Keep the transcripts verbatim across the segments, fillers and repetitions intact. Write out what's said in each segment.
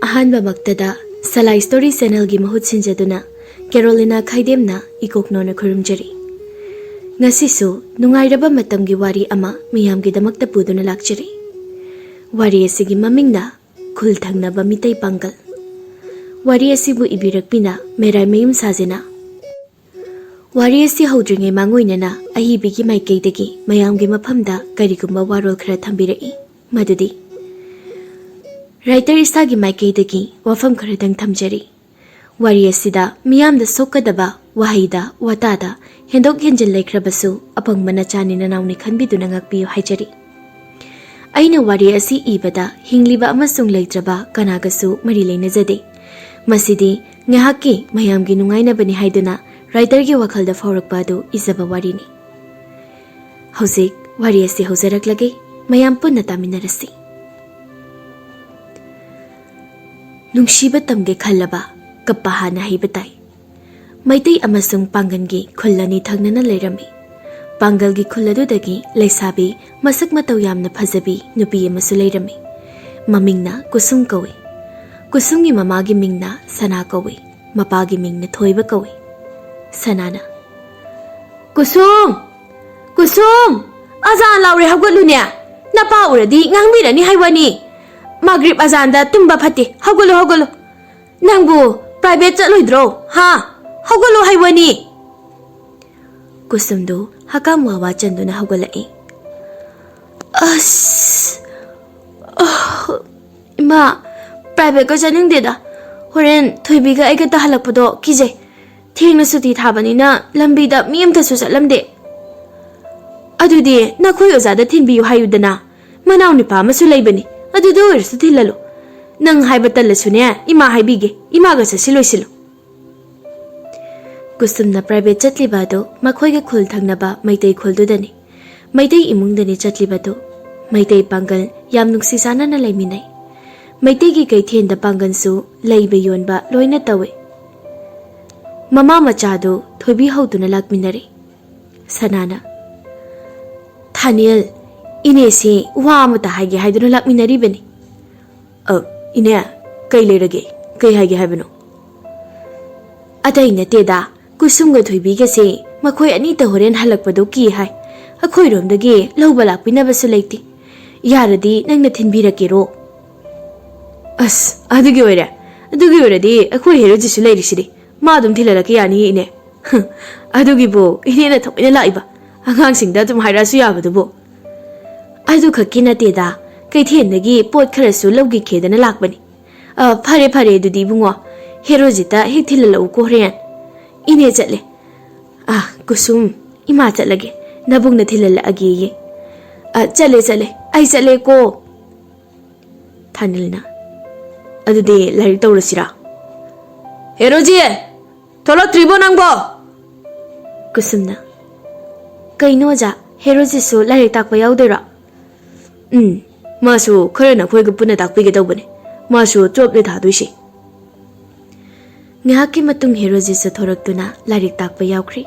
ꯑꯍꯥꯟꯕꯃꯛꯇꯗ ꯁꯂꯥꯏ story ꯆꯦꯅꯦꯜꯒꯤ ꯃꯍꯨꯠ ꯁꯤꯟꯖꯗꯨꯅ ꯀꯦꯔꯣꯂꯤꯅꯥ ꯈꯥꯏꯗꯦꯝꯅ ꯏꯀꯣꯛꯅꯣꯅ ꯈꯨꯔꯨꯝꯖꯔꯤ꯫ ꯉꯁꯤꯁꯨ ꯅꯨꯡꯉꯥꯏꯔꯕ ꯃꯇꯝꯒꯤ ꯋꯥꯔꯤ ꯑꯃ ꯃꯤꯌꯥꯝꯒꯤꯗꯃꯛꯇ ꯄꯨꯗꯨꯅ ꯂꯥꯛꯆꯔꯤ꯫ ꯋꯥꯔꯤ ꯑꯁꯤꯒꯤ ꯃꯃꯤꯡꯅ ꯈꯨꯜ ꯊꯪꯅꯕ ꯃꯤꯇꯩ ꯄꯥꯡꯒꯜ꯫ ꯋꯥꯔꯤ ꯑꯁꯤꯕꯨ ꯏꯕꯤꯔꯛꯄꯤꯅ ꯃꯦꯔꯥꯏꯃꯌꯨꯝ ꯁꯥꯖꯤꯅ꯫ ꯋꯥꯔꯤ ꯑꯁꯤ ꯍꯧꯗ꯭ꯔꯤꯉꯩ ꯃꯥꯡꯑꯣꯏꯅꯅ ꯑꯏꯕꯤꯒꯤ ꯃꯥꯏꯀꯩꯗꯒꯤ ꯃꯌꯥꯝꯒꯤ ꯃꯐꯝꯗ ꯀꯔꯤꯒꯨꯝꯕ ꯋꯥꯔꯣꯜ ꯈꯔ ꯊꯝꯕꯤꯔꯛꯏ꯫ ꯃꯗꯨꯗꯤ, ꯔꯥꯏꯇꯔ ꯏꯁꯥꯒꯤ ꯃꯥꯏꯀꯩꯗꯒꯤ ꯋꯥꯐꯝ ꯈꯔꯗꯪ ꯊꯝꯖꯔꯤ꯫ ꯋꯥꯔꯤ ꯑꯁꯤꯗ ꯃꯤꯌꯥꯝꯗ ꯁꯣꯛꯀꯗꯕ ꯋꯥꯍꯩꯗ, ꯋꯥꯇꯥꯗ ꯍꯦꯟꯗꯣꯛ ꯍꯦꯟꯖꯤꯟ ꯂꯩꯈ꯭ꯔꯕꯁꯨ, ꯑꯄꯪꯕ ꯅꯆꯥꯅꯤ ꯅꯅꯥꯎꯅꯤ ꯈꯟꯕꯤꯗꯨꯅ ꯉꯥꯛꯄꯤꯌꯨ ꯍꯥꯏꯖꯔꯤ꯫ ꯑꯩꯅ ꯋꯥꯔꯤ ꯑꯁꯤ ꯏꯕꯗ ꯍꯤꯡꯂꯤꯕ ꯑꯃꯁꯨꯡ ꯂꯩꯇ꯭ꯔꯕ ꯀꯅꯥꯒꯁꯨ ꯃꯔꯤ ꯂꯩꯅꯖꯗꯦ꯫ ꯃꯁꯤꯗꯤ ꯉꯥꯏꯍꯥꯛꯀꯤ ꯃꯌꯥꯝꯒꯤ ꯅꯨꯡꯉꯥꯏꯅꯕꯅꯤ ꯍꯥꯏꯗꯨꯅ ꯔꯥꯏꯇꯔꯒꯤ ꯋꯥꯈꯜꯗ ꯐꯥꯎꯔꯛꯄ ꯑꯗꯨ ꯏꯖꯕ ꯋꯥꯔꯤꯅꯤ꯫ ꯍꯧꯖꯤꯛ ꯋꯥꯔꯤ ꯑꯁꯤ ꯍꯧꯖꯔꯛꯂꯒꯦ, ꯃꯌꯥꯝ ꯄꯨꯟꯅ ꯇꯥꯃꯤꯟꯅꯔꯁꯤ꯫ ꯅꯨꯡꯁꯤꯕ ꯇꯝꯒꯦ ꯈꯜꯂꯕ ꯀꯞꯄ ꯍꯥꯟꯅ ꯍꯩꯕ ꯇꯥꯏ꯫ ꯃꯩꯇꯩ ꯑꯃꯁꯨꯡ ꯄꯥꯡꯒꯜꯒꯤ ꯈꯨꯜ ꯑꯅꯤ ꯊꯪꯅꯅ ꯂꯩꯔꯝꯃꯤ꯫ ꯄꯥꯡꯒꯜꯒꯤ ꯈꯨꯜ ꯑꯗꯨꯗꯒꯤ ꯂꯩꯁꯥꯕꯤ ꯃꯁꯛ ꯃꯇꯧ ꯌꯥꯝꯅ ꯐꯖꯕꯤ ꯅꯨꯄꯤ ꯑꯃꯁꯨ ꯂꯩꯔꯝꯃꯤ꯫ ꯃꯃꯤꯡꯅ ꯀꯨꯁꯨꯝ ꯀꯧꯏ꯫ ꯀꯨꯁꯨꯝꯒꯤ ꯃꯃꯥꯒꯤ ꯃꯤꯡꯅ ꯁꯅꯥ ꯀꯧꯏ, ꯃꯄꯥꯒꯤ ꯃꯤꯡꯅ ꯊꯣꯏꯕ ꯀꯧꯏ꯫ ꯁꯅꯥꯅ, "ꯀꯨꯁꯨꯝ! ꯀꯨꯁꯨꯝ! ꯑꯖꯥꯟ ꯂꯥꯎꯔꯦ, ꯍꯧꯒꯠꯂꯨꯅꯦ! ꯅꯄꯥ ꯎꯔꯗꯤ ꯉꯥꯡꯕꯤꯔꯅꯤ ꯍꯥꯏꯋꯥꯅꯤ꯫ ꯃꯥꯒ꯭ꯔꯤꯕ ꯑꯖꯥꯟꯗ ꯇꯨꯝꯕ ꯐꯠꯇꯦ꯫ ꯍꯧꯒꯠꯂꯨ, ꯍꯧꯒꯠꯂꯨ꯫ ꯅꯪꯕꯨ ꯄ꯭ꯔꯥꯏꯚꯦꯠ ꯆꯠꯂꯣꯏꯗ꯭ꯔꯣ? ꯍꯥ? ꯍꯧꯒꯠꯂꯨ ꯍꯥꯏꯋꯥꯅꯤ!" ꯀꯨꯁꯨꯝꯗꯨ ꯍꯀꯥꯝ ꯋꯥ ꯋꯥ ꯆꯟꯗꯨꯅ ꯍꯧꯒꯠꯂꯛꯏ꯫ "ꯑꯁ! ꯑꯍ! ꯏꯃꯥ, ꯄ꯭ꯔꯥꯏꯚꯦꯠꯀ ꯆꯠꯅꯤꯡꯗꯦꯗ꯫ ꯍꯣꯔꯦꯟ ꯊꯣꯏꯕꯤꯒ ꯑꯩꯒ ꯇꯥꯍꯜꯂꯛꯄꯗꯣ ꯀꯤꯖꯩ꯫ ꯊꯦꯡꯅ ꯁꯨꯇꯤ ꯊꯥꯕꯅꯤꯅ ꯂꯝꯕꯤꯗ ꯃꯤ ꯑꯝꯇꯁꯨ ꯆꯠꯂꯝꯗꯦ꯫" "ꯑꯗꯨꯗꯤ ꯅꯈꯣꯏ ꯑꯣꯖꯥꯗ ꯊꯤꯟꯕꯤꯌꯨ ꯍꯥꯏꯌꯨꯗꯅ꯫ ꯃꯅꯥꯎ ꯅꯨꯄꯥ ꯑꯃꯁꯨ ꯂꯩꯕꯅꯤ, ꯑꯗꯨꯗ ꯑꯣꯏꯔꯁꯨ ꯊꯤꯜꯍꯜꯂꯨ꯫ ꯅꯪ ꯍꯥꯏꯕ ꯇꯜꯂꯁꯨꯅꯦ, ꯏꯃꯥ ꯍꯥꯏꯕꯤꯒꯦ, ꯏꯃꯥꯒ ꯆꯠꯁꯤ ꯂꯣꯏꯁꯤꯜꯂꯨ꯫" ꯀꯨꯁꯨꯝꯅ ꯄ꯭ꯔꯥꯏꯚꯦꯠ ꯆꯠꯂꯤꯕ ꯑꯗꯨ ꯃꯈꯣꯏꯒ ꯈꯨꯜ ꯊꯪꯅꯕ ꯃꯩꯇꯩ ꯈꯨꯜꯗꯨꯗꯅꯤ꯫ ꯃꯩꯇꯩ ꯏꯃꯨꯡꯗꯅꯤ ꯆꯠꯂꯤꯕꯗꯨ꯫ ꯃꯩꯇꯩ ꯄꯥꯡꯒꯜ ꯌꯥꯝ ꯅꯨꯡꯁꯤ ꯆꯥꯟꯅꯅ ꯂꯩꯃꯤꯟꯅꯩ꯫ ꯃꯩꯇꯩꯒꯤ ꯀꯩꯊꯦꯜꯗ ꯄꯥꯡꯒꯜꯁꯨ ꯂꯩꯕ ꯌꯣꯟꯕ ꯂꯣꯏꯅ ꯇꯧꯏ꯫ ꯃꯃꯥ ꯃꯆꯥꯗꯨ ꯊꯣꯏꯕꯤ ꯍꯧꯗꯨꯅ ꯂꯥꯛꯃꯤꯟꯅꯔꯦ꯫ ꯁꯅꯥꯅ, "ꯊꯥꯅꯦꯜ, ꯏꯅꯦꯁꯤ ꯋꯥ ꯑꯃꯇ ꯍꯥꯏꯒꯦ ꯍꯥꯏꯗꯨꯅ ꯂꯥꯛꯃꯤꯟꯅꯔꯤꯕꯅꯤ꯫" "ꯑ, ꯏꯅꯦ, ꯀꯩ ꯂꯩꯔꯒꯦ? ꯀꯩ ꯍꯥꯏꯒꯦ ꯍꯥꯏꯕꯅꯣ? ꯑꯇꯩ ꯅꯠꯇꯦꯗ, ꯀꯨꯁꯨꯝꯒ ꯊꯣꯏꯕꯤꯒꯁꯦ ꯃꯈꯣꯏ ꯑꯅꯤꯇ ꯍꯣꯔꯦꯟ ꯍꯜꯂꯛꯄꯗꯣ ꯀꯤ ꯍꯥꯏ꯫ ꯑꯩꯈꯣꯏꯔꯣꯝꯗꯒꯤ ꯂꯧꯕ ꯂꯥꯛꯄꯤꯅꯕꯁꯨ ꯂꯩꯇꯦ꯫ ꯌꯥꯔꯗꯤ ꯅꯪꯅ ꯊꯤꯟꯕꯤꯔꯛꯀꯦꯔꯣ? ꯑꯁ, ꯑꯗꯨꯒꯤ ꯑꯣꯏꯔꯦ꯫ ꯑꯗꯨꯒꯤ ꯑꯣꯏꯔꯗꯤ ꯑꯩꯈꯣꯏ ꯍꯦꯔꯣꯖꯤꯠꯁꯨ ꯂꯩꯔꯤꯁꯤꯗꯤ꯫ ꯃꯥ ꯑꯗꯨꯝ ꯊꯤꯜꯍꯜꯂꯛꯀꯦ ꯌꯥꯅꯤꯌꯦ, ꯏꯅꯦ꯫ ꯑꯗꯨꯒꯤꯕꯨ ꯏꯅꯦꯅ ꯊꯑꯣꯏꯅ ꯂꯥꯛꯏꯕ? ꯑꯉꯥꯡꯁꯤꯡꯗ ꯑꯗꯨꯝ ꯍꯥꯏꯔꯛꯑꯁꯨ ꯌꯥꯕꯗꯨꯕꯨ꯫ ꯑꯗꯨ ꯈꯛꯀꯤ ꯅꯠꯇꯦꯗ, ꯀꯩꯊꯦꯜꯗꯒꯤ ꯄꯣꯠ ꯈꯔꯁꯨ ꯂꯧꯈꯤꯒꯦꯗꯅ ꯂꯥꯛꯄꯅꯤ꯫ ꯑ, ꯐꯔꯦ, ꯐꯔꯦ, ꯑꯗꯨꯗꯤ ꯏꯕꯨꯡꯉꯣ, ꯍꯦꯔꯣꯖꯤꯠꯇ ꯍꯦꯛ ꯊꯤꯜꯍꯜꯂꯛꯎꯀꯣ ꯍꯣꯔꯦꯟ꯫ ꯏꯅꯦ ꯆꯠꯂꯦ꯫ ꯑ, ꯀꯨꯁꯨꯝ, ꯏꯃꯥ ꯆꯠꯂꯒꯦ, ꯅꯕꯨꯡꯅ ꯊꯤꯜꯍꯜꯂꯛꯑꯒꯦꯌꯦ꯫ ꯑ, ꯆꯠꯂꯦ, ꯆꯠꯂꯦ, ꯑꯩ ꯆꯠꯂꯦꯀꯣ꯫ ꯊꯥꯅꯤꯜꯅ, ꯑꯗꯨꯗꯤ ꯂꯥꯏꯔꯤꯛ ꯇꯧꯔꯁꯤꯔꯥ? ꯍꯦꯔꯣꯖꯤ, ꯊꯣꯛꯂꯛꯇ꯭ꯔꯤꯕꯣ ꯅꯪꯕꯣ? ꯀꯨꯁꯨꯝꯅ, ꯀꯩꯅꯣ ꯑꯣꯖꯥ, ꯍꯦꯔꯣꯖꯤꯠꯁꯨ ꯂꯥꯏꯔꯤꯛ ꯇꯥꯛꯄ ꯌꯥꯎꯗꯣꯏꯔꯣ? ꯎꯝ, ꯃꯥꯁꯨ ꯈꯔ ꯅꯈꯣꯏꯒ ꯄꯨꯟꯅ ꯇꯥꯛꯄꯤꯒꯦ ꯇꯧꯕꯅꯦ꯫ ꯃꯥꯁꯨ ꯇꯨꯋꯦꯜꯐꯅꯦ ꯊꯥꯗꯣꯏꯁꯦ꯫ ꯉꯥꯏꯍꯥꯛꯀꯤ ꯃꯇꯨꯡ ꯍꯦꯔꯣꯖꯤꯠꯁꯨ ꯊꯣꯔꯛꯇꯨꯅ ꯂꯥꯏꯔꯤꯛ ꯇꯥꯛꯄ ꯌꯥꯎꯈ꯭ꯔꯦ꯫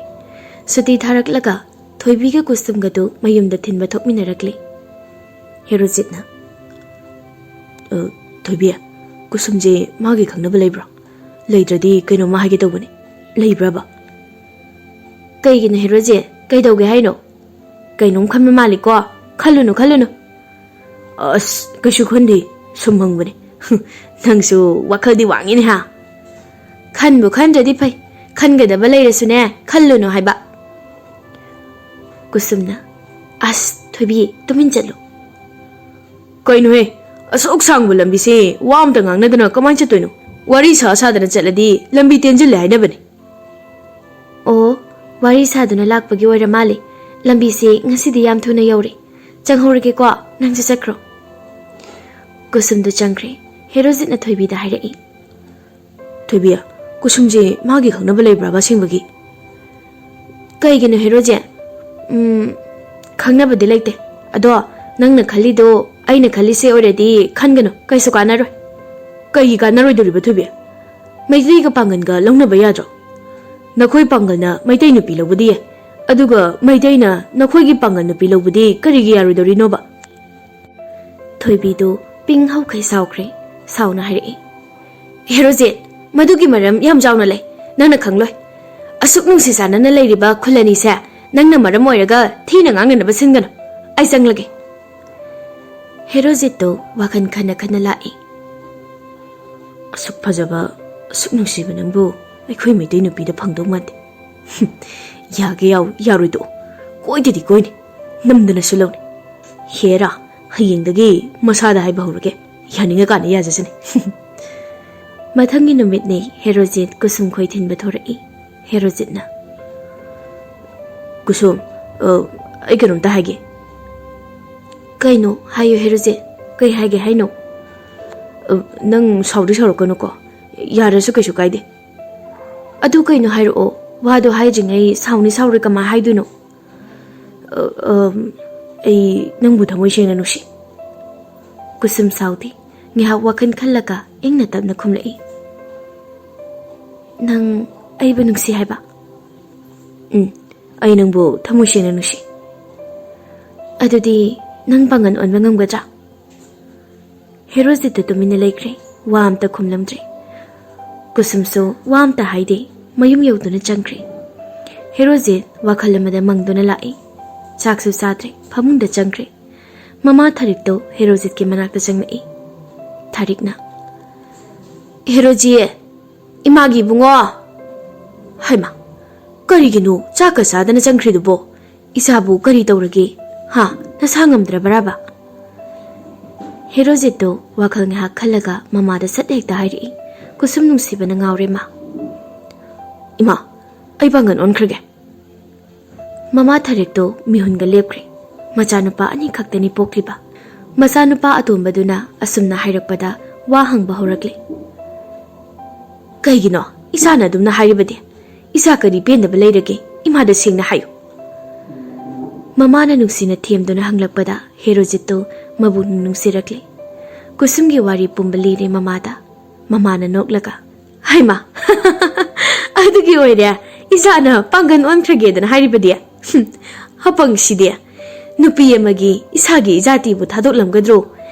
ꯁꯨꯇꯤ ꯊꯥꯔꯛꯂꯒ ꯊꯣꯏꯕꯤꯒ ꯀꯨꯁꯨꯝꯒꯗꯨ ꯃꯌꯨꯝꯗ ꯊꯤꯟꯕ ꯊꯣꯛꯃꯤꯟꯅꯔꯛꯂꯦ꯫ ꯍꯦꯔꯣꯖꯤꯠꯅ, "ꯑ, ꯊꯣꯏꯕꯤ, ꯀꯨꯁꯨꯝꯁꯦ ꯃꯥꯒꯤ ꯈꯪꯅꯕ ꯂꯩꯕ꯭ꯔꯣ? ꯂꯩꯇ꯭ꯔꯗꯤ ꯀꯩꯅꯣꯝꯃ ꯍꯥꯏꯒꯦ ꯇꯧꯕꯅꯦ꯫ ꯂꯩꯕ꯭ꯔꯕ?" "ꯀꯩꯒꯤꯅꯣ ꯍꯦꯔꯣꯖꯤꯠ? ꯀꯩꯗꯧꯒꯦ ꯍꯥꯏꯅꯣ? ꯀꯩꯅꯣꯝ ꯈꯟꯕ ꯃꯥꯜꯂꯤꯀꯣ? ꯈꯜꯂꯨꯅꯨ, ꯈꯜꯂꯨꯅꯨ꯫" "ꯑꯁ, ꯀꯩꯁꯨ ꯈꯟꯗꯦ, ꯁꯨꯝ ꯍꯪꯕꯅꯦ꯫" "ꯅꯪꯁꯨ ꯋꯥꯈꯜꯗꯤ ꯋꯥꯡꯉꯤꯅꯦ ꯍꯥ?" "ꯈꯟꯕꯨ ꯈꯟꯗ꯭ꯔꯗꯤ ꯐꯩ, ꯈꯟꯒꯗꯕ ꯂꯩꯔꯁꯨꯅꯦ, ꯈꯜꯂꯨꯅꯨ ꯍꯥꯏꯕ꯫" ꯀꯨꯁꯨꯝꯅ, "ꯑꯁ, ꯊꯣꯏꯕꯤ, ꯇꯨꯃꯤꯟ ꯆꯠꯂꯨ꯫" "ꯀꯩꯅꯣꯍꯦ, ꯑꯁꯨꯛ ꯁꯥꯡꯕ ꯂꯝꯕꯤꯁꯦ ꯋꯥ ꯑꯝꯇ ꯉꯥꯡꯅꯗꯅ ꯀꯃꯥꯏꯅ ꯆꯠꯇꯣꯏꯅꯣ? ꯋꯥꯔꯤ ꯁꯥ ꯁꯥꯗꯅ ꯆꯠꯂꯗꯤ ꯂꯝꯕꯤ ꯇꯦꯟꯖꯤꯜꯂꯦ ꯍꯥꯏꯅꯕꯅꯦ꯫" "ꯑꯣ, ꯋꯥꯔꯤ ꯁꯥꯗꯨꯅ ꯂꯥꯛꯄꯒꯤ ꯑꯣꯏꯔ ꯃꯥꯜꯂꯦ꯫ ꯂꯝꯕꯤꯁꯦ ꯉꯁꯤꯗꯤ ꯌꯥꯝ ꯊꯨꯅ ꯌꯧꯔꯦ꯫ ꯆꯪꯍꯧꯔꯒꯦꯀꯣ, ꯅꯪꯁꯨ ꯆꯠꯈ꯭ꯔꯣ꯫" ꯀꯨꯁꯨꯝꯗꯨ ꯆꯪꯈ꯭ꯔꯦ꯫ ꯍꯦꯔꯣꯖꯤꯠꯅ ꯊꯣꯏꯕꯤꯗ ꯍꯥꯏꯔꯛꯏ꯫ "ꯊꯣꯏꯕꯤ, ꯀꯨꯁꯨꯝꯁꯦ ꯃꯥꯒꯤ ꯈꯪꯅꯕ ꯂꯩꯕ꯭ꯔꯥꯕ ꯑꯁꯦꯡꯕꯒꯤ?" "ꯀꯩꯒꯤꯅꯣ ꯍꯦꯔꯣꯖꯤꯠ? ꯎꯝ, ꯈꯪꯅꯕꯗꯤ ꯂꯩꯇꯦ꯫ ꯑꯗꯣ ꯅꯪꯅ ꯈꯜꯂꯤꯗꯣ ꯑꯩꯅ ꯈꯜꯂꯤꯁꯦ ꯑꯣꯏꯔꯗꯤ ꯈꯟꯒꯅꯨ, ꯀꯩꯁꯨ ꯀꯥꯟꯅꯔꯣꯏ꯫" "ꯀꯩꯒꯤ ꯀꯥꯟꯅꯔꯣꯏꯗꯣꯔꯤꯕ ꯊꯣꯏꯕꯤ? ꯃꯩꯇꯩꯒ ꯄꯥꯡꯒꯜꯒ ꯂꯧꯅꯕ ꯌꯥꯗ꯭ꯔꯣ? ꯅꯈꯣꯏ ꯄꯥꯡꯒꯜꯅ ꯃꯩꯇꯩ ꯅꯨꯄꯤ ꯂꯧꯕꯗꯤ ꯌꯥꯏ, ꯑꯗꯨꯒ ꯃꯩꯇꯩꯅ ꯅꯈꯣꯏꯒꯤ ꯄꯥꯡꯒꯜ ꯅꯨꯄꯤ ꯂꯧꯕꯗꯤ ꯀꯔꯤꯒꯤ ꯌꯥꯔꯣꯏꯗꯣꯔꯤꯅꯣꯕ?" ꯊꯣꯏꯕꯤꯗꯨ ꯄꯤꯡ ꯍꯧꯈꯩ ꯁꯥꯎꯈ꯭ꯔꯦ꯫ ꯁꯥꯎꯅ ꯍꯥꯏꯔꯛꯏ꯫ ꯍꯦꯔꯣꯖꯤꯠ, ꯃꯗꯨꯒꯤ ꯃꯔꯝ ꯌꯥꯝ ꯆꯥꯎꯅ ꯂꯩ, ꯅꯪꯅ ꯈꯪꯂꯣꯏ꯫ ꯑꯁꯨꯛ ꯅꯨꯡꯁꯤ ꯆꯥꯟꯅꯅ ꯂꯩꯔꯤꯕ ꯈꯨꯜ ꯑꯅꯤꯁꯦ ꯅꯪꯅ ꯃꯔꯝ ꯑꯣꯏꯔꯒ ꯊꯤꯅ ꯉꯥꯡꯅꯅꯕ ꯁꯤꯟꯒꯅꯨ꯫ ꯑꯩ ꯆꯪꯂꯒꯦ꯫ ꯍꯦꯔꯣꯖꯤꯠꯇꯨ ꯋꯥꯈꯜ ꯈꯟꯅ ꯈꯟꯅ ꯂꯥꯛꯏ꯫ ꯑꯁꯨꯛ ꯐꯖꯕ, ꯑꯁꯨꯛ ꯅꯨꯡꯁꯤꯕ ꯅꯪꯕꯨ ꯑꯩꯈꯣꯏ ꯃꯩꯇꯩ ꯅꯨꯄꯤꯗ ꯐꯪꯗꯧ ꯃꯥꯟꯗꯦ꯫ ꯌꯥꯒꯦ ꯌꯥꯎ, ꯌꯥꯔꯣꯏ ꯇꯣꯛꯑꯣ꯫ ꯀꯣꯏꯗꯗꯤ ꯀꯣꯏꯅꯤ, ꯅꯝꯗꯅꯁꯨ ꯂꯧꯅꯤ꯫ ꯍꯦꯔꯥ, ꯍꯌꯦꯡꯗꯒꯤ ꯃꯁꯥꯗ ꯍꯥꯏꯕ ꯍꯧꯔꯒꯦ꯫ ꯌꯥꯅꯤꯡꯉꯀꯥꯟꯗ ꯌꯥꯖꯁꯅꯤ꯫ ꯃꯊꯪꯒꯤ ꯅꯨꯃꯤꯠꯅꯤ ꯍꯦꯔꯣꯖꯤꯠ ꯀꯨꯁꯨꯝ ꯈꯣꯏ ꯊꯤꯟꯕ ꯊꯣꯔꯛꯏ꯫ ꯍꯦꯔꯣꯖꯤꯠꯅ, "ꯀꯨꯁꯨꯝ, ꯑ, ꯑꯩ ꯀꯩꯅꯣꯝꯇ ꯍꯥꯏꯒꯦ꯫" "ꯀꯩꯅꯣ? ꯍꯥꯏꯌꯨ ꯍꯦꯔꯣꯖꯤꯠ, ꯀꯩ ꯍꯥꯏꯒꯦ ꯍꯥꯏꯅꯣ?" "ꯑ, ꯅꯪ ꯁꯥꯎꯗꯤ ꯁꯥꯎꯔꯛꯀꯅꯨꯀꯣ, ꯌꯥꯔꯁꯨ ꯀꯩꯁꯨ ꯀꯥꯏꯗꯦ꯫" "ꯑꯗꯨ ꯀꯩꯅꯣ ꯍꯥꯏꯔꯛꯑꯣ, ꯋꯥꯗꯣ ꯍꯥꯏꯗ꯭ꯔꯤꯉꯩ ꯁꯥꯎꯅꯤ ꯁꯥꯎꯔꯣꯏ ꯀꯃꯥꯏ ꯍꯥꯏꯗꯣꯏꯅꯣ?" "ꯑ, ꯑꯝ, ꯑꯩ ꯅꯪꯕꯨ ꯊꯃꯣꯏ ꯁꯦꯡꯅ ꯅꯨꯡꯁꯤ꯫" ꯀꯨꯁꯨꯝ ꯁꯥꯎꯗꯦ꯫ ꯉꯥꯏꯍꯥꯛ ꯋꯥꯈꯜ ꯈꯜꯂꯒ ꯏꯪꯅ ꯇꯞꯅ ꯈꯨꯝꯂꯛꯏ꯫ "ꯅꯪ ꯑꯩꯕꯨ ꯅꯨꯡꯁꯤ ꯍꯥꯏꯕ?" "ꯎꯝ, ꯑꯩ ꯅꯪꯕꯨ ꯊꯃꯣꯏ ꯁꯦꯡꯅ ꯅꯨꯡꯁꯤ꯫" "ꯑꯗꯨꯗꯤ ꯅꯪ ꯄꯥꯡꯒꯜ ꯑꯣꯟꯕ ꯉꯝꯒꯗ꯭ꯔꯥ?" ꯍꯦꯔꯣꯖꯤꯠꯇ ꯇꯨꯃꯤꯟꯅ ꯂꯩꯈ꯭ꯔꯦ, ꯋꯥ ꯑꯝꯇ ꯈꯨꯝꯂꯝꯗ꯭ꯔꯦ꯫ ꯀꯨꯁꯨꯝꯁꯨ ꯋꯥ ꯑꯝꯇ ꯍꯥꯏꯗꯦ, ꯃꯌꯨꯝ ꯌꯧꯗꯨꯅ ꯆꯪꯈ꯭ꯔꯦ꯫ ꯍꯦꯔꯣꯖꯤꯠ ꯋꯥꯈꯜ ꯑꯃꯗ ꯃꯪꯗꯨꯅ ꯂꯥꯛꯏ꯫ ꯆꯥꯛꯁꯨ ꯆꯥꯗ꯭ꯔꯦ, ꯐꯃꯨꯡꯗ ꯆꯪꯈ꯭ꯔꯦ꯫ ꯃꯃꯥ ꯊꯥꯔꯤꯛꯇꯣ ꯍꯦꯔꯣꯖꯤꯠꯀꯤ ꯃꯅꯥꯛꯇ ꯆꯪꯂꯛꯏ꯫ ꯊꯥꯔꯤꯛꯅ, "ꯍꯦꯔꯣꯖꯤꯠ, ꯏꯃꯥꯒꯤ ꯏꯕꯨꯡꯉꯣ!" "ꯍꯩꯃꯥ, ꯀꯔꯤꯒꯤꯅꯣ ꯆꯥꯛꯀ ꯆꯥꯗꯅ ꯆꯪꯈ꯭ꯔꯤꯗꯨꯕꯣ? ꯏꯆꯥꯕꯨ ꯀꯔꯤ ꯇꯧꯔꯒꯦ? ꯍꯥ, ꯅꯁꯥ ꯉꯝꯗ꯭ꯔꯕ꯭ꯔꯥꯕ?" ꯍꯦꯔꯣꯖꯤꯠꯇꯣ ꯋꯥꯈꯜ ꯉꯥꯏꯍꯥꯛ ꯈꯜꯂꯒ ꯃꯃꯥꯗ ꯁꯠ ꯍꯦꯛꯇ ꯍꯥꯏꯔꯛꯏ꯫ ꯀꯨꯁꯨꯝ ꯅꯨꯡꯁꯤꯕꯅ ꯉꯥꯎꯔꯦ ꯃꯥ꯫ "ꯏꯃꯥ, ꯑꯩ ꯄꯥꯡꯒꯜ ꯑꯣꯟꯈ꯭ꯔꯒꯦ꯫" ꯃꯃꯥ ꯊꯥꯔꯤꯛꯇꯣ ꯃꯤꯍꯨꯟꯒ ꯂꯦꯞꯈ꯭ꯔꯦ꯫ ꯃꯆꯥꯅꯨꯄꯥ ꯑꯅꯤꯈꯛꯇꯅꯤ ꯄꯣꯛꯂꯤꯕ꯫ ꯃꯆꯥꯅꯨꯄꯥ ꯑꯇꯣꯝꯕꯗꯨꯅ ꯑꯁꯨꯝꯅ ꯍꯥꯏꯔꯛꯄꯗ ꯋꯥ ꯍꯪꯕ ꯍꯧꯔꯛꯂꯦ꯫ "ꯀꯩꯒꯤꯅꯣ ꯏꯆꯥꯅ ꯑꯗꯨꯝꯅ ꯍꯥꯏꯔꯤꯕꯗꯤ? ꯏꯆꯥ ꯀꯔꯤ ꯄꯦꯟꯗꯕ ꯂꯩꯔꯒꯦ? ꯏꯃꯥꯗ ꯁꯦꯡꯅ ꯍꯥꯏꯌꯨ꯫" ꯃꯃꯥꯅ ꯅꯨꯡꯁꯤꯅ ꯊꯦꯝꯗꯨꯅ ꯍꯪꯂꯛꯄꯗ ꯍꯦꯔꯣꯖꯤꯠꯇꯨ ꯃꯕꯨꯛꯅꯤꯡ ꯅꯨꯡꯁꯤꯔꯛꯂꯦ꯫ ꯀꯨꯁꯨꯝꯒꯤ ꯋꯥꯔꯤ ꯄꯨꯝꯕ ꯂꯤꯔꯦ ꯃꯃꯥꯗ꯫ ꯃꯃꯥꯅ ꯅꯣꯛꯂꯒ, "ꯍꯩꯃꯥ, ꯑꯗꯨꯒꯤ ꯑꯣꯏꯔꯦ ꯏꯆꯥꯅ ꯄꯥꯡꯒꯜ ꯑꯣꯟꯈ꯭ꯔꯒꯦꯗꯅ ꯍꯥꯏꯔꯤꯕꯗꯤ? ꯍꯨꯝ, ꯑꯄꯪꯁꯤꯗꯤ꯫ ꯅꯨꯄꯤ ꯑꯃꯒꯤ ꯏꯁꯥꯒꯤ ꯏꯖꯥꯇꯤꯕꯨ ꯊꯥꯗꯣꯛꯂꯝꯒꯗ꯭ꯔꯣ?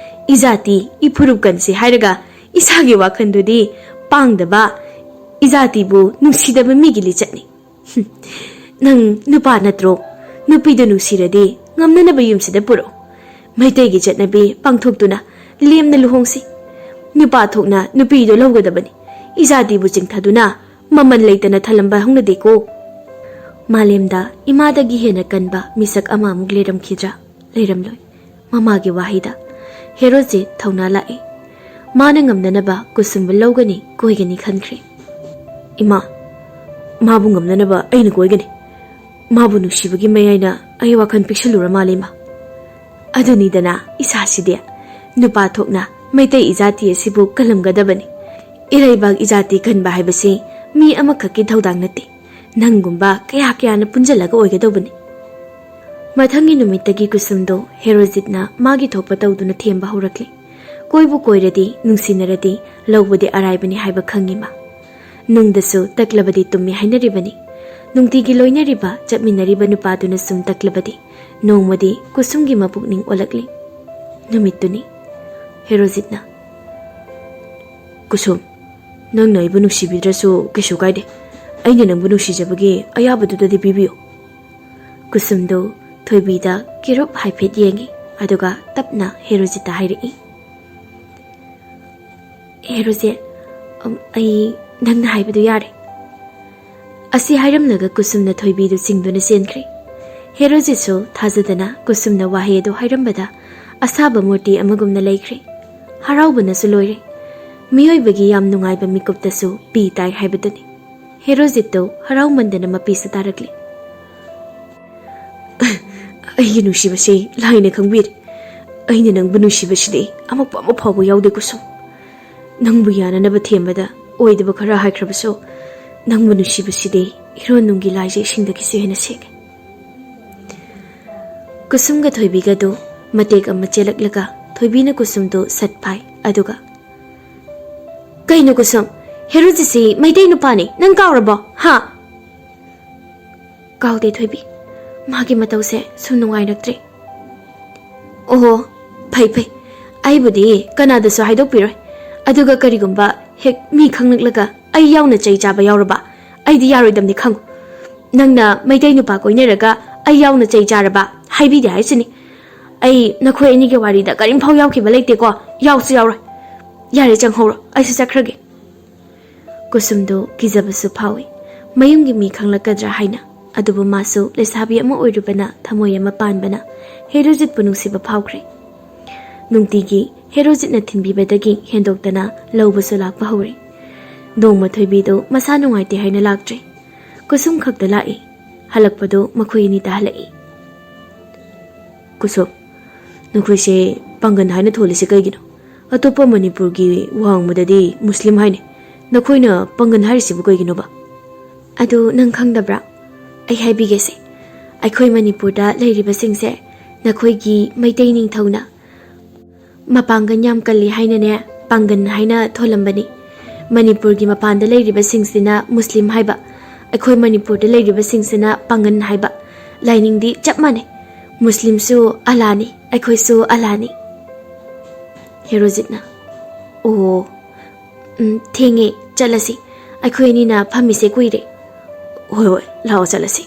ꯏꯖꯥꯇꯤ, ꯏꯐꯨꯔꯨꯞ ꯀꯟꯁꯤ ꯍꯥꯏꯔꯒ ꯏꯁꯥꯒꯤ ꯋꯥꯈꯜꯗꯨꯗꯤ ꯄꯥꯡꯗꯕ, ꯏꯖꯥꯇꯤꯕꯨ ꯅꯨꯡꯁꯤꯗꯕ ꯃꯤꯒꯤ ꯂꯤꯆꯠꯅꯤ꯫ ꯅꯪ ꯅꯨꯄꯥ ꯅꯠꯇ꯭ꯔꯣ? ꯅꯨꯄꯤꯗꯨ ꯅꯨꯡꯁꯤꯔꯗꯤ ꯉꯝꯅꯅꯕ ꯌꯨꯝꯁꯤꯗ ꯄꯨꯔꯛꯎ꯫ ꯃꯩꯇꯩꯒꯤ ꯆꯠꯅꯕꯤ ꯄꯥꯡꯊꯣꯛꯇꯨꯅ ꯂꯦꯝꯅ ꯂꯨꯍꯣꯡꯁꯤ꯫ ꯅꯨꯄꯥ ꯊꯣꯛꯅ ꯅꯨꯄꯤꯗꯨ ꯂꯧꯒꯗꯕꯅꯤ꯫ ꯏꯖꯥꯇꯤꯕꯨ ꯆꯤꯡꯊꯗꯨꯅ ꯃꯃꯜ ꯂꯩꯇꯅ ꯊꯜꯂꯝꯕ ꯍꯧꯅꯗꯦꯀꯣ꯫ ꯃꯥꯂꯦꯝꯗ ꯏꯃꯥꯗꯒꯤ ꯍꯦꯟꯅ ꯀꯟꯕ ꯃꯤꯁꯛ ꯑꯃ ꯑꯃꯨꯛ ꯂꯩꯔꯝꯈꯤꯗ꯭ꯔꯥ? ꯂꯩꯔꯝꯂꯣꯏ꯫ ꯃꯃꯥꯒꯤ ꯋꯥꯍꯩꯗ ꯍꯦꯔꯣꯖꯤꯠ ꯊꯧꯅꯥ ꯂꯥꯛꯏ꯫ ꯃꯥꯅ ꯉꯝꯅꯅꯕ ꯀꯨꯁꯨꯝꯕꯨ ꯂꯧꯒꯅꯤ, ꯀꯣꯏꯒꯅꯤ ꯈꯟꯈ꯭ꯔꯦ꯫ "ꯏꯃꯥ, ꯃꯥꯕꯨ ꯉꯝꯅꯅꯕ ꯑꯩꯅ ꯀꯣꯏꯒꯅꯤ꯫ ꯃꯥꯕꯨ ꯅꯨꯡꯁꯤꯕꯒꯤ ꯃꯌꯥꯏꯅ ꯑꯩ ꯋꯥꯈꯜ ꯄꯤꯛꯁꯜꯂꯨꯔ ꯃꯥꯜꯂꯦ, ꯏꯃꯥ꯫" ꯑꯗꯨꯅꯤꯗꯅ ꯏꯁꯥꯁꯤꯗꯤ꯫ ꯅꯨꯄꯥ ꯊꯣꯛꯅ ꯃꯩꯇꯩ ꯏꯖꯥꯇꯤ ꯑꯁꯤꯕꯨ ꯀꯜꯂꯝꯒꯗꯕꯅꯤ꯫ ꯏꯔꯩꯕꯥꯛ ꯏꯖꯥꯇꯤ ꯀꯟꯕ ꯍꯥꯏꯕꯁꯤ ꯃꯤ ꯑꯃꯈꯛꯀꯤ ꯊꯧꯗꯥꯡ ꯅꯠꯇꯦ꯫ ꯅꯪꯒꯨꯝꯕ ꯀꯌꯥ ꯀꯌꯥꯅ ꯄꯨꯟꯖꯜꯂꯒ ꯑꯣꯏꯒꯗꯧꯕꯅꯤ꯫ ꯃꯊꯪꯒꯤ ꯅꯨꯃꯤꯠꯇꯒꯤ ꯀꯨꯁꯨꯝꯗꯣ ꯍꯦꯔꯣꯖꯤꯠꯅ ꯃꯥꯒꯤ ꯊꯣꯛꯄ ꯇꯧꯗꯨꯅ ꯊꯦꯝꯕ ꯍꯧꯔꯛꯂꯦ꯫ ꯀꯣꯏꯕꯨ ꯀꯣꯏꯔꯗꯤ, ꯅꯨꯡꯁꯤꯅꯔꯗꯤ, ꯂꯧꯕꯗꯤ ꯑꯔꯥꯏꯕꯅꯤ ꯍꯥꯏꯕ ꯈꯪꯉꯤ ꯃꯥ꯫ ꯅꯨꯡꯗꯁꯨ ꯇꯛꯂꯕꯗꯤ ꯇꯨꯝꯃꯤ ꯍꯥꯏꯅꯔꯤꯕꯅꯤ꯫ ꯅꯨꯡꯇꯤꯒꯤ ꯂꯣꯏꯅꯔꯤꯕ, ꯆꯠꯃꯤꯟꯅꯔꯤꯕ ꯅꯨꯄꯥꯗꯨꯅ ꯁꯨꯝ ꯇꯛꯂꯕꯗꯤ, ꯅꯣꯡꯃꯗꯤ ꯀꯨꯁꯨꯝꯒꯤ ꯃꯄꯨꯛꯅꯤꯡ ꯑꯣꯜꯂꯛꯂꯤ꯫ ꯅꯨꯃꯤꯠꯇꯨꯅꯤ꯫ ꯍꯦꯔꯣꯖꯤꯠꯅ, "ꯀꯨꯁꯨꯝ, ꯅꯪꯅ ꯑꯩꯕꯨ ꯅꯨꯡꯁꯤꯕꯤꯗ꯭ꯔꯁꯨ ꯀꯩꯁꯨ ꯀꯥꯏꯗꯦ꯫ ꯑꯩꯅ ꯅꯪꯕꯨ ꯅꯨꯡꯁꯤꯖꯕꯒꯤ ꯑꯌꯥꯕꯗꯨꯗꯗꯤ ꯄꯤꯕꯤꯌꯨ꯫" ꯀꯨꯁꯨꯝꯗꯨ ꯊꯣꯏꯕꯤꯗ ꯀꯤꯔꯨꯞ ꯍꯥꯏꯐꯦꯠ ꯌꯦꯡꯉꯤ, ꯑꯗꯨꯒ ꯇꯞꯅ ꯍꯦꯔꯣꯖꯤꯠꯇ ꯍꯥꯏꯔꯛꯏ, "ꯍꯦꯔꯣꯖꯤꯠ, ꯑꯝ, ꯑꯩ ꯅꯪꯅ ꯍꯥꯏꯕꯗꯨ ꯌꯥꯔꯦ꯫" ꯑꯁꯤ ꯍꯥꯏꯔꯝꯂꯒ ꯀꯨꯁꯨꯝꯅ ꯊꯣꯏꯕꯤꯗꯨ ꯆꯤꯡꯗꯨꯅ ꯆꯦꯟꯈ꯭ꯔꯦ꯫ ꯍꯦꯔꯣꯖꯤꯠꯁꯨ ꯊꯥꯖꯗꯅ ꯀꯨꯁꯨꯝꯅ ꯋꯥꯍꯩ ꯑꯗꯨ ꯍꯥꯏꯔꯝꯕꯗ ꯑꯁꯥꯕ ꯃꯨꯔꯇꯤ ꯑꯃꯒꯨꯝꯅ ꯂꯩꯈ꯭ꯔꯦ꯫ ꯍꯔꯥꯎꯕꯅꯁꯨ ꯂꯣꯏꯔꯦ꯫ ꯃꯤꯑꯣꯏꯕꯒꯤ ꯌꯥꯝ ꯅꯨꯡꯉꯥꯏꯕ ꯃꯤꯀꯨꯞꯇꯁꯨ ꯄꯤ ꯇꯥꯏ ꯍꯥꯏꯕꯗꯨꯅꯤ꯫ ꯍꯦꯔꯣꯖꯤꯠꯇꯨ ꯍꯔꯥꯎꯃꯟꯗꯅ ꯃꯄꯤꯁꯨ ꯇꯥꯔꯛꯂꯦ꯫ "ꯑꯩꯒꯤ ꯅꯨꯡꯁꯤꯕꯁꯤ ꯂꯥꯏꯅ ꯈꯪꯕꯤꯔꯦ꯫ ꯑꯩꯅ ꯅꯪꯕꯨ ꯅꯨꯡꯁꯤꯕꯁꯤꯗꯤ ꯑꯃꯛꯄ ꯑꯃ ꯐꯥꯎꯕ ꯌꯥꯎꯗꯦ ꯀꯨꯁꯨꯝ꯫ ꯅꯪꯕꯨ ꯌꯥꯅꯅꯕ ꯊꯦꯝꯕꯗ ꯑꯣꯏꯗꯕ ꯈꯔ ꯍꯥꯏꯈ꯭ꯔꯕꯁꯨ, ꯅꯪꯕꯨ ꯅꯨꯡꯁꯤꯕꯁꯤꯗꯤ ꯏꯔꯣꯟꯅꯨꯡꯒꯤ ꯂꯥꯏꯖ ꯏꯁꯤꯡꯗꯒꯤꯁꯨ ꯍꯦꯟꯅ ꯁꯦꯡꯉꯦ꯫" ꯀꯨꯁꯨꯝꯒ ꯊꯣꯏꯕꯤꯒꯗꯨ ꯃꯇꯦꯛ ꯑꯃ ꯆꯦꯜꯂꯛꯂꯒ ꯊꯣꯏꯕꯤꯅ ꯀꯨꯁꯨꯝꯗꯨ ꯁꯠ ꯐꯥꯏ, ꯑꯗꯨꯒ, "ꯀꯩꯅꯣ ꯀꯨꯁꯨꯝ, ꯍꯦꯔꯣꯖꯤꯠꯁꯤ ꯃꯩꯇꯩ ꯅꯨꯄꯥꯅꯤ, ꯅꯪ ꯀꯥꯎꯔꯕꯣ? ꯍꯥ?" "ꯀꯥꯎꯗꯦ ꯊꯣꯏꯕꯤ, ꯃꯥꯒꯤ ꯃꯇꯧꯁꯦ ꯁꯨꯝ ꯅꯨꯡꯉꯥꯏꯔꯛꯇ꯭ꯔꯦ꯫" "ꯑꯣꯍꯣ, ꯐꯩ ꯐꯩ, ꯑꯩꯕꯨꯗꯤ ꯀꯅꯥꯗꯁꯨ ꯍꯥꯏꯗꯣꯛꯄꯤꯔꯣꯏ꯫ ꯑꯗꯨꯒ ꯀꯔꯤꯒꯨꯝꯕ ꯍꯦꯛ ꯃꯤ ꯈꯪꯂꯛꯂꯒ ꯑꯩ ꯌꯥꯎꯅ ꯆꯩ ꯆꯥꯕ ꯌꯥꯎꯔꯕ, ꯑꯩꯗꯤ ꯌꯥꯔꯣꯏꯗꯕꯅꯤ ꯈꯪꯉꯨ꯫ ꯅꯪꯅ ꯃꯩꯇꯩ ꯅꯨꯄꯥ ꯀꯣꯏꯅꯔꯒ ꯑꯩ ꯌꯥꯎꯅ ꯆꯩ ꯆꯥꯔꯕ ꯍꯥꯏꯕꯤꯗꯦ ꯍꯥꯏꯁꯤꯅꯤ꯫ ꯑꯩ ꯅꯈꯣꯏ ꯑꯅꯤꯒꯤ ꯋꯥꯔꯤꯗ ꯀꯔꯤꯝꯐꯥꯎ ꯌꯥꯎꯈꯤꯕ ꯂꯩꯇꯦꯀꯣ, ꯌꯥꯎꯁꯨ ꯌꯥꯎꯔꯣꯏ꯫ ꯌꯥꯔꯦ, ꯆꯪꯍꯧꯔꯣ, ꯑꯩꯁꯨ ꯆꯠꯈ꯭ꯔꯒꯦ꯫ ꯀꯨꯁꯨꯝꯗꯨ ꯀꯤꯖꯕꯁꯨ ꯐꯥꯎꯏ꯫ ꯃꯌꯨꯝꯒꯤ ꯃꯤ ꯈꯪꯂꯛꯀꯗ꯭ꯔꯥ ꯍꯥꯏꯅ꯫ ꯑꯗꯨꯕꯨ ꯃꯥꯁꯨ ꯂꯩꯁꯥꯕꯤ ꯑꯃ ꯑꯣꯏꯔꯨꯕꯅ ꯊꯃꯣꯏ ꯑꯃ ꯄꯥꯟꯕꯅ ꯍꯦꯔꯣꯖꯤꯠꯄꯨ ꯅꯨꯡꯁꯤꯕ ꯐꯥꯎꯈ꯭ꯔꯦ꯫ ꯅꯨꯡꯇꯤꯒꯤ ꯍꯦꯔꯣꯖꯤꯠꯅ ꯊꯤꯟꯕꯤꯕꯗꯒꯤ ꯍꯦꯟꯗꯣꯛꯇꯅ ꯂꯧꯕꯁꯨ ꯂꯥꯛꯄ ꯍꯧꯔꯦ꯫ ꯅꯣꯡꯃ ꯊꯣꯏꯕꯤꯗꯨ ꯃꯁꯥ ꯅꯨꯡꯉꯥꯏꯇꯦ ꯍꯥꯏꯅ ꯂꯥꯛꯇ꯭ꯔꯦ꯫ ꯀꯨꯁꯨꯝ ꯈꯛꯇ ꯂꯥꯛꯏ꯫ ꯍꯜꯂꯛꯄꯗꯨ ꯃꯈꯣꯏ ꯑꯅꯤꯗ ꯍꯜꯂꯛꯏ꯫ ꯀꯨꯁꯨꯝ, ꯅꯈꯣꯏꯁꯦ ꯄꯥꯡꯒꯟ ꯍꯥꯏꯅ ꯊꯣꯜꯂꯤꯁꯦ ꯀꯩꯒꯤꯅꯣ? ꯑꯇꯣꯞꯄ ꯃꯅꯤꯄꯨꯔꯒꯤ ꯋꯥꯡꯃꯗꯗꯤ ꯃꯨꯁꯂꯤꯝ ꯍꯥꯏꯅꯤ, ꯅꯈꯣꯏꯅ ꯄꯥꯡꯒꯟ ꯍꯥꯏꯔꯤꯁꯤꯕꯨ ꯀꯩꯒꯤꯅꯣꯕ? ꯑꯗꯨ ꯅꯪ ꯈꯪꯗꯕ꯭ꯔꯥ? ꯑꯩ ꯍꯥꯏꯕꯤꯒꯦꯁꯦ꯫ ꯑꯩꯈꯣꯏ ꯃꯅꯤꯄꯨꯔꯗ ꯂꯩꯔꯤꯕꯁꯤꯡꯁꯦ ꯅꯈꯣꯏꯒꯤ ꯃꯩꯇꯩ ꯅꯤꯡꯊꯧꯅ ꯃꯄꯥꯡꯒꯜ ꯌꯥꯝ ꯀꯜꯂꯤ ꯍꯥꯏꯅꯅꯦ ꯄꯥꯡꯒꯟ ꯍꯥꯏꯅ ꯊꯣꯜꯂꯝꯕꯅꯤ꯫ ꯃꯅꯤꯄꯨꯔꯒꯤ ꯃꯄꯥꯟꯗ ꯂꯩꯔꯤꯕꯁꯤꯡꯁꯤꯅ ꯃꯨꯁꯂꯤꯝ ꯍꯥꯏꯕ, ꯑꯩꯈꯣꯏ ꯃꯅꯤꯄꯨꯔꯗ ꯂꯩꯔꯤꯕꯁꯤꯡꯁꯤꯅ ꯄꯥꯡꯒꯟ ꯍꯥꯏꯕ꯫ ꯂꯥꯏꯅꯤꯡꯗꯤ ꯆꯞ ꯃꯥꯟꯅꯩ꯫ ꯃꯨꯁꯂꯤꯝꯁꯨ ꯑꯂꯥꯅꯤ, ꯑꯩꯈꯣꯏꯁꯨ ꯑꯂꯥꯅꯤ꯫ ꯍꯦꯔꯣꯖꯤꯠꯅ, "ꯑꯣ, ꯎꯝ, ꯊꯦꯡꯉꯦ, ꯆꯠꯂꯁꯤ꯫ ꯑꯩꯈꯣꯏ ꯑꯅꯤꯅ ꯐꯝꯃꯤꯁꯦ ꯀꯨꯏꯔꯦ꯫" "ꯍꯣꯏ, ꯍꯣꯏ, ꯂꯥꯛꯑꯣ, ꯆꯠꯂꯁꯤ꯫"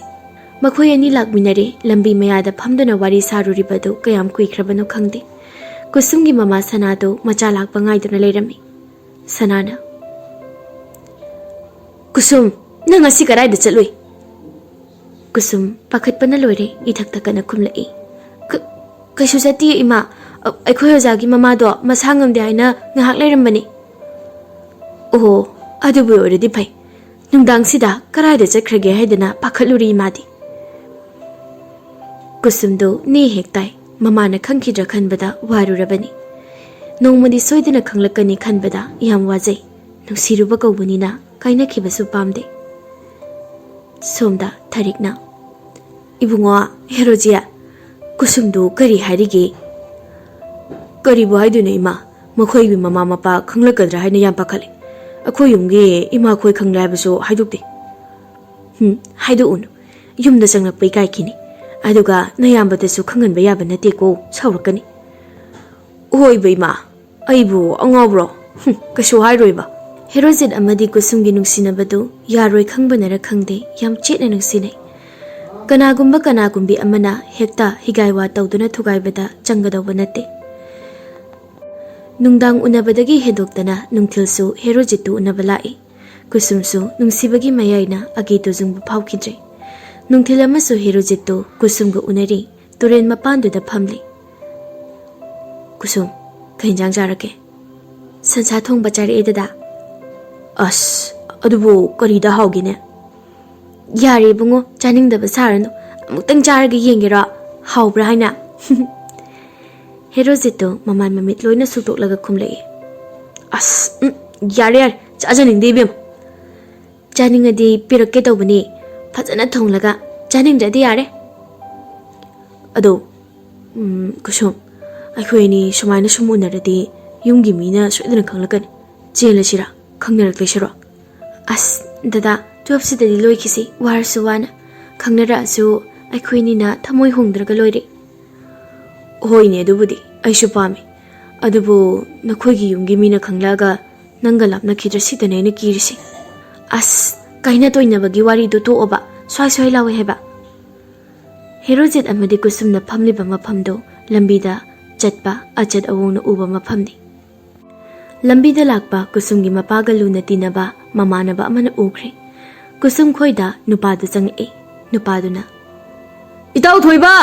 ꯃꯈꯣꯏ ꯑꯅꯤ ꯂꯥꯛꯃꯤꯟꯅꯔꯦ꯫ ꯂꯝꯕꯤ ꯃꯌꯥꯗ ꯐꯝꯗꯨꯅ ꯋꯥꯔꯤ ꯁꯥꯔꯨꯔꯤꯕꯗꯨ ꯀꯌꯥꯝ ꯀꯨꯏꯈ꯭ꯔꯕꯅꯣ ꯈꯪꯗꯦ꯫ ꯀꯨꯁꯨꯝꯒꯤ ꯃꯃꯥ ꯁꯅꯥꯗꯨ ꯃꯆꯥ ꯂꯥꯛꯄ ꯉꯥꯏꯗꯨꯅ ꯂꯩꯔꯝꯃꯤ꯫ ꯁꯅꯥꯅ, "ꯀꯨꯁꯨꯝ, ꯅꯪ ꯉꯁꯤ ꯀꯗꯥꯏꯗ ꯆꯠꯂꯨꯏ?" ꯀꯨꯁꯨꯝ ꯄꯥꯈꯠꯄꯅ ꯂꯣꯏꯔꯦ, ꯏꯊꯛ ꯊꯛꯀꯠꯅ ꯈꯨꯝꯂꯛꯏ꯫ "ꯀ-, ꯀꯩꯁꯨ ꯆꯠꯇꯤꯌꯦ, ꯏꯃꯥ꯫ ꯑ, ꯑꯩꯈꯣꯏ ꯑꯣꯖꯥꯒꯤ ꯃꯃꯥꯗꯣ ꯃꯁꯥ ꯉꯝꯗꯦ ꯍꯥꯏꯅ ꯉꯥꯏꯍꯥꯛ ꯂꯩꯔꯝꯕꯅꯤ꯫" "ꯑꯣꯍꯣ, ꯑꯗꯨꯕꯨ ꯑꯣꯏꯔꯗꯤ ꯐꯩ꯫ ꯅꯨꯡꯗꯥꯡꯁꯤꯗ ꯀꯗꯥꯏꯗ ꯆꯠꯈ꯭ꯔꯒꯦ ꯍꯥꯏꯗꯅ ꯄꯥꯈꯠꯂꯨꯔꯤ ꯏꯃꯥꯗꯤ꯫" ꯀꯨꯁꯨꯝꯗꯨ ꯅꯦ ꯍꯦꯛ ꯇꯥꯏ꯫ ꯃꯃꯥꯅ ꯈꯪꯈꯤꯗ꯭ꯔꯥ ꯈꯟꯕꯗ ꯋꯥꯔꯨꯔꯕꯅꯤ꯫ ꯅꯣꯡꯃꯗꯤ ꯁꯣꯏꯗꯅ ꯈꯪꯂꯛꯀꯅꯤ ꯈꯟꯕꯗ ꯌꯥꯝ ꯋꯥꯖꯩ꯫ ꯅꯨꯡꯁꯤꯔꯨꯕ ꯀꯧꯕꯅꯤꯅ ꯀꯥꯏꯅꯈꯤꯕꯁꯨ ꯄꯥꯝꯗꯦ꯫ ꯁꯣꯝꯗ ꯊꯔꯤꯛꯅ, "ꯏꯕꯨꯡꯉꯣ, ꯍꯦꯔꯣꯖꯤ, ꯀꯨꯁꯨꯝꯗꯨ ꯀꯔꯤ ꯍꯥꯏꯔꯤꯒꯦ?" "ꯀꯔꯤꯕꯨ ꯍꯥꯏꯗꯣꯏꯅꯣ ꯏꯃꯥ? ꯃꯈꯣꯏꯒꯤ ꯃꯃꯥ ꯃꯄꯥ ꯈꯪꯂꯛꯀꯗ꯭ꯔꯥ ꯍꯥꯏꯅ ꯌꯥꯝ ꯄꯥꯈꯠꯂꯤ꯫ ꯑꯩꯈꯣꯏ ꯌꯨꯝꯒꯤ ꯏꯃꯥꯈꯣꯏ ꯈꯪꯂꯦ ꯍꯥꯏꯕꯁꯨ ꯍꯥꯏꯗꯣꯛꯇꯦ꯫" "ꯍꯨꯝ, ꯍꯥꯏꯗꯣꯛꯎꯅꯨ꯫ ꯌꯨꯝꯗ ꯆꯪꯂꯛꯄ ꯏꯀꯥꯏꯈꯤꯅꯤ꯫ ꯑꯗꯨꯒ ꯅꯌꯥꯝꯕꯗꯁꯨ ꯈꯪꯍꯟꯕ ꯌꯥꯕ ꯅꯠꯇꯦꯀꯣ, ꯁꯥꯎꯔꯛꯀꯅꯤ꯫" "ꯑꯣꯏꯕ ꯏꯃꯥ, ꯑꯩꯕꯨ ꯑꯉꯥꯎꯕ꯭ꯔꯣ? "ꯍꯨꯝ, ꯀꯩꯁꯨ ꯍꯥꯏꯔꯣꯏꯕ꯫" ꯍꯦꯔꯣꯖꯤꯠ ꯑꯃꯗꯤ ꯀꯨꯁꯨꯝꯒꯤ ꯅꯨꯡꯁꯤꯅꯕꯗꯨ ꯌꯥꯔꯣꯏ ꯈꯪꯕꯅꯔ ꯈꯪꯗꯦ, ꯌꯥꯝ ꯆꯦꯠꯅ ꯅꯨꯡꯁꯤꯅꯩ꯫ ꯀꯅꯥꯒꯨꯝꯕ ꯀꯅꯥꯒꯨꯝꯕꯤ ꯑꯃꯅ ꯍꯦꯛꯇ ꯍꯤꯒꯥꯏ ꯋꯥ ꯇꯧꯗꯨꯅ ꯊꯨꯒꯥꯏꯕꯗ ꯆꯪꯒꯗꯧꯕ ꯅꯠꯇꯦ꯫ ꯅꯨꯡꯗꯥꯡ ꯎꯅꯕꯗꯒꯤ ꯍꯦꯟꯗꯣꯛꯇꯅ ꯅꯨꯡꯊꯤꯜꯁꯨ ꯍꯦꯔꯣꯖꯤꯠꯇꯨ ꯎꯅꯕ ꯂꯥꯛꯏ꯫ ꯀꯨꯁꯨꯝꯁꯨ ꯅꯨꯡꯁꯤꯕꯒꯤ ꯃꯌꯥꯏꯅ ꯑꯀꯤ ꯇꯨꯖꯨꯡꯕ ꯐꯥꯎꯈꯤꯗ꯭ꯔꯦ꯫ ꯅꯨꯡꯊꯤꯜ ꯑꯃꯁꯨ ꯍꯦꯔꯣꯖꯤꯠꯇꯨ ꯀꯨꯁꯨꯝꯒ ꯎꯅꯔꯤ꯫ ꯇꯨꯔꯦꯜ ꯃꯄꯥꯟꯗꯨꯗ ꯐꯝꯂꯤ꯫ "ꯀꯨꯁꯨꯝ, ꯀꯩ ꯏꯟꯖꯥꯡ ꯆꯥꯔꯒꯦ?" "ꯁꯟꯁꯥ ꯊꯣꯡꯕ ꯆꯥꯔꯛꯑꯦ, ꯗꯗꯥ꯫" "ꯑꯁ, ꯑꯗꯨꯕꯨ ꯀꯔꯤꯗ ꯍꯥꯎꯒꯦꯅꯦ?" "ꯌꯥꯔꯦ ꯏꯕꯨꯡꯉꯣ, ꯆꯥꯅꯤꯡꯗꯕ ꯁꯥꯔꯅꯨ꯫ ꯑꯃꯨꯛꯇꯪ ꯆꯥꯔꯒ ꯌꯦꯡꯒꯦꯔꯣ? ꯍꯥꯎꯕ꯭ꯔꯥ ꯍꯥꯏꯅ?" ꯍꯦꯔꯣꯖꯤꯠꯇꯣ ꯃꯃꯥꯏ ꯃꯃꯤꯠ ꯂꯣꯏꯅ ꯁꯨꯛꯇꯣꯛꯂꯒ ꯈꯨꯝꯂꯛꯏ꯫ "ꯑꯁ, ꯎꯝ, ꯌꯥꯔꯦ, ꯌꯥꯔꯦ, ꯆꯥꯖꯅꯤꯡꯗꯦ ꯏꯕꯦꯝ꯫ ꯆꯥꯅꯤꯡꯉꯗꯤ ꯄꯤꯔꯛꯀꯦ ꯇꯧꯕꯅꯤ, ꯐꯖꯅ ꯊꯣꯡꯂꯒ꯫ ꯆꯥꯅꯤꯡꯗ꯭ꯔꯗꯤ ꯌꯥꯔꯦ꯫" "ꯑꯗꯣ, ꯎꯝ, ꯀꯨꯁꯨꯝ, ꯑꯩꯈꯣꯏ ꯑꯅꯤ ꯁꯨꯃꯥꯏꯅ ꯁꯨꯝ ꯎꯅꯔꯗꯤ ꯌꯨꯝꯒꯤ ꯃꯤꯅ ꯁꯣꯏꯗꯅ ꯈꯪꯂꯛꯀꯅꯤ꯫ ꯆꯦꯜꯂꯁꯤꯔꯥ, ꯈꯪꯅꯔꯛꯇꯣꯏ ꯁꯔꯨꯛ?" "ꯑꯁ, ꯗꯗꯥ, ꯇꯨꯋꯦꯜꯐꯁꯤꯗꯗꯤ ꯂꯣꯏꯈꯤꯁꯤ, ꯋꯥꯔꯁꯨ ꯋꯥꯅ꯫ ꯈꯪꯅꯔꯛꯑꯁꯨ ꯑꯩꯈꯣꯏ ꯑꯅꯤꯅ ꯊꯃꯣꯏ ꯍꯣꯡꯗ꯭ꯔꯒ ꯂꯣꯏꯔꯦ꯫" "ꯍꯣꯏꯅꯦ, ꯑꯗꯨꯕꯨꯗꯤ ꯑꯩꯁꯨ ꯄꯥꯝꯃꯤ꯫ ꯑꯗꯨꯕꯨ ꯅꯈꯣꯏꯒꯤ ꯌꯨꯝꯒꯤ ꯃꯤꯅ ꯈꯪꯂꯛꯑꯒ ꯅꯪꯒ ꯂꯥꯞꯅꯈꯤꯗ꯭ꯔꯥ ꯁꯤꯗꯅꯦ ꯑꯩꯅ ꯀꯤꯔꯤꯁꯦ꯫" "ꯑꯁ, ꯀꯥꯏꯅ ꯇꯣꯏꯅꯕꯒꯤ ꯋꯥꯔꯤꯗꯣ ꯇꯣꯛꯑꯣꯕ, ꯁ꯭ꯋꯥꯏ ꯁ꯭ꯋꯥꯏ ꯂꯥꯎꯋꯦ ꯍꯥꯏꯕ꯫" ꯍꯦꯔꯣꯖꯤꯠ ꯑꯃꯗꯤ ꯀꯨꯁꯨꯝꯅ ꯐꯝꯂꯤꯕ ꯃꯐꯝꯗꯨ ꯂꯝꯕꯤꯗ ꯆꯠꯄ ꯑꯆꯠ ꯑꯋꯣꯡꯅ ꯎꯕ ꯃꯐꯝꯅꯤ꯫ ꯂꯝꯕꯤꯗ ꯂꯥꯛꯄ ꯀꯨꯁꯨꯝꯒꯤ ꯃꯄꯥꯒ ꯂꯨꯅ ꯇꯤꯟꯅꯕ ꯃꯃꯥꯟꯅꯕ ꯑꯃꯅ ꯎꯈ꯭ꯔꯦ꯫ ꯀꯨꯁꯨꯝ ꯈꯣꯏꯗ ꯅꯨꯄꯥꯗꯨ ꯆꯪꯉꯛꯑꯦ꯫ ꯅꯨꯄꯥꯗꯨꯅ, "ꯏꯇꯥꯎ ꯊꯣꯏꯕ!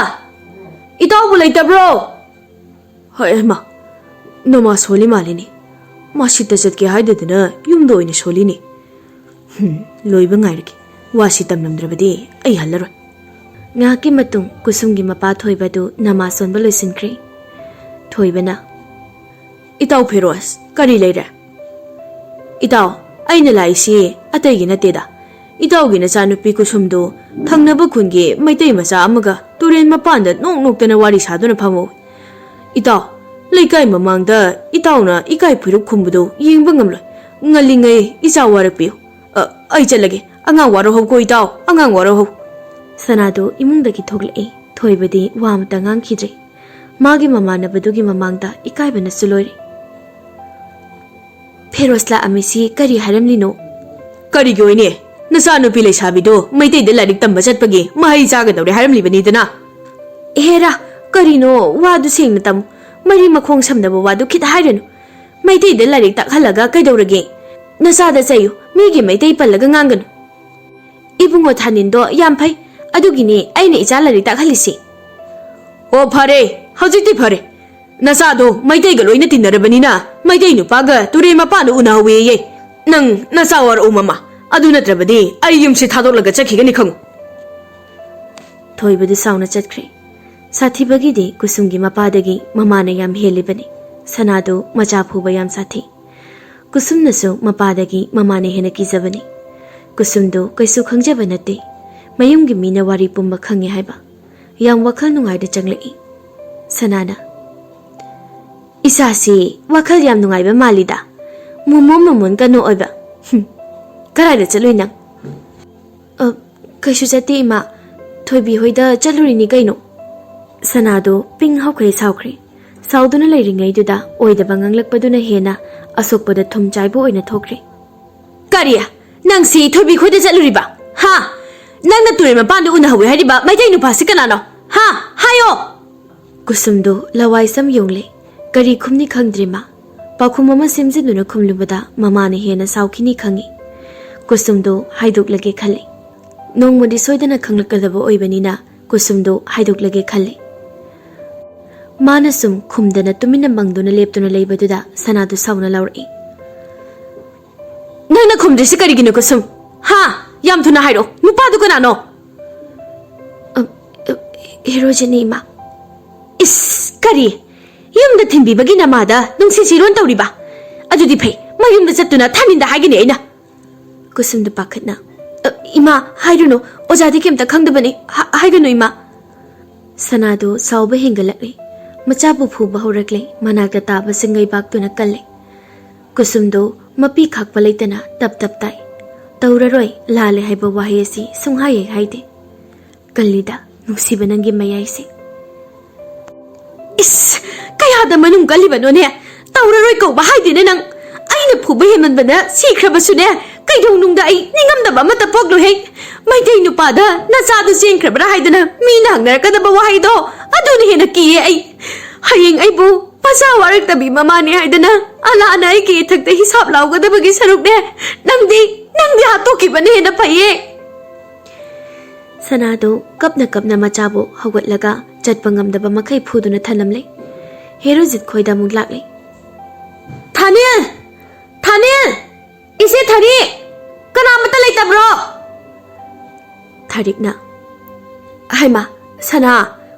ꯏꯇꯥꯎꯕꯨ ꯂꯩꯇꯕ꯭ꯔꯣ?" "ꯍꯣꯏ, ꯍꯩꯃꯥ, ꯅꯃꯥ ꯁꯣꯜꯂꯤ ꯃꯥꯜꯂꯤꯅꯦ꯫ ꯃꯥꯁꯤꯠꯇ ꯆꯠꯀꯦ ꯍꯥꯏꯗꯗꯅ ꯌꯨꯝꯗ ꯑꯣꯏꯅ ꯁꯣꯜꯂꯤꯅꯦ꯫ ꯍꯨꯝ, ꯂꯣꯏꯕ ꯉꯥꯏꯔꯒꯦ, ꯋꯥꯁꯤ ꯇꯝꯂꯝꯗ꯭ꯔꯕꯗꯤ ꯑꯩ ꯍꯜꯂꯔꯣꯏ꯫" ꯉꯥꯏꯍꯥꯛꯀꯤ ꯃꯇꯨꯡ ꯀꯨꯁꯨꯝꯒꯤ ꯃꯄꯥ ꯊꯣꯏꯕꯗꯨ ꯅꯃꯥ ꯁꯣꯟꯕ ꯂꯣꯏꯁꯤꯟꯈ꯭ꯔꯦ꯫ ꯊꯣꯏꯕꯅ, "ꯏꯇꯥꯎ ꯐꯤꯔꯣꯖ, ꯀꯔꯤ ꯂꯩꯔꯦ?" "ꯏꯇꯥꯎ, ꯑꯩꯅ ꯂꯥꯛꯏꯁꯤ ꯑꯇꯩꯒꯤ ꯅꯠꯇꯦꯗ꯫ ꯏꯇꯥꯎꯒꯤ ꯅꯆꯥꯅꯨꯄꯤ ꯀꯨꯁꯨꯝꯗꯨ ꯊꯪꯅꯕ ꯈꯨꯟꯒꯤ ꯃꯩꯇꯩ ꯃꯆꯥ ꯑꯃꯒ ꯇꯨꯔꯦꯟ ꯃꯄꯥꯟꯗ ꯅꯣꯛ ꯅꯣꯛꯇꯅ ꯋꯥꯔꯤ ꯁꯥꯗꯨꯅ ꯐꯝꯍꯧꯏ꯫ ꯏꯇꯥꯎ, ꯂꯩꯀꯥꯏ ꯃꯃꯥꯡꯗ ꯏꯇꯥꯎꯅ ꯏꯀꯥꯏ ꯐꯨꯔꯨꯞ ꯈꯨꯝꯕꯗꯨ ꯌꯦꯡꯕ ꯉꯝꯂꯣꯏ꯫ ꯉꯜꯂꯤꯉꯩ ꯏꯆꯥ ꯋꯥꯔꯛꯄꯤꯌꯨ꯫ ꯑ, ꯑꯩ ꯆꯠꯂꯒꯦ꯫ ꯑꯉꯥꯡ ꯋꯥꯔꯧꯍꯧꯀꯣ ꯏꯇꯥꯎ, ꯑꯉꯥꯡ ꯋꯥꯔꯧꯍꯧ꯫" ꯁꯅꯥꯗꯨ ꯏꯃꯨꯡꯗꯒꯤ ꯊꯣꯛꯂꯛꯏ꯫ ꯊꯣꯏꯕꯗꯤ ꯋꯥ ꯑꯃꯇ ꯉꯥꯡꯈꯤꯗ꯭ꯔꯦ꯫ ꯃꯥꯒꯤ ꯃꯃꯥꯟꯅꯕꯗꯨꯒꯤ ꯃꯃꯥꯡꯗ ꯏꯀꯥꯏꯕꯅꯁꯨ ꯂꯣꯏꯔꯦ꯫ ꯍꯦꯔꯣꯁ ꯂꯥꯛꯑꯝꯃꯤꯁꯤ ꯀꯔꯤ ꯍꯥꯏꯔꯝꯂꯤꯅꯣ? ꯀꯔꯤꯒꯤ ꯑꯣꯏꯅꯤ? ꯅꯆꯥꯅꯨꯄꯤ ꯂꯩꯁꯥꯕꯤꯗꯣ ꯃꯩꯇꯩꯗ ꯂꯥꯏꯔꯤꯛ ꯇꯝꯕ ꯆꯠꯄꯒꯤ ꯃꯍꯩ ꯆꯥꯒꯗꯧꯔꯦ ꯍꯥꯏꯔꯝꯂꯤꯕꯅꯤꯗꯅ꯫ ꯍꯦꯔꯥ, ꯀꯔꯤꯅꯣ ꯋꯥꯗꯨ ꯁꯦꯡꯅ ꯇꯝꯃꯨ꯫ ꯃꯔꯤ ꯃꯈꯣꯡ ꯁꯝꯅꯕ ꯋꯥꯗꯨ ꯈꯤꯠ ꯍꯥꯏꯔꯅꯨ꯫ ꯃꯩꯇꯩꯗ ꯂꯥꯏꯔꯤꯛ ꯇꯥꯛꯍꯜꯂꯒ ꯀꯩꯗꯧꯔꯒꯦ? ꯅꯆꯥꯗ ꯆꯩꯌꯨ, ꯃꯤꯒꯤ ꯃꯩꯇꯩ ꯄꯜꯂꯒ ꯉꯥꯡꯒꯅꯨ꯫ ꯏꯕꯨꯡꯉꯣ ꯊꯥꯅꯤꯟꯗꯣ ꯌꯥꯝ ꯐꯩ, ꯑꯗꯨꯒꯤꯅꯦ ꯑꯩꯅ ꯏꯆꯥ ꯂꯥꯏꯔꯤꯛ ꯇꯥꯛꯍꯜꯂꯤꯁꯦ꯫ ꯑꯣ ꯐꯔꯦ, ꯍꯧꯖꯤꯛꯇꯤ ꯐꯔꯦ꯫ ꯅꯆꯥꯗꯣ ꯃꯩꯇꯩꯒ ꯂꯣꯏꯅ ꯇꯤꯟꯅꯔꯕꯅꯤꯅ ꯃꯩꯇꯩ ꯅꯨꯄꯥꯒ ꯇꯨꯔꯦꯜ ꯃꯄꯥꯟꯗ ꯎꯅꯍꯧꯋꯦꯌꯦ꯫ ꯅꯪ ꯅꯆꯥ ꯋꯥꯔꯛꯎ ꯃꯃꯥ, ꯑꯗꯨ ꯅꯠꯇ꯭ꯔꯕꯗꯤ ꯑꯩ ꯌꯨꯝꯁꯤ ꯊꯥꯗꯣꯛꯂꯒ ꯆꯠꯈꯤꯒꯅꯤ ꯈꯪꯉꯨ꯫ ꯊꯣꯏꯕꯗꯨ ꯁꯥꯎꯅ ꯆꯠꯈ꯭ꯔꯦ꯫ ꯁꯥꯊꯤꯕꯒꯤꯗꯤ ꯀꯨꯁꯨꯝꯒꯤ ꯃꯄꯥꯗꯒꯤ ꯃꯃꯥꯅ ꯌꯥꯝ ꯍꯦꯜꯂꯤꯕꯅꯤ꯫ ꯁꯅꯥꯗꯨ ꯃꯆꯥ ꯐꯨꯕ ꯌꯥꯝ ꯁꯥꯊꯤ꯫ ꯀꯨꯁꯨꯝꯅꯁꯨ ꯃꯄꯥꯗꯒꯤ ꯃꯃꯥꯅ ꯍꯦꯟꯅ ꯀꯤꯖꯕꯅꯤ꯫ ꯀꯨꯁꯨꯝꯗꯨ ꯀꯩꯁꯨ ꯈꯪꯖꯕ ꯅꯠꯇꯦ꯫ ꯃꯌꯨꯝꯒꯤ ꯃꯤꯅ ꯋꯥꯔꯤ ꯄꯨꯝꯕ ꯈꯪꯉꯦ ꯍꯥꯏꯕ꯫ ꯌꯥꯝ ꯋꯥꯈꯜ ꯅꯨꯡꯉꯥꯏꯗ ꯆꯪꯂꯛꯏ꯫ ꯁꯅꯥꯅ, "ꯏꯆꯥꯁꯤ ꯋꯥꯈꯜ ꯌꯥꯝ ꯅꯨꯡꯉꯥꯏꯕ ꯃꯥꯜꯂꯤꯗ꯫ ꯃꯣꯃꯣꯟ ꯃꯣꯃꯣꯟ ꯀꯩꯅꯣ ꯑꯣꯏꯕ꯫ ꯍꯨꯝ, ꯀꯗꯥꯏꯗ ꯆꯠꯂꯨꯏ ꯅꯪ?" "ꯑ, ꯀꯩꯁꯨ ꯆꯠꯇꯦ ꯏꯃꯥ, ꯊꯣꯏꯕꯤ ꯍꯣꯏꯗ ꯆꯠꯂꯨꯔꯤꯅꯤ ꯀꯩꯅꯣ꯫" ꯁꯅꯥꯗꯣ ꯄꯤꯡ ꯍꯧꯈ꯭ꯔꯦ, ꯁꯥꯎꯈ꯭ꯔꯦ꯫ ꯁꯥꯎꯗꯨꯅ ꯂꯩꯔꯤꯉꯩꯗꯨꯗ ꯑꯣꯏꯗꯕ ꯉꯥꯡꯂꯛꯄꯗꯨꯅ ꯍꯦꯟꯅ ꯑꯁꯣꯛꯄꯗ ꯊꯨꯝ ꯆꯥꯏꯕ ꯑꯣꯏꯅ ꯊꯣꯛꯈ꯭ꯔꯦ꯫ "ꯀꯔꯤ? ꯅꯪꯁꯤ ꯊꯣꯏꯕꯤ ꯈꯣꯏꯗ ꯆꯠꯂꯨꯔꯤꯕ? ꯍꯥ? ꯅꯪꯅ ꯇꯨꯔꯦꯜ ꯃꯄꯥꯟꯗ ꯎꯅꯍꯧꯋꯦ ꯍꯥꯏꯔꯤꯕ ꯃꯩꯇꯩ ꯅꯨꯄꯥꯁꯤ ꯀꯅꯥꯅꯣ? ꯍꯥ? ꯍꯥꯏꯌꯣ!" ꯀꯨꯁꯨꯝꯗꯣ ꯂꯋꯥꯏ ꯁꯝ ꯌꯣꯡꯂꯦ꯫ ꯀꯔꯤ ꯈꯨꯝꯅꯤ ꯈꯪꯗ꯭ꯔꯦ ꯃꯥ꯫ ꯄꯥꯎꯈꯨꯝ ꯑꯃ ꯁꯦꯝꯖꯤꯟꯗꯨꯅ ꯈꯨꯝꯂꯨꯕꯗ ꯃꯃꯥꯅ ꯍꯦꯟꯅ ꯁꯥꯎꯈꯤꯅꯤ ꯈꯪꯉꯤ꯫ ꯀꯨꯁꯨꯝꯗꯣ ꯍꯥꯏꯗꯣꯛꯂꯒꯦ ꯈꯜꯂꯤ꯫ ꯅꯣꯡꯃꯗꯤ ꯁꯣꯏꯗꯅ ꯈꯪꯂꯛꯀꯗꯕ ꯑꯣꯏꯕꯅꯤꯅ ꯀꯨꯁꯨꯝꯗꯣ ꯍꯥꯏꯗꯣꯛꯂꯒꯦ ꯈꯜꯂꯤ꯫ ꯃꯥꯅ ꯁꯨꯝ ꯈꯨꯝꯗꯅ ꯇꯨꯃꯤꯟꯅ ꯃꯪꯗꯨꯅ ꯂꯦꯞꯇꯨꯅ ꯂꯩꯕꯗꯨꯗ ꯁꯅꯥꯗꯨ ꯁꯥꯎꯅ ꯂꯥꯎꯔꯛꯏ꯫ "ꯅꯪꯅ ꯈꯨꯝꯗ꯭ꯔꯤꯁꯤ ꯀꯔꯤꯒꯤꯅꯣ ꯀꯨꯁꯨꯝ? ꯍꯥ? ꯌꯥꯝ ꯊꯨꯅ ꯍꯥꯏꯔꯛꯑꯣ, ꯅꯨꯄꯥꯗꯨ ꯀꯅꯥꯅꯣ?" "ꯑ, ꯑ, ꯍꯦꯔꯣꯖꯤꯠꯅꯤ ꯏꯃꯥ꯫" "ꯏꯁ, ꯀꯔꯤ? ꯌꯨꯝꯗ ꯊꯤꯟꯕꯤꯕꯒꯤ ꯅꯃꯥꯗ ꯅꯨꯡꯁꯤꯠ ꯁꯤꯔꯣꯟ ꯇꯧꯔꯤꯕ? ꯑꯗꯨꯗꯤ ꯐꯩ, ꯃꯌꯨꯝꯗ ꯆꯠꯇꯨꯅ ꯊꯥꯅꯤꯟꯗ ꯍꯥꯏꯒꯅꯤ ꯑꯩꯅ꯫" ꯀꯨꯁꯨꯝꯗ ꯄꯥꯈꯠꯅ, "ꯑ, ꯏꯃꯥ, ꯍꯥꯏꯔꯨꯅꯨ, ꯑꯣꯖꯥꯗꯤ ꯀꯩꯝꯇ ꯈꯪꯗꯕꯅꯤ, ꯍꯥ-, ꯍꯥꯏꯒꯅꯨ ꯏꯃꯥ꯫" ꯁꯅꯥꯗꯨ ꯁꯥꯎꯕ ꯍꯦꯟꯒꯠꯂꯛꯂꯦ꯫ ꯃꯆꯥꯕꯨ ꯐꯨꯕ ꯍꯧꯔꯛꯂꯦ, ꯃꯅꯥꯛꯇ ꯇꯥꯕꯁꯤꯡ ꯂꯩꯕꯥꯛꯇꯨꯅ ꯀꯜꯂꯦ꯫ ꯀꯨꯁꯨꯝꯗꯨ ꯃꯄꯤ ꯈꯥꯛꯄ ꯂꯩꯇꯅ ꯇꯞ ꯇꯞ ꯇꯥꯏ꯫ "ꯇꯧꯔꯔꯣꯏ, ꯂꯥꯜꯂꯦ" ꯍꯥꯏꯕ ꯋꯥꯍꯩ ꯑꯁꯤ ꯁꯨꯡꯍꯥꯏ ꯍꯦꯛ ꯍꯥꯏꯗꯦ꯫ "ꯀꯜꯂꯤꯗ, ꯅꯨꯡꯁꯤꯕ ꯅꯪꯒꯤ ꯃꯌꯥꯏꯁꯦ꯫" "ꯏꯁ, ꯀꯌꯥꯗ ꯃꯅꯨꯡ ꯀꯜꯂꯤꯕꯅꯣꯅꯦ? ꯇꯧꯔꯔꯣꯏ ꯀꯧꯕ ꯍꯥꯏꯗꯦꯅꯦ ꯅꯪ꯫ ꯑꯩ ꯐꯨꯕ ꯍꯦꯟꯃꯟꯕꯅ ꯁꯤꯈ꯭ꯔꯕꯁꯨꯅꯦ, ꯀꯩꯗꯧꯅꯨꯡꯗ ꯑꯩ ꯅꯤꯡꯉꯝꯗꯕ ꯑꯃꯠꯇ ꯄꯣꯛꯂꯣꯏꯍꯦ꯫ ꯃꯩꯇꯩ ꯅꯨꯄꯥꯗ ꯅꯆꯥꯗꯨ ꯆꯦꯟꯈ꯭ꯔꯕ꯭ꯔꯥ ꯍꯥꯏꯗꯅ ꯃꯤꯅ ꯍꯪꯅꯔꯛꯀꯗꯕ ꯋꯥꯍꯩꯗꯣ, ꯑꯗꯨꯅ ꯍꯦꯟꯅ ꯀꯤꯌꯦ ꯑꯩ꯫ ꯍꯌꯦꯡ ꯑꯩꯕꯨ ꯃꯆꯥ ꯋꯥꯔꯛꯇꯕꯤ ꯃꯃꯥꯅꯤ ꯍꯥꯏꯗꯅ ꯑꯂꯥꯅ ꯑꯩꯒꯤ ꯏꯊꯛꯇ ꯍꯤꯁꯥꯞ ꯂꯥꯎꯒꯗꯕꯒꯤ ꯁꯔꯨꯛꯅꯦ, ꯅꯪꯗꯤ, ꯅꯪꯗꯤ ꯍꯥꯠꯇꯣꯛꯈꯤꯕꯅ ꯍꯦꯟꯅ ꯐꯩꯌꯦ꯫ ꯁꯅꯥꯗꯨ ꯀꯞꯅ ꯀꯞꯅ ꯃꯆꯥꯕꯨ ꯍꯧꯒꯠꯂꯒ ꯆꯠꯄ ꯉꯝꯗꯕ ꯃꯈꯩ ꯐꯨꯗꯨꯅ ꯊꯅꯝꯂꯦ꯫ ꯍꯦꯔꯣꯖꯤꯠ ꯈꯣꯏꯗ ꯑꯃꯨꯛ ꯂꯥꯛꯂꯦ꯫ "ꯊꯥꯅꯤꯜ! ꯊꯥꯅꯤꯜ! ꯏꯆꯦ ꯊꯥꯔꯤ! ꯀꯅꯥꯃꯠꯇ ꯂꯩꯇꯕ꯭ꯔꯣ?" ꯊꯥꯔꯤꯛꯅ, "ꯍꯩꯃꯥ, ꯁꯅꯥ,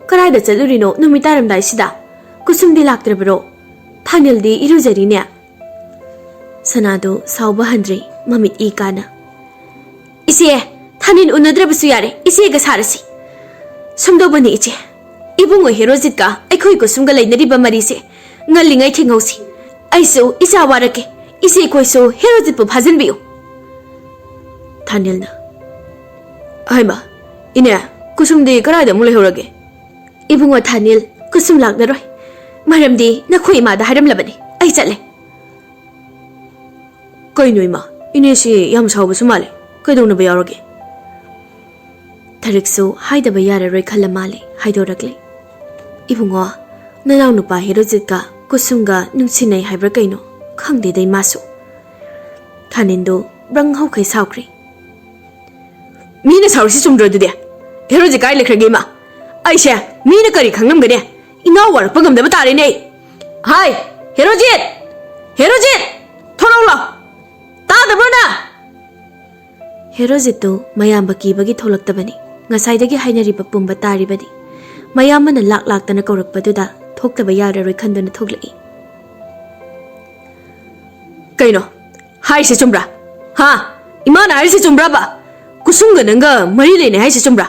ꯀꯗꯥꯏꯗ ꯆꯠꯂꯨꯔꯤꯅꯣ ꯅꯨꯃꯤꯠ ꯇꯥꯔꯝꯗꯥꯏꯁꯤꯗ? ꯀꯨꯁꯨꯝꯗꯤ ꯂꯥꯛꯇ꯭ꯔꯕꯔꯣ? ꯊꯥꯅꯤꯜꯗꯤ ꯏꯔꯨꯖꯔꯤꯅꯦ?" ꯁꯅꯥꯗꯨ ꯁꯥꯎꯕ ꯍꯟꯗ꯭ꯔꯦ, ꯃꯃꯤꯠ ꯏ ꯀꯥꯅ꯫ "ꯏꯆꯦ, ꯊꯥꯅꯤꯜ ꯎꯅꯗ꯭ꯔꯕꯁꯨ ꯌꯥꯔꯦ, ꯏꯆꯦꯒ ꯁꯥꯔꯁꯤ꯫ ꯁꯨꯝꯗꯧꯕꯅꯤ ꯏꯆꯦ, ꯏꯕꯨꯡꯉꯣ ꯍꯦꯔꯣꯖꯤꯠꯀ ꯑꯩꯈꯣꯏ ꯀꯨꯁꯨꯝꯒ ꯂꯩꯅꯔꯤꯕ ꯃꯔꯤꯁꯦ ꯉꯜꯂꯤꯉꯩ ꯊꯤꯡꯍꯧꯁꯤ꯫ ꯑꯩꯁꯨ ꯏꯆꯥ ꯋꯥꯔꯛꯀꯦ, ꯏꯆꯦꯈꯣꯏꯁꯨ ꯍꯦꯔꯣꯖꯤꯠꯄꯨ ꯐꯥꯖꯤꯟꯕꯤꯌꯨ꯫" ꯊꯥꯅꯤꯜꯅ, "ꯍꯩꯃꯥ, ꯏꯅꯦ, ꯀꯨꯁꯨꯝꯗꯤ ꯀꯗꯥꯏꯗ ꯑꯃꯨꯛ ꯂꯩꯍꯧꯔꯒꯦ?" "ꯏꯕꯨꯡꯉꯣ ꯊꯥꯅꯤꯜ, ꯀꯨꯁꯨꯝ ꯂꯥꯛꯂꯔꯣꯏ꯫ ꯃꯔꯝꯗꯤ ꯅꯈꯣꯏ ꯏꯃꯥꯗ ꯍꯥꯏꯔꯝꯂꯕꯅꯤ꯫ ꯑꯩ ꯆꯠꯂꯦ꯫" "ꯀꯩꯅꯣ ꯏꯃꯥ, ꯏꯅꯦꯁꯤ ꯌꯥꯝ ꯁꯥꯎꯕꯁꯨ ꯃꯥꯜꯂꯦ꯫ ꯀꯩꯗꯧꯅꯕ ꯌꯥꯎꯔꯒꯦ?" ꯊꯥꯔꯤꯛꯁꯨ ꯍꯥꯏꯗꯕ ꯌꯥꯔꯔꯣꯏ ꯈꯜꯂ ꯃꯥꯜꯂꯦ, ꯍꯥꯏꯗꯣꯔꯛꯂꯦ꯫ "ꯏꯕꯨꯡꯉꯣ, ꯅꯅꯥꯎ ꯅꯨꯄꯥ ꯍꯦꯔꯣꯖꯤꯠꯀ ꯀꯨꯁꯨꯝꯒ ꯅꯨꯡꯁꯤꯅꯩ ꯍꯥꯏꯕ꯭ꯔꯥ ꯀꯩꯅꯣ? ꯈꯪꯗꯦꯗ ꯏꯃꯥꯁꯨ꯫" ꯊꯥꯅꯤꯜꯗꯣ ꯕ꯭ꯔꯪ ꯍꯧꯈꯩ ꯁꯥꯎꯈ꯭ꯔꯦ꯫ "ꯃꯤꯅ ꯁꯥꯎꯔꯤꯁꯤ ꯆꯨꯝꯗ꯭ꯔꯣ ꯑꯗꯨꯗꯤ? ꯍꯦꯔꯣꯖꯤꯠ ꯀꯥꯏ ꯂꯩꯈ꯭ꯔꯒꯦ ꯏꯃꯥ? ꯑꯩꯁꯦ ꯃꯤꯅ ꯀꯔꯤ ꯈꯪꯂꯝꯒꯅꯤ? ꯏꯅꯥꯎ ꯋꯥꯔꯛꯄ ꯉꯝꯗꯕ ꯇꯥꯔꯦꯅꯦ ꯑꯩ꯫ ꯍꯥꯏ, ꯍꯦꯔꯣꯖꯤꯠ! ꯍꯦꯔꯣꯖꯤꯠ! ꯊꯣꯔꯛꯎ ꯂꯥꯎ! ꯇꯥꯗꯕ꯭ꯔꯣ ꯅꯪ?" ꯍꯦꯔꯣꯖꯤꯠꯇꯨ ꯃꯌꯥꯝꯕ ꯀꯤꯕꯒꯤ ꯊꯣꯛꯂꯛꯇꯕꯅꯤ꯫ ꯉꯁꯥꯏꯗꯒꯤ ꯍꯥꯏꯅꯔꯤꯕ ꯄꯨꯝꯕ ꯇꯥꯔꯤꯕꯅꯤ꯫ ꯃꯌꯥꯝꯕꯅ ꯂꯥꯛ ꯂꯥꯛꯇꯅ ꯀꯧꯔꯛꯄꯗꯨꯗ ꯊꯣꯛꯇꯕ ꯌꯥꯔꯔꯣꯏ ꯈꯟꯗꯨꯅ ꯊꯣꯛꯂꯛꯏ꯫ "ꯀꯩꯅꯣ? ꯍꯥꯏꯔꯤꯁꯦ ꯆꯨꯝꯕ꯭ꯔꯥ? ꯍꯥ? ꯏꯃꯥꯅ ꯍꯥꯏꯔꯤꯁꯦ ꯆꯨꯝꯕ꯭ꯔꯕ? ꯀꯨꯁꯨꯝꯒ ꯅꯪꯒ ꯃꯔꯤ ꯂꯩꯅꯩ ꯍꯥꯏꯁꯦ ꯆꯨꯝꯕ꯭ꯔꯥ?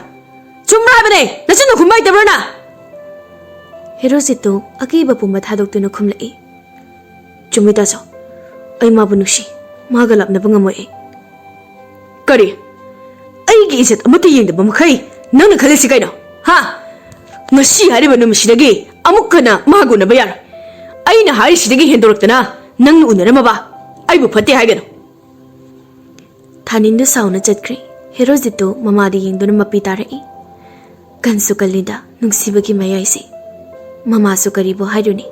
ꯆꯨꯝꯕ꯭ꯔꯥ ꯍꯥꯏꯕꯅꯦ? ꯅꯆꯤꯟꯗꯣ ꯈꯨꯝꯕ ꯍꯩꯇꯕ꯭ꯔꯥ ꯅꯪ?" ꯍꯦꯔꯣꯖꯤꯠꯇꯨ ꯑꯀꯤꯕ ꯄꯨꯝꯕ ꯊꯥꯗꯣꯛꯇꯨꯅ ꯈꯨꯝꯂꯛꯏ꯫ "ꯆꯨꯝꯃꯤ ꯇꯥꯆꯧ, ꯑꯩ ꯃꯥꯕꯨ ꯅꯨꯡꯁꯤ꯫ ꯃꯥꯒ ꯂꯥꯞꯅꯕ ꯉꯝꯃꯣꯏ ꯑꯩ꯫" "ꯀꯔꯤ? ꯑꯩꯒꯤ ꯏꯖꯠ ꯑꯃꯠꯇ ꯌꯦꯡꯗꯕ ꯃꯈꯩ ꯅꯪꯅ ꯈꯜꯂꯤꯁꯤ ꯀꯩꯅꯣ? ꯍꯥ? ꯉꯁꯤ ꯍꯥꯏꯔꯤꯕ ꯅꯨꯃꯤꯠꯁꯤꯗꯒꯤ ꯑꯃꯨꯛ ꯍꯟꯅ ꯃꯥꯒ ꯎꯅꯕ ꯌꯥꯔꯣꯏ꯫ ꯑꯩꯅ ꯍꯥꯏꯔꯤꯁꯤꯗꯒꯤ ꯍꯦꯟꯗꯣꯔꯛꯇꯅ ꯅꯪꯅ ꯎꯅꯔꯝꯃꯕ, ꯑꯩꯕꯨ ꯐꯠꯇꯦ ꯍꯥꯏꯒꯅꯨ꯫ ꯊꯥꯅꯤꯟꯗꯨ ꯁꯥꯎꯅ ꯆꯠꯈ꯭ꯔꯦ꯫ ꯍꯦꯔꯣꯖꯤꯠꯇꯨ ꯃꯃꯥꯗ ꯌꯦꯡꯗꯨꯅ ꯃꯄꯤ ꯇꯥꯔꯛꯏ꯫ ꯀꯟꯁꯨ ꯀꯜꯂꯤꯗ ꯅꯨꯡꯁꯤꯕꯒꯤ ꯃꯌꯥꯏꯁꯦ꯫ ꯃꯃꯥꯁꯨ ꯀꯔꯤꯕꯨ ꯍꯥꯏꯔꯨꯅꯤ,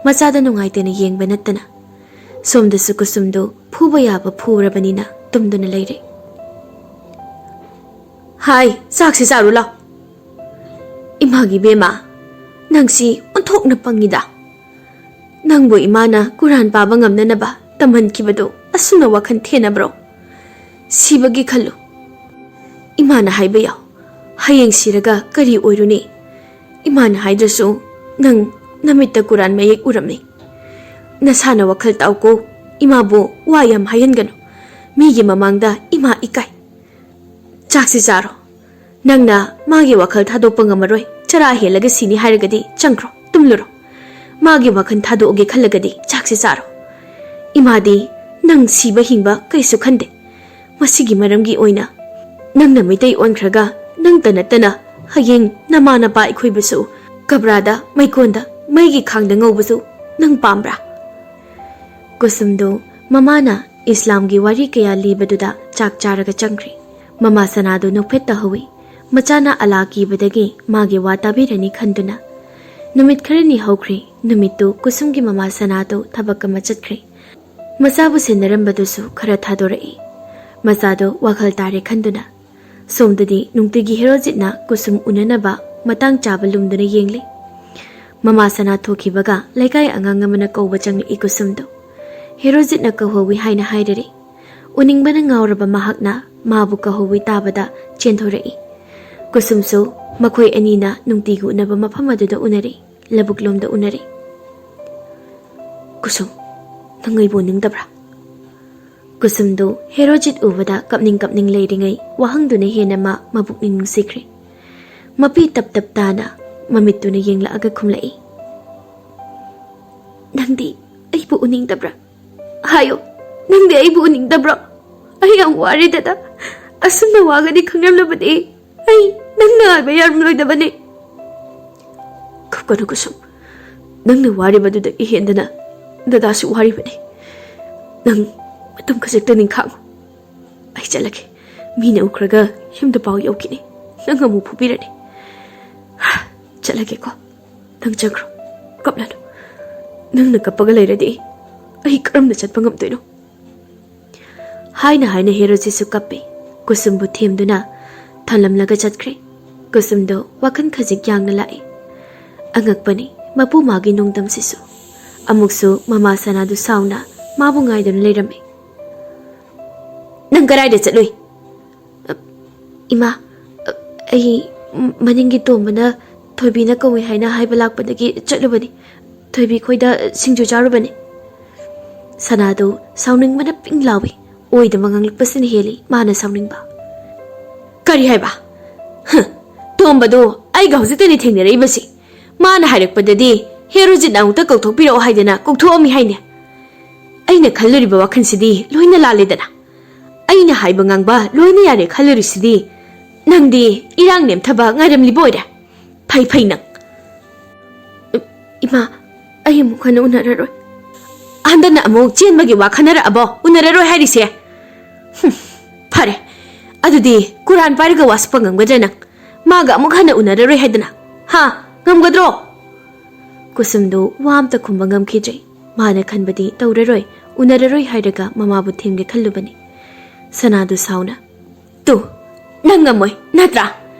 ꯃꯆꯥꯗ ꯅꯨꯡꯉꯥꯏꯇꯅ ꯌꯦꯡꯕ ꯅꯠꯇꯅ꯫ ꯁꯣꯝꯗꯁꯨ ꯀꯨꯁꯨꯝꯗꯨ ꯐꯨꯕ ꯌꯥꯕ ꯐꯨꯔꯕꯅꯤꯅ ꯇꯨꯝꯗꯨꯅ ꯂꯩꯔꯦ꯫ "ꯍꯥꯏ, ꯆꯥꯛꯁꯤ ꯆꯥꯔꯨ ꯂꯥꯎ꯫" "ꯏꯃꯥꯒꯤ ꯕꯦꯝꯃ, ꯅꯪꯁꯤ ꯑꯣꯟꯊꯣꯛꯅ ꯄꯪꯉꯤꯗ꯫ ꯅꯪꯕꯨ ꯏꯃꯥꯅ ꯀꯨꯔꯥꯟ ꯄꯥꯕ ꯉꯝꯅꯅꯕ ꯇꯝꯍꯟꯈꯤꯕꯗꯨ ꯑꯁꯨꯝꯅ ꯋꯥꯈꯜ ꯊꯦꯟꯅꯕ꯭ꯔꯣ? ꯁꯤꯕꯒꯤ ꯈꯜꯂꯨ꯫ ꯏꯃꯥꯅ ꯍꯥꯏꯕ ꯌꯥꯎ, ꯍꯌꯦꯡ ꯁꯤꯔꯒ ꯀꯔꯤ ꯑꯣꯏꯔꯨꯅꯤ? ꯏꯃꯥꯅ ꯍꯥꯏꯗ꯭ꯔꯁꯨ ꯅꯪ ꯅꯃꯤꯠꯇ ꯀꯨꯔꯥꯟ ꯃꯌꯦꯛ ꯎꯔꯝꯃꯤ꯫ ꯅꯁꯥꯅ ꯋꯥꯈꯜ ꯇꯥꯎꯀꯣ, ꯏꯃꯥꯕꯨ ꯋꯥ ꯌꯥꯝ ꯍꯥꯏꯍꯟꯒꯅꯨ꯫ ꯃꯤꯒꯤ ꯃꯃꯥꯡꯗ ꯏꯃꯥ ꯏꯀꯥꯏ꯫ ꯆꯥꯛꯁꯤ ꯆꯥꯔꯣ꯫ ꯅꯪꯅ ꯃꯥꯒꯤ ꯋꯥꯈꯜ ꯊꯥꯗꯣꯛꯄ ꯉꯝꯃꯔꯣꯏ, ꯆꯔꯥ ꯍꯦꯜꯂꯒ ꯁꯤꯅꯤ ꯍꯥꯏꯔꯒꯗꯤ ꯆꯪꯈ꯭ꯔꯣ, ꯇꯨꯝꯂꯨꯔꯣ꯫ ꯃꯥꯒꯤ ꯋꯥꯈꯜ ꯊꯥꯗꯣꯛꯑꯒꯦ ꯈꯜꯂꯒꯗꯤ ꯆꯥꯛꯁꯤ ꯆꯥꯔꯣ꯫ ꯏꯃꯥꯗꯤ ꯅꯪ ꯁꯤꯕ ꯍꯤꯡꯕ ꯀꯩꯁꯨ ꯈꯟꯗꯦ꯫ ꯃꯁꯤꯒꯤ ꯃꯔꯝꯒꯤ ꯑꯣꯏꯅ ꯅꯪꯅ ꯃꯩꯇꯩ ꯑꯣꯟꯈ꯭ꯔꯒ ꯅꯪꯇ ꯅꯠꯇꯅ ꯍꯌꯦꯡ ꯅꯃꯥ ꯅꯄꯥ ꯑꯩꯈꯣꯏꯕꯨꯁꯨ ꯀꯕ꯭ꯔꯥꯗ ꯃꯩꯀꯣꯟꯗ ꯃꯩꯒꯤ ꯈꯥꯡꯗ ꯉꯧꯕꯁꯨ ꯅꯪ ꯄꯥꯝꯕ꯭ꯔꯥ?" ꯀꯨꯁꯨꯝꯗꯨ ꯃꯃꯥꯅ ꯏꯁꯂꯥꯝꯒꯤ ꯋꯥꯔꯤ ꯀꯌꯥ ꯂꯤꯕꯗꯨꯗ ꯆꯥꯛ ꯆꯥꯔꯒ ꯆꯪꯈ꯭ꯔꯦ꯫ ꯃꯃꯥ ꯁꯅꯥꯗꯨ ꯅꯣꯛꯐꯦꯠ ꯇꯧꯍꯧꯏ꯫ ꯃꯆꯥꯅ ꯑꯂꯥ ꯀꯤꯕꯗꯒꯤ ꯃꯥꯒꯤ ꯋꯥ ꯇꯥꯕꯤꯔꯅꯤ ꯈꯟꯗꯨꯅ꯫ ꯅꯨꯃꯤꯠ ꯈꯔꯅꯤ ꯍꯧꯈ꯭ꯔꯦ꯫ ꯅꯨꯃꯤꯠꯇꯨ ꯀꯨꯁꯨꯝꯒꯤ ꯃꯃꯥ ꯁꯅꯥꯗꯨ ꯊꯕꯛ ꯑꯃ ꯆꯠꯈ꯭ꯔꯦ꯫ ꯃꯆꯥꯕꯨ ꯁꯦꯟꯅꯔꯝꯕꯗꯨꯁꯨ ꯈꯔ ꯊꯥꯗꯣꯔꯛꯏ꯫ ꯃꯆꯥꯗꯨ ꯋꯥꯈꯜ ꯇꯥꯔꯦ ꯈꯟꯗꯨꯅ꯫ ꯁꯣꯝꯗꯗꯤ ꯅꯨꯡꯇꯤꯒꯤ ꯍꯦꯔꯣꯖꯤꯠꯅ ꯀꯨꯁꯨꯝ ꯎꯅꯅꯕ ꯃꯇꯥꯡ ꯆꯥꯕ ꯂꯨꯝꯗꯨꯅ ꯌꯦꯡꯂꯤ꯫ ꯃꯃꯥ ꯁꯅꯥ ꯊꯣꯛꯈꯤꯕꯒ ꯂꯩꯀꯥꯏ ꯑꯉꯥꯡ ꯑꯃꯅ ꯀꯧꯕ ꯆꯪꯂꯛꯏ ꯀꯨꯁꯨꯝꯗꯨ꯫ ꯍꯦꯔꯣꯖꯤꯠꯅ ꯀꯧꯍꯧꯏ ꯍꯥꯏꯅ ꯍꯥꯏꯔꯔꯦ꯫ ꯎꯅꯤꯡꯕꯅ ꯉꯥꯎꯔꯕ ꯃꯍꯥꯛꯅ ꯃꯥꯕꯨ ꯀꯧꯍꯧꯏ ꯇꯥꯕꯗ ꯆꯦꯟꯊꯣꯔꯛꯏ꯫ ꯀꯨꯁꯨꯝꯁꯨ ꯃꯈꯣꯏ ꯑꯅꯤꯅ ꯅꯨꯡꯇꯤꯒꯤ ꯎꯅꯕ ꯃꯐꯝ ꯑꯗꯨꯗ ꯎꯅꯔꯦ, ꯂꯧꯕꯨꯛꯂꯣꯝꯗ ꯎꯅꯔꯦ꯫ "ꯀꯨꯁꯨꯝ, ꯅꯪ ꯑꯩꯕꯨ ꯎꯅꯤꯡꯗꯕ꯭ꯔꯥ?" ꯀꯨꯁꯨꯝꯗꯨ ꯍꯦꯔꯣꯖꯤꯠ ꯎꯕꯗ ꯀꯞꯅꯤꯡ ꯀꯞꯅꯤꯡ ꯂꯩꯔꯤꯉꯩ ꯋꯥꯍꯪꯗꯨꯅ ꯍꯦꯟꯅ ꯃꯥ ꯃꯕꯨꯛꯅꯤꯡ ꯅꯨꯡꯁꯤꯈ꯭ꯔꯦ꯫ ꯃꯄꯤ ꯇꯞ ꯇꯞ ꯇꯥꯅ ꯃꯃꯤꯠꯇꯨꯅ ꯌꯦꯡꯂꯛꯑꯒ ꯈꯨꯝꯂꯛꯏ꯫ "ꯅꯪꯗꯤ ꯑꯩꯕꯨ ꯎꯅꯤꯡꯗꯕ꯭ꯔꯥ? ꯍꯥꯏꯌꯣ, ꯅꯪꯗꯤ ꯑꯩꯕꯨ ꯎꯅꯤꯡꯗꯕ꯭ꯔꯣ? ꯑꯩ ꯌꯥꯝ ꯋꯥꯔꯦ ꯗꯗꯥ꯫ ꯑꯁꯨꯝꯅ ꯋꯥꯒꯅꯤ ꯈꯪꯂꯝꯂꯕꯗꯤ ꯑꯩ ꯅꯪ ꯉꯥꯏꯕ ꯌꯥꯔꯝꯂꯣꯏꯗꯕꯅꯤ꯫" "ꯀꯞꯀꯅꯨ ꯀꯨꯁꯨꯝ, ꯅꯪꯅ ꯋꯥꯔꯤꯕꯗꯨꯗꯒꯤ ꯍꯦꯟꯗꯅ ꯗꯗꯥꯁꯨ ꯋꯥꯔꯤꯕꯅꯤ꯫ ꯅꯪ ꯃꯇꯝ ꯈꯖꯤꯛꯇ ꯅꯤꯡꯈꯥꯡꯉꯨ꯫ ꯑꯩ ꯆꯠꯂꯒꯦ꯫ ꯃꯤꯅ ꯎꯈ꯭ꯔꯒ ꯌꯨꯝꯗ ꯄꯥꯎ ꯌꯧꯈꯤꯅꯤ꯫ ꯅꯪ ꯑꯃꯨꯛ ꯐꯨꯕꯤꯔꯅꯤ꯫ ꯆꯠꯂꯒꯦꯀꯣ꯫ ꯅꯪ ꯆꯠꯈ꯭ꯔꯣ꯫ ꯀꯞꯂꯅꯨ꯫ ꯅꯪꯅ ꯀꯞꯄꯒ ꯂꯩꯔꯗꯤ ꯑꯩ ꯀꯔꯝꯅ ꯆꯠꯄ ꯉꯝꯗꯣꯏꯅꯣ? ꯍꯥꯏꯅ ꯍꯥꯏꯅ ꯍꯦꯔꯣꯖꯤꯠꯁꯨ ꯀꯞꯄꯦ꯫ ꯀꯨꯁꯨꯝꯕꯨ ꯊꯦꯝꯗꯨꯅ ꯊꯝꯂꯝꯂꯒ ꯆꯠꯈ꯭ꯔꯦ꯫ ꯀꯨꯁꯨꯝꯗꯣ ꯋꯥꯈꯜ ꯈꯖꯤꯛ ꯌꯥꯡꯅ ꯂꯥꯛꯏ꯫ ꯑꯉꯛꯄꯅꯤ, ꯃꯄꯨ ꯃꯥꯒꯤ ꯅꯣꯡꯗꯝꯁꯤꯁꯨ꯫ ꯑꯃꯨꯛꯁꯨ ꯃꯃꯥ ꯁꯅꯥꯗꯨ ꯁꯥꯎꯅ ꯃꯥꯕꯨ ꯉꯥꯏꯗꯨꯅ ꯂꯩꯔꯝꯃꯤ꯫ "ꯅꯪ ꯀꯗꯥꯏꯗ ꯆꯠꯂꯨꯏ?" "ꯏꯃꯥ, ꯑꯩ ꯃꯅꯤꯡꯒꯤ ꯇꯣꯝꯕꯅ ꯊꯣꯏꯕꯤꯅ ꯀꯧꯏ ꯍꯥꯏꯅ ꯍꯥꯏꯕ ꯂꯥꯛꯄꯗꯒꯤ ꯆꯠꯂꯨꯕꯅꯤ꯫ ꯊꯣꯏꯕꯤ ꯈꯣꯏꯗ ꯁꯤꯡꯖꯨ ꯆꯥꯔꯨꯕꯅꯤ꯫" ꯁꯅꯥꯗꯨ ꯁꯥꯎꯅꯤꯡꯕꯅ ꯄꯤꯡ ꯂꯥꯎꯏ꯫ ꯑꯣꯏꯗꯕ ꯉꯥꯡꯂꯛꯄꯁꯤꯅ ꯍꯦꯜꯂꯤ ꯃꯥꯅ ꯁꯥꯎꯅꯤꯡꯕ꯫ "ꯀꯔꯤ ꯍꯥꯏꯕ? ꯍ, ꯇꯣꯝꯕꯗꯣ ꯑꯩꯒ ꯍꯧꯖꯤꯛꯇꯅꯤ ꯊꯦꯡꯅꯔꯛꯏꯕꯁꯤ꯫ ꯃꯥꯅ ꯍꯥꯏꯔꯛꯄꯗꯗꯤ ꯍꯦꯔꯣꯖꯤꯠꯅ ꯑꯃꯨꯛꯇ ꯀꯧꯊꯣꯛꯄꯤꯔꯛꯑꯣ ꯍꯥꯏꯗꯅ ꯀꯧꯊꯣꯛꯑꯝꯃꯤ ꯍꯥꯏꯅꯦ꯫ ꯑꯩꯅ ꯈꯜꯂꯨꯔꯤꯕ ꯋꯥꯈꯜꯁꯤꯗꯤ ꯂꯣꯏꯅ ꯂꯥꯜꯂꯦꯗꯅ꯫ ꯑꯩꯅ ꯍꯥꯏꯕ ꯉꯥꯡꯕ ꯂꯣꯏꯅ ꯌꯥꯔꯦ ꯈꯜꯂꯨꯔꯤꯁꯤꯗꯤ꯫ ꯅꯪꯗꯤ ꯏꯔꯥꯡ ꯅꯦꯝꯊꯕ ꯉꯥꯏꯔꯝꯂꯤꯕ ꯑꯣꯏꯔꯦ꯫ ꯐꯩ ꯐꯩ ꯅꯪ꯫" "ꯏꯃꯥ, ꯑꯩ ꯑꯃꯨꯛ ꯍꯟꯅ ꯎꯅꯔꯔꯣꯏ꯫" "ꯍꯟꯗꯛꯅ ꯑꯃꯨꯛ ꯆꯦꯟꯕꯒꯤ ꯋꯥ ꯈꯟꯅꯔꯛꯑꯕꯣ ꯎꯅꯔꯔꯣꯏ ꯍꯥꯏꯔꯤꯁꯦ? ꯍꯨꯝ, ꯐꯔꯦ꯫ ꯑꯗꯨꯗꯤ ꯀꯨꯔꯥꯟ ꯄꯥꯏꯔꯒ ꯋꯥ ꯁꯨꯛꯄ ꯉꯝꯒꯗ꯭ꯔꯥ ꯅꯪ? ꯃꯥꯒ ꯑꯃꯨꯛ ꯍꯟꯅ ꯎꯅꯔꯔꯣꯏ ꯍꯥꯏꯗꯅ? ꯍꯥ? ꯉꯝꯒꯗ꯭ꯔꯣ?" ꯀꯨꯁꯨꯝꯗꯨ ꯋꯥ ꯑꯝꯇ ꯈꯨꯝꯕ ꯉꯝꯈꯤꯗ꯭ꯔꯦ꯫ ꯃꯥꯅ ꯈꯟꯕꯗꯤ ꯇꯧꯔꯔꯣꯏ, ꯎꯅꯔꯔꯣꯏ ꯍꯥꯏꯔꯒ ꯃꯃꯥꯕꯨ ꯊꯦꯝꯒꯦ ꯈꯜꯂꯨꯕꯅꯤ꯫ ꯁꯅꯥꯗꯨ ꯁꯥꯎꯅ, "ꯇꯨ, ꯅꯪ ꯉꯝꯃꯣꯏ, ꯅꯠꯇ꯭ꯔꯥ?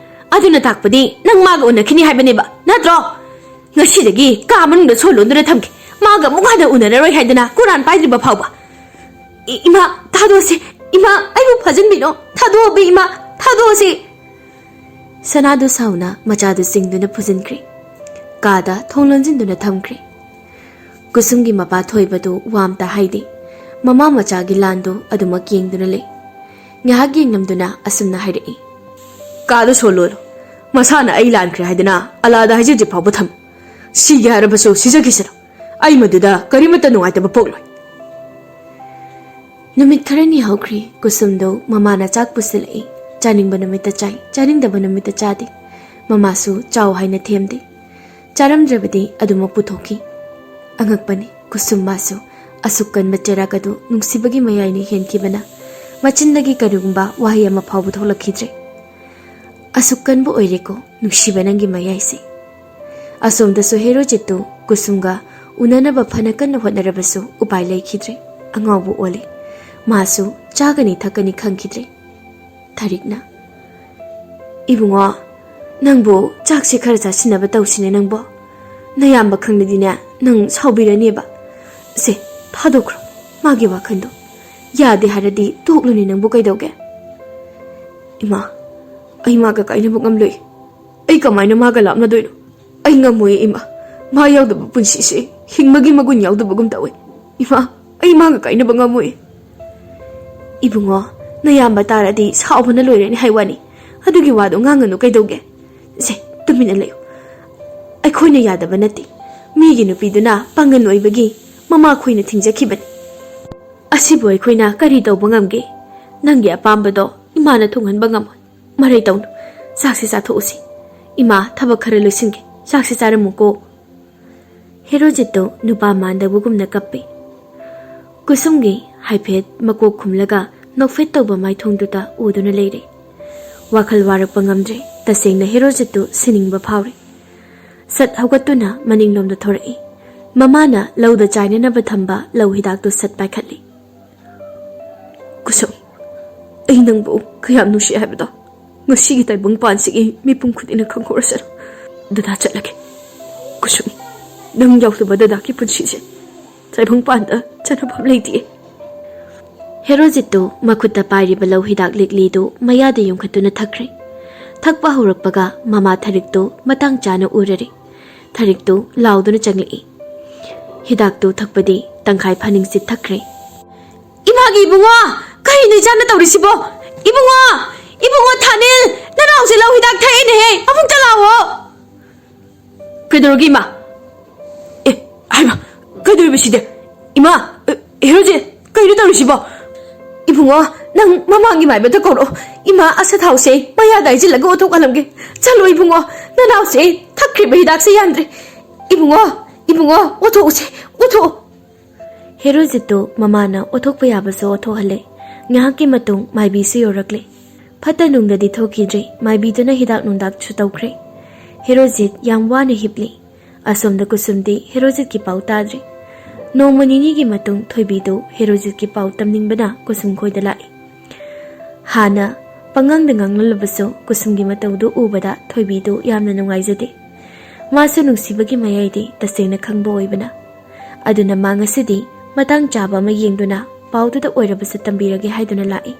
ꯑꯗꯨꯅ ꯇꯥꯛꯄꯗꯤ ꯅꯪ ꯃꯥꯒ ꯎꯅꯈꯤꯅꯤ ꯍꯥꯏꯕꯅꯦꯕ, ꯅꯠꯇ꯭ꯔꯣ? ꯉꯁꯤꯗꯒꯤ ꯀꯥ ꯃꯅꯨꯡꯗ ꯁꯣ ꯂꯣꯟꯗꯨꯅ ꯊꯝꯒꯦ꯫ ꯃꯥꯒ ꯑꯃꯨꯛ ꯍꯟꯅ ꯎꯅꯔꯔꯣꯏ ꯍꯥꯏꯗꯅ ꯀꯨꯔꯥꯟ ꯄꯥꯏꯗ꯭ꯔꯤꯕ ꯐꯥꯎꯕ꯫ ꯏ-, ꯏꯃꯥ, ꯊꯥꯗꯣꯛꯑꯁꯤ꯫ ꯏꯃꯥ, ꯑꯩꯕꯨ ꯐꯥꯖꯤꯟꯕꯤꯅꯣ꯫ ꯊꯥꯗꯣꯛꯑꯕ ꯏꯃꯥ, ꯊꯥꯗꯣꯛꯑꯁꯤ꯫" ꯁꯅꯥꯗꯨ ꯁꯥꯎꯅ ꯃꯆꯥꯗꯨ ꯆꯤꯡꯗꯨꯅ ꯐꯨꯖꯤꯟꯈ꯭ꯔꯦ꯫ ꯀꯥꯗ ꯊꯣꯡ ꯂꯣꯟꯁꯤꯟꯗꯨꯅ ꯊꯝꯈ꯭ꯔꯦ꯫ ꯀꯨꯁꯨꯝꯒꯤ ꯃꯄꯥ ꯊꯣꯏꯕꯗꯨ ꯋꯥ ꯑꯝꯇ ꯍꯥꯏꯗꯦ꯫ ꯃꯃꯥ ꯃꯆꯥꯒꯤ ꯂꯥꯟꯗꯨ ꯑꯗꯨꯃꯛ ꯌꯦꯡꯗꯨꯅ ꯂꯩ꯫ ꯉꯥꯏꯍꯥꯛ ꯌꯦꯡꯂꯝꯗꯨꯅ ꯑꯁꯨꯝꯅ ꯍꯥꯏꯔꯛꯏ, "ꯀꯥꯗ ꯁꯣ ꯂꯣꯜꯂꯨ꯫ ꯃꯁꯥꯅ ꯑꯩ ꯂꯥꯟꯈ꯭ꯔꯦ ꯍꯥꯏꯗꯅ ꯑꯂꯥꯗ ꯍꯥꯏꯖꯗ꯭ꯔꯤ ꯐꯥꯎꯕ ꯊꯝꯃꯨ꯫ ꯁꯤꯒꯦ ꯍꯥꯏꯔꯕꯁꯨ ꯁꯤꯖꯈꯤꯁꯅꯨ꯫ ꯑꯩ ꯃꯗꯨꯗ ꯀꯔꯤꯃꯠꯇ ꯅꯨꯡꯉꯥꯏꯇꯕ ꯄꯣꯛꯂꯣꯏ꯫" ꯅꯨꯃꯤꯠ ꯈꯔꯅꯤ ꯍꯧꯈ꯭ꯔꯦ꯫ ꯀꯨꯁꯨꯝꯗꯨ ꯃꯃꯥꯅ ꯆꯥꯛ ꯄꯨꯁꯤꯜꯂꯛꯏ꯫ ꯆꯥꯅꯤꯡꯕ ꯅꯨꯃꯤꯠꯇ ꯆꯥꯏ, ꯆꯥꯅꯤꯡꯗꯕ ꯅꯨꯃꯤꯠꯇ ꯆꯥꯗꯦ꯫ ꯃꯃꯥꯁꯨ ꯆꯥꯎ ꯍꯥꯏꯅ ꯊꯦꯝꯗꯦ꯫ ꯆꯥꯔꯝꯗ꯭ꯔꯕꯗꯤ ꯑꯗꯨꯃꯛ ꯄꯨꯊꯣꯛꯈꯤ꯫ ꯑꯉꯛꯄꯅꯤ, ꯀꯨꯁꯨꯝ ꯃꯥꯁꯨ ꯑꯁꯨꯛ ꯀꯟꯕ ꯆꯩꯔꯥꯛ ꯑꯗꯨ ꯅꯨꯡꯁꯤꯕꯒꯤ ꯃꯌꯥꯏꯅ ꯍꯦꯟꯈꯤꯕꯅ ꯃꯆꯤꯟꯗꯒꯤ ꯀꯔꯤꯒꯨꯝꯕ ꯋꯥꯍꯩ ꯑꯃ ꯐꯥꯎꯕ ꯊꯣꯛꯂꯛꯈꯤꯗ꯭ꯔꯦ꯫ "ꯑꯁꯨꯛ ꯀꯟꯕ ꯑꯣꯏꯔꯦꯀꯣ ꯅꯨꯡꯁꯤꯕ ꯅꯪꯒꯤ ꯃꯌꯥꯏꯁꯦ"꯫ ꯑꯁꯣꯝꯗꯁꯨ ꯍꯦꯔꯣꯖꯤꯠꯇꯨ ꯀꯨꯁꯨꯝꯒ ꯎꯅꯅꯕ ꯐꯅ ꯀꯟꯅ ꯍꯣꯠꯅꯔꯕꯁꯨ ꯎꯄꯥꯏ ꯂꯩꯈꯤꯗ꯭ꯔꯦ꯫ ꯑꯉꯥꯎꯕ ꯑꯣꯜꯂꯦ꯫ ꯃꯥꯁꯨ ꯆꯥꯒꯅꯤ ꯊꯛꯀꯅꯤ ꯈꯪꯈꯤꯗ꯭ꯔꯦ꯫ ꯊꯔꯤꯛꯅ, "ꯏꯕꯨꯡꯉꯣ, ꯅꯪꯕꯨ ꯆꯥꯛꯁꯦ ꯈꯔ ꯆꯥꯁꯤꯟꯅꯕ ꯇꯧꯁꯤꯅꯦ ꯅꯪꯕꯣ꯫ ꯅꯌꯥꯝꯕ ꯈꯪꯂꯗꯤꯅꯦ, ꯅꯪ ꯁꯥꯎꯕꯤꯔꯅꯦꯕ꯫ ꯁꯦ, ꯊꯥꯗꯣꯛꯈ꯭ꯔꯣ ꯃꯥꯒꯤ ꯋꯥꯈꯜꯗꯣ꯫ ꯌꯥꯗꯦ ꯍꯥꯏꯔꯗꯤ ꯇꯣꯛꯂꯨꯅꯦ ꯅꯪꯕꯨ ꯀꯩꯗꯧꯒꯦ?" "ꯏꯃꯥ, ꯑꯩ ꯃꯥꯒ ꯀꯥꯏꯅꯕ ꯉꯝꯂꯣꯏ꯫ ꯑꯩ ꯀꯃꯥꯏꯅ ꯃꯥꯒ ꯂꯥꯞꯅꯗꯣꯏꯅꯣ? ꯑꯩ ꯉꯝꯃꯣꯏ ꯏꯃꯥ꯫ ꯃꯥ ꯌꯥꯎꯗꯕ ꯄꯨꯟꯁꯤꯁꯦ ꯍꯤꯡꯕꯒꯤ ꯃꯒꯨꯟ ꯌꯥꯎꯗꯕꯒꯨꯝ ꯇꯧꯋꯦ꯫ ꯏꯃꯥ, ꯑꯩ ꯃꯥꯒ ꯀꯥꯏꯅꯕ ꯉꯝꯃꯣꯏ꯫" "ꯏꯕꯨꯡꯉꯣ, ꯅꯌꯥꯝꯕ ꯇꯥꯔꯗꯤ ꯁꯥꯎꯕꯅ ꯂꯣꯏꯔꯅꯤ ꯍꯥꯏ ꯋꯥꯅꯤ꯫ ꯑꯗꯨꯒꯤ ꯋꯥꯗꯣ ꯉꯥꯡꯒꯅꯨ ꯀꯩꯗꯧꯒꯦ? ꯁꯦ, ꯇꯨꯃꯤꯟꯅ ꯂꯩꯌꯨ꯫ ꯑꯩꯈꯣꯏꯅ ꯌꯥꯗꯕ ꯅꯠꯇꯦ꯫ ꯃꯤꯒꯤ ꯅꯨꯄꯤꯗꯨꯅ ꯄꯥꯡꯒꯜ ꯑꯣꯏꯕꯒꯤ ꯃꯃꯥ ꯈꯣꯏꯅ ꯊꯤꯡꯖꯈꯤꯕꯅꯤ꯫ ꯑꯁꯤꯕꯨ ꯑꯩꯈꯣꯏꯅ ꯀꯔꯤ ꯇꯧꯕ ꯉꯝꯒꯦ? ꯅꯪꯒꯤ ꯑꯄꯥꯝꯕꯗꯣ ꯏꯃꯥꯅ ꯊꯨꯡꯍꯟꯕ ꯉꯝꯃꯣꯏ꯫ ꯃꯔꯩ ꯇꯧꯅꯨ꯫ ꯆꯥꯛꯁꯤ ꯆꯥꯊꯣꯛꯎꯁꯤ꯫ ꯏꯃꯥ, ꯊꯕꯛ ꯈꯔ ꯂꯣꯏꯁꯤꯟꯒꯦ꯫ ꯆꯥꯛꯁꯤ ꯆꯥꯔꯝꯃꯨꯀꯣ꯫" ꯍꯦꯔꯣꯖꯤꯠꯇꯨ ꯅꯨꯄꯥ ꯃꯥꯟꯗꯕꯒꯨꯝꯅ ꯀꯞꯄꯤ꯫ ꯀꯨꯁꯨꯝꯒꯤ ꯍꯥꯏꯐꯦꯠ ꯃꯀꯣꯛ ꯈꯨꯝꯂꯒ ꯅꯣꯛꯐꯦꯠ ꯇꯧꯕ ꯃꯥꯏꯊꯣꯡꯗꯨꯗ ꯎꯗꯨꯅ ꯂꯩꯔꯦ꯫ ꯋꯥꯈꯜ ꯋꯥꯔꯛꯄ ꯉꯝꯗ꯭ꯔꯦ꯫ ꯇꯁꯦꯡꯅ ꯍꯦꯔꯣꯖꯤꯠꯇꯨ ꯁꯤꯅꯤꯡꯕ ꯐꯥꯎꯔꯦ꯫ ꯁꯠ ꯍꯧꯒꯠꯇꯨꯅ ꯃꯅꯤꯡꯂꯣꯝꯗ ꯊꯣꯔꯛꯏ꯫ ꯃꯃꯥꯅ ꯂꯧꯗ ꯆꯥꯏꯅꯅꯕ ꯊꯝꯕ ꯂꯧ ꯍꯤꯗꯥꯛꯇꯨ ꯁꯠ ꯄꯥꯏꯈꯠꯂꯤ꯫ "ꯀꯨꯁꯨꯝ, ꯑꯩ ꯅꯪꯕꯨ ꯀꯌꯥꯝ ꯅꯨꯡꯁꯤ ꯍꯥꯏꯕꯗꯣ ꯉꯁꯤꯒꯤ ꯇꯥꯏꯕꯪ ꯄꯥꯟꯁꯤꯒꯤ ꯃꯤꯄꯨꯝ ꯈꯨꯗꯤꯡꯅ ꯈꯪꯍꯧꯔꯁꯅꯨ꯫ ꯗꯗꯥ ꯆꯠꯂꯒꯦ꯫ ꯀꯨꯁꯨꯝ, ꯅꯪ ꯌꯥꯎꯗꯕ ꯗꯗꯥꯒꯤ ꯄꯨꯟꯁꯤꯁꯦ ꯇꯥꯏꯕꯪ ꯄꯥꯟꯗ ꯆꯠꯅꯐꯝ ꯂꯩꯇꯦ꯫" ꯍꯦꯔꯣꯖꯤꯠꯇꯨ ꯃꯈꯨꯠꯇ ꯄꯥꯏꯔꯤꯕ ꯂꯧ ꯍꯤꯗꯥꯛ ꯂꯤꯛꯂꯤꯗꯨ ꯃꯌꯥꯗ ꯌꯨꯡꯈꯠꯇꯨꯅ ꯊꯛꯈ꯭ꯔꯦ꯫ ꯊꯛꯄ ꯍꯧꯔꯛꯄꯒ ꯃꯃꯥ ꯊꯔꯤꯛꯇꯨ ꯃꯇꯥꯡ ꯆꯥꯅ ꯎꯔꯔꯦ꯫ ꯊꯔꯤꯛꯇꯨ ꯂꯥꯎꯗꯨꯅ ꯆꯪꯂꯛꯏ꯫ ꯍꯤꯗꯥꯛꯇꯨ ꯊꯛꯄꯗꯤ ꯇꯪꯈꯥꯏ ꯐꯥꯅꯤꯡꯆꯤꯠ ꯊꯛꯈ꯭ꯔꯦ꯫ "ꯏꯃꯥꯒꯤ ꯏꯕꯨꯡꯉꯣ, ꯀꯔꯤꯅꯣ ꯏꯆꯥꯅ ꯇꯧꯔꯤꯁꯤꯕꯣ? ꯏꯕꯨꯡꯉꯣ, ꯏꯕꯨꯡꯉꯣ ꯊꯥꯅꯤꯜ, ꯅꯅꯥꯎꯁꯦ ꯂꯧ ꯍꯤꯗꯥꯛ ꯊꯛꯏꯅꯦꯍꯦ, ꯑꯃꯨꯛꯇ ꯂꯥꯛꯑꯣ꯫" "ꯀꯩꯗꯧꯔꯒꯦ ꯏꯃꯥ?" "ꯑꯦ, ꯍꯥꯏꯃ, ꯀꯩꯗꯧꯔꯤꯕ ꯁꯤꯗꯤ? ꯏꯃꯥ, ꯑꯦ, ꯍꯦꯔꯣꯖꯤꯠ, ꯀꯩꯅꯣ ꯇꯧꯔꯤꯁꯤꯕꯣ?" "ꯏꯕꯨꯡꯉꯣ, ꯅꯪ ꯃꯃꯥꯡꯒꯤ ꯃꯥꯏꯕꯗ ꯀꯧꯔꯛꯑꯣ꯫ ꯏꯃꯥ ꯑꯁꯥ ꯊꯥꯎꯁꯦ ꯃꯌꯥꯗ ꯍꯩꯖꯤꯜꯂꯒ ꯑꯣꯠꯊꯣꯛꯍꯜꯂꯝꯒꯦ꯫ ꯆꯠꯂꯣ ꯏꯕꯨꯡꯉꯣ, ꯅꯅꯥꯎꯁꯦ ꯊꯛꯈ꯭ꯔꯤꯕ ꯍꯤꯗꯥꯛꯁꯦ ꯌꯥꯟꯗ꯭ꯔꯦ꯫ ꯏꯕꯨꯡꯉꯣ, ꯏꯕꯨꯡꯉꯣ, ꯑꯣꯠꯊꯣꯛꯎꯁꯦ, ꯑꯣꯠꯊꯣꯛꯑꯣ꯫" ꯍꯦꯔꯣꯖꯤꯠꯇꯨ ꯃꯃꯥꯅ ꯑꯣꯠꯊꯣꯛꯄ ꯌꯥꯕꯁꯨ ꯑꯣꯠꯊꯣꯛꯍꯜꯂꯦ꯫ ꯉꯥꯏꯍꯥꯛꯀꯤ ꯃꯇꯨꯡ ꯃꯥꯏꯕꯤꯁꯨ ꯌꯧꯔꯛꯂꯦ꯫ ꯐꯠꯇ ꯅꯨꯡꯗꯗꯤ ꯊꯣꯛꯈꯤꯗ꯭ꯔꯦ, ꯃꯥꯏꯕꯤꯗꯨꯅ ꯍꯤꯗꯥꯛ ꯅꯨꯡꯗꯥꯛꯁꯨ ꯇꯧꯈ꯭ꯔꯦ꯫ ꯍꯦꯔꯣꯖꯤꯠ ꯌꯥꯝ ꯋꯥꯅ ꯍꯤꯞꯂꯤ꯫ ꯑꯁꯣꯝꯗ ꯀꯨꯁꯨꯝꯗꯤ ꯍꯦꯔꯣꯖꯤꯠꯀꯤ ꯄꯥꯎ ꯇꯥꯗ꯭ꯔꯦ꯫ ꯅꯣꯡꯃ ꯅꯤꯅꯤꯒꯤ ꯃꯇꯨꯡ ꯊꯣꯏꯕꯤꯗꯨ ꯍꯦꯔꯣꯖꯤꯠꯀꯤ ꯄꯥꯎ ꯇꯝꯅꯤꯡꯕꯅ ꯀꯨꯁꯨꯝ ꯈꯣꯏꯗ ꯂꯥꯛꯏ꯫ ꯍꯥꯟꯅ ꯄꯉꯥꯡꯗ ꯉꯥꯡꯂꯝꯂꯕꯁꯨ ꯀꯨꯁꯨꯝꯒꯤ ꯃꯇꯧꯗꯨ ꯎꯕꯗ ꯊꯣꯏꯕꯤꯗꯨ ꯌꯥꯝꯅ ꯅꯨꯡꯉꯥꯏꯖꯗꯦ꯫ ꯃꯥꯁꯨ ꯅꯨꯡꯁꯤꯕꯒꯤ ꯃꯌꯥꯏꯗꯤ ꯇꯁꯦꯡꯅ ꯈꯪꯕ ꯑꯣꯏꯕꯅ꯫ ꯑꯗꯨꯅ ꯃꯥ ꯉꯁꯤꯗꯤ ꯃꯇꯥꯡ ꯆꯥꯕ ꯑꯃ ꯌꯦꯡꯗꯨꯅ ꯄꯥꯎꯗꯨꯗ ꯑꯣꯏꯔꯕꯁꯨ ꯇꯝꯕꯤꯔꯒꯦ ꯍꯥꯏꯗꯨꯅ ꯂꯥꯛꯏ꯫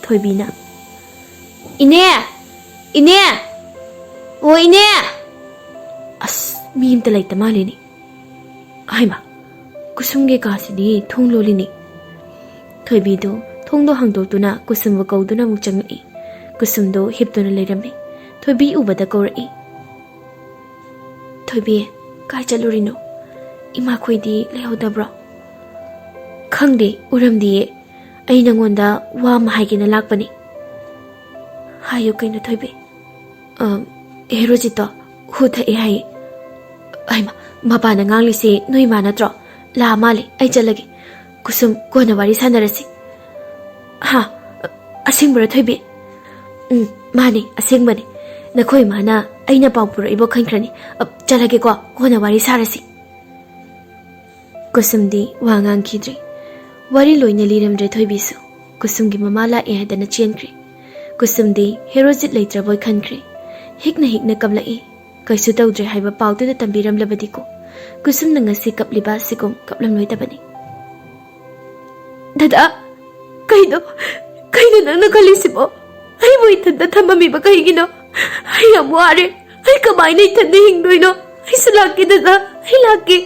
ꯊꯣꯏꯕꯤꯅ, "ꯏꯅꯦ! ꯏꯅꯦ! ꯑꯣ ꯏꯅꯦ!" ꯑꯁ, ꯃꯤ ꯑꯝꯇ ꯂꯩꯇ ꯃꯥꯜꯂꯤꯅꯦ꯫ ꯍꯥꯏꯃ, ꯀꯨꯁꯨꯝꯒꯤ ꯀꯥꯁꯤꯗꯤ ꯊꯣꯡ ꯂꯣꯜꯂꯤꯅꯦ꯫ ꯊꯣꯏꯕꯤꯗꯨ ꯊꯣꯡꯗꯣ ꯍꯥꯡꯗꯣꯛꯇꯨꯅ ꯀꯨꯁꯨꯝꯕꯨ ꯀꯧꯗꯨꯅ ꯑꯃꯨꯛ ꯆꯪꯂꯛꯏ꯫ ꯀꯨꯁꯨꯝꯗꯨ ꯍꯤꯞꯇꯨꯅ ꯂꯩꯔꯝꯃꯤ꯫ ꯊꯣꯏꯕꯤ ꯎꯕꯗ ꯀꯧꯔꯛꯏ꯫ "ꯊꯣꯏꯕꯤ, ꯀꯥꯏ ꯆꯠꯂꯨꯔꯤꯅꯣ? ꯏꯃꯥꯈꯣꯏꯗꯤ ꯂꯩꯍꯧꯗꯕ꯭ꯔꯣ?" "ꯈꯪꯗꯦ, ꯎꯔꯝꯗꯤꯌꯦ꯫ ꯑꯩ ꯅꯪꯉꯣꯟꯗ ꯋꯥ ꯑꯃ ꯍꯥꯏꯒꯦꯅ ꯂꯥꯛꯄꯅꯤ꯫" "ꯍꯥꯏꯌꯨ ꯀꯩꯅꯣ ꯊꯣꯏꯕꯤ?" "ꯑ, ꯍꯦꯔꯣꯖꯤꯠꯇꯣ ꯍꯨ ꯊꯛꯑꯦ ꯍꯥꯏꯌꯦ꯫" "ꯍꯩꯃ, ꯃꯄꯥꯟꯗ ꯉꯥꯡꯂꯤꯁꯦ ꯅꯣꯏ ꯏꯃꯥ ꯅꯠꯇ꯭ꯔꯣ? ꯂꯥꯛꯑ ꯃꯥꯜꯂꯦ, ꯑꯩ ꯆꯠꯂꯒꯦ꯫ ꯀꯨꯁꯨꯝ, ꯀꯣꯟꯅ ꯋꯥꯔꯤ ꯁꯥꯟꯅꯔꯁꯤ꯫" "ꯍꯥ? ꯑꯁꯦꯡꯕꯔꯣ ꯊꯣꯏꯕꯤ?" "ꯎꯝ, ꯃꯥꯅꯦ, ꯑꯁꯦꯡꯕꯅꯦ꯫ ꯅꯈꯣꯏ ꯏꯃꯥꯅ ꯑꯩꯅ ꯄꯥꯎ ꯄꯨꯔꯛꯏꯕꯣ ꯈꯟꯈ꯭ꯔꯅꯤ꯫ ꯑ, ꯆꯠꯂꯒꯦꯀꯣ, ꯀꯣꯟꯅ ꯋꯥꯔꯤ ꯁꯥꯔꯁꯤ꯫" ꯀꯨꯁꯨꯝꯗꯤ ꯋꯥ ꯉꯥꯡꯈꯤꯗ꯭ꯔꯦ꯫ ꯋꯥꯔꯤ ꯂꯣꯏꯅ ꯂꯤꯔꯝꯗ꯭ꯔꯦ ꯊꯣꯏꯕꯤꯁꯨ꯫ ꯀꯨꯁꯨꯝꯒꯤ ꯃꯃꯥ ꯂꯥꯛꯑꯦ ꯍꯥꯏꯗꯅ ꯆꯦꯟꯈ꯭ꯔꯦ꯫ ꯀꯨꯁꯨꯝꯗꯤ ꯍꯦꯔꯣꯖꯤꯠ ꯂꯩꯇ꯭ꯔꯕꯣꯏ ꯈꯟꯈ꯭ꯔꯦ꯫ ꯍꯤꯛꯅ ꯍꯤꯛꯅ ꯀꯞꯂꯛꯏ꯫ ꯀꯩꯁꯨ ꯇꯧꯗ꯭ꯔꯦ ꯍꯥꯏꯕ ꯄꯥꯎꯗꯨꯗ ꯇꯝꯕꯤꯔꯝꯂꯕꯗꯤꯀꯣ, ꯀꯨꯁꯨꯝꯅ ꯉꯁꯤ ꯀꯞꯂꯤꯕ ꯑꯁꯤꯒꯨꯝ ꯀꯞꯂꯝꯂꯣꯏꯗꯕꯅꯤ꯫ "ꯗꯗꯥ, ꯀꯩꯅꯣ, ꯀꯩꯅꯣ ꯅꯪꯅ ꯈꯜꯂꯤꯁꯤꯕꯣ? ꯑꯩꯕꯨ ꯏꯊꯟꯇ ꯊꯝꯃꯝꯃꯤꯕ ꯀꯩꯒꯤꯅꯣ? ꯑꯩ ꯌꯥꯝ ꯋꯥꯔꯦ꯫ ꯑꯩ ꯀꯃꯥꯏꯅ ꯏꯊꯟꯇ ꯍꯤꯡꯗꯣꯏꯅꯣ? ꯑꯩꯁꯨ ꯂꯥꯛꯀꯦ ꯗꯗꯥ, ꯑꯩ ꯂꯥꯛꯀꯦ꯫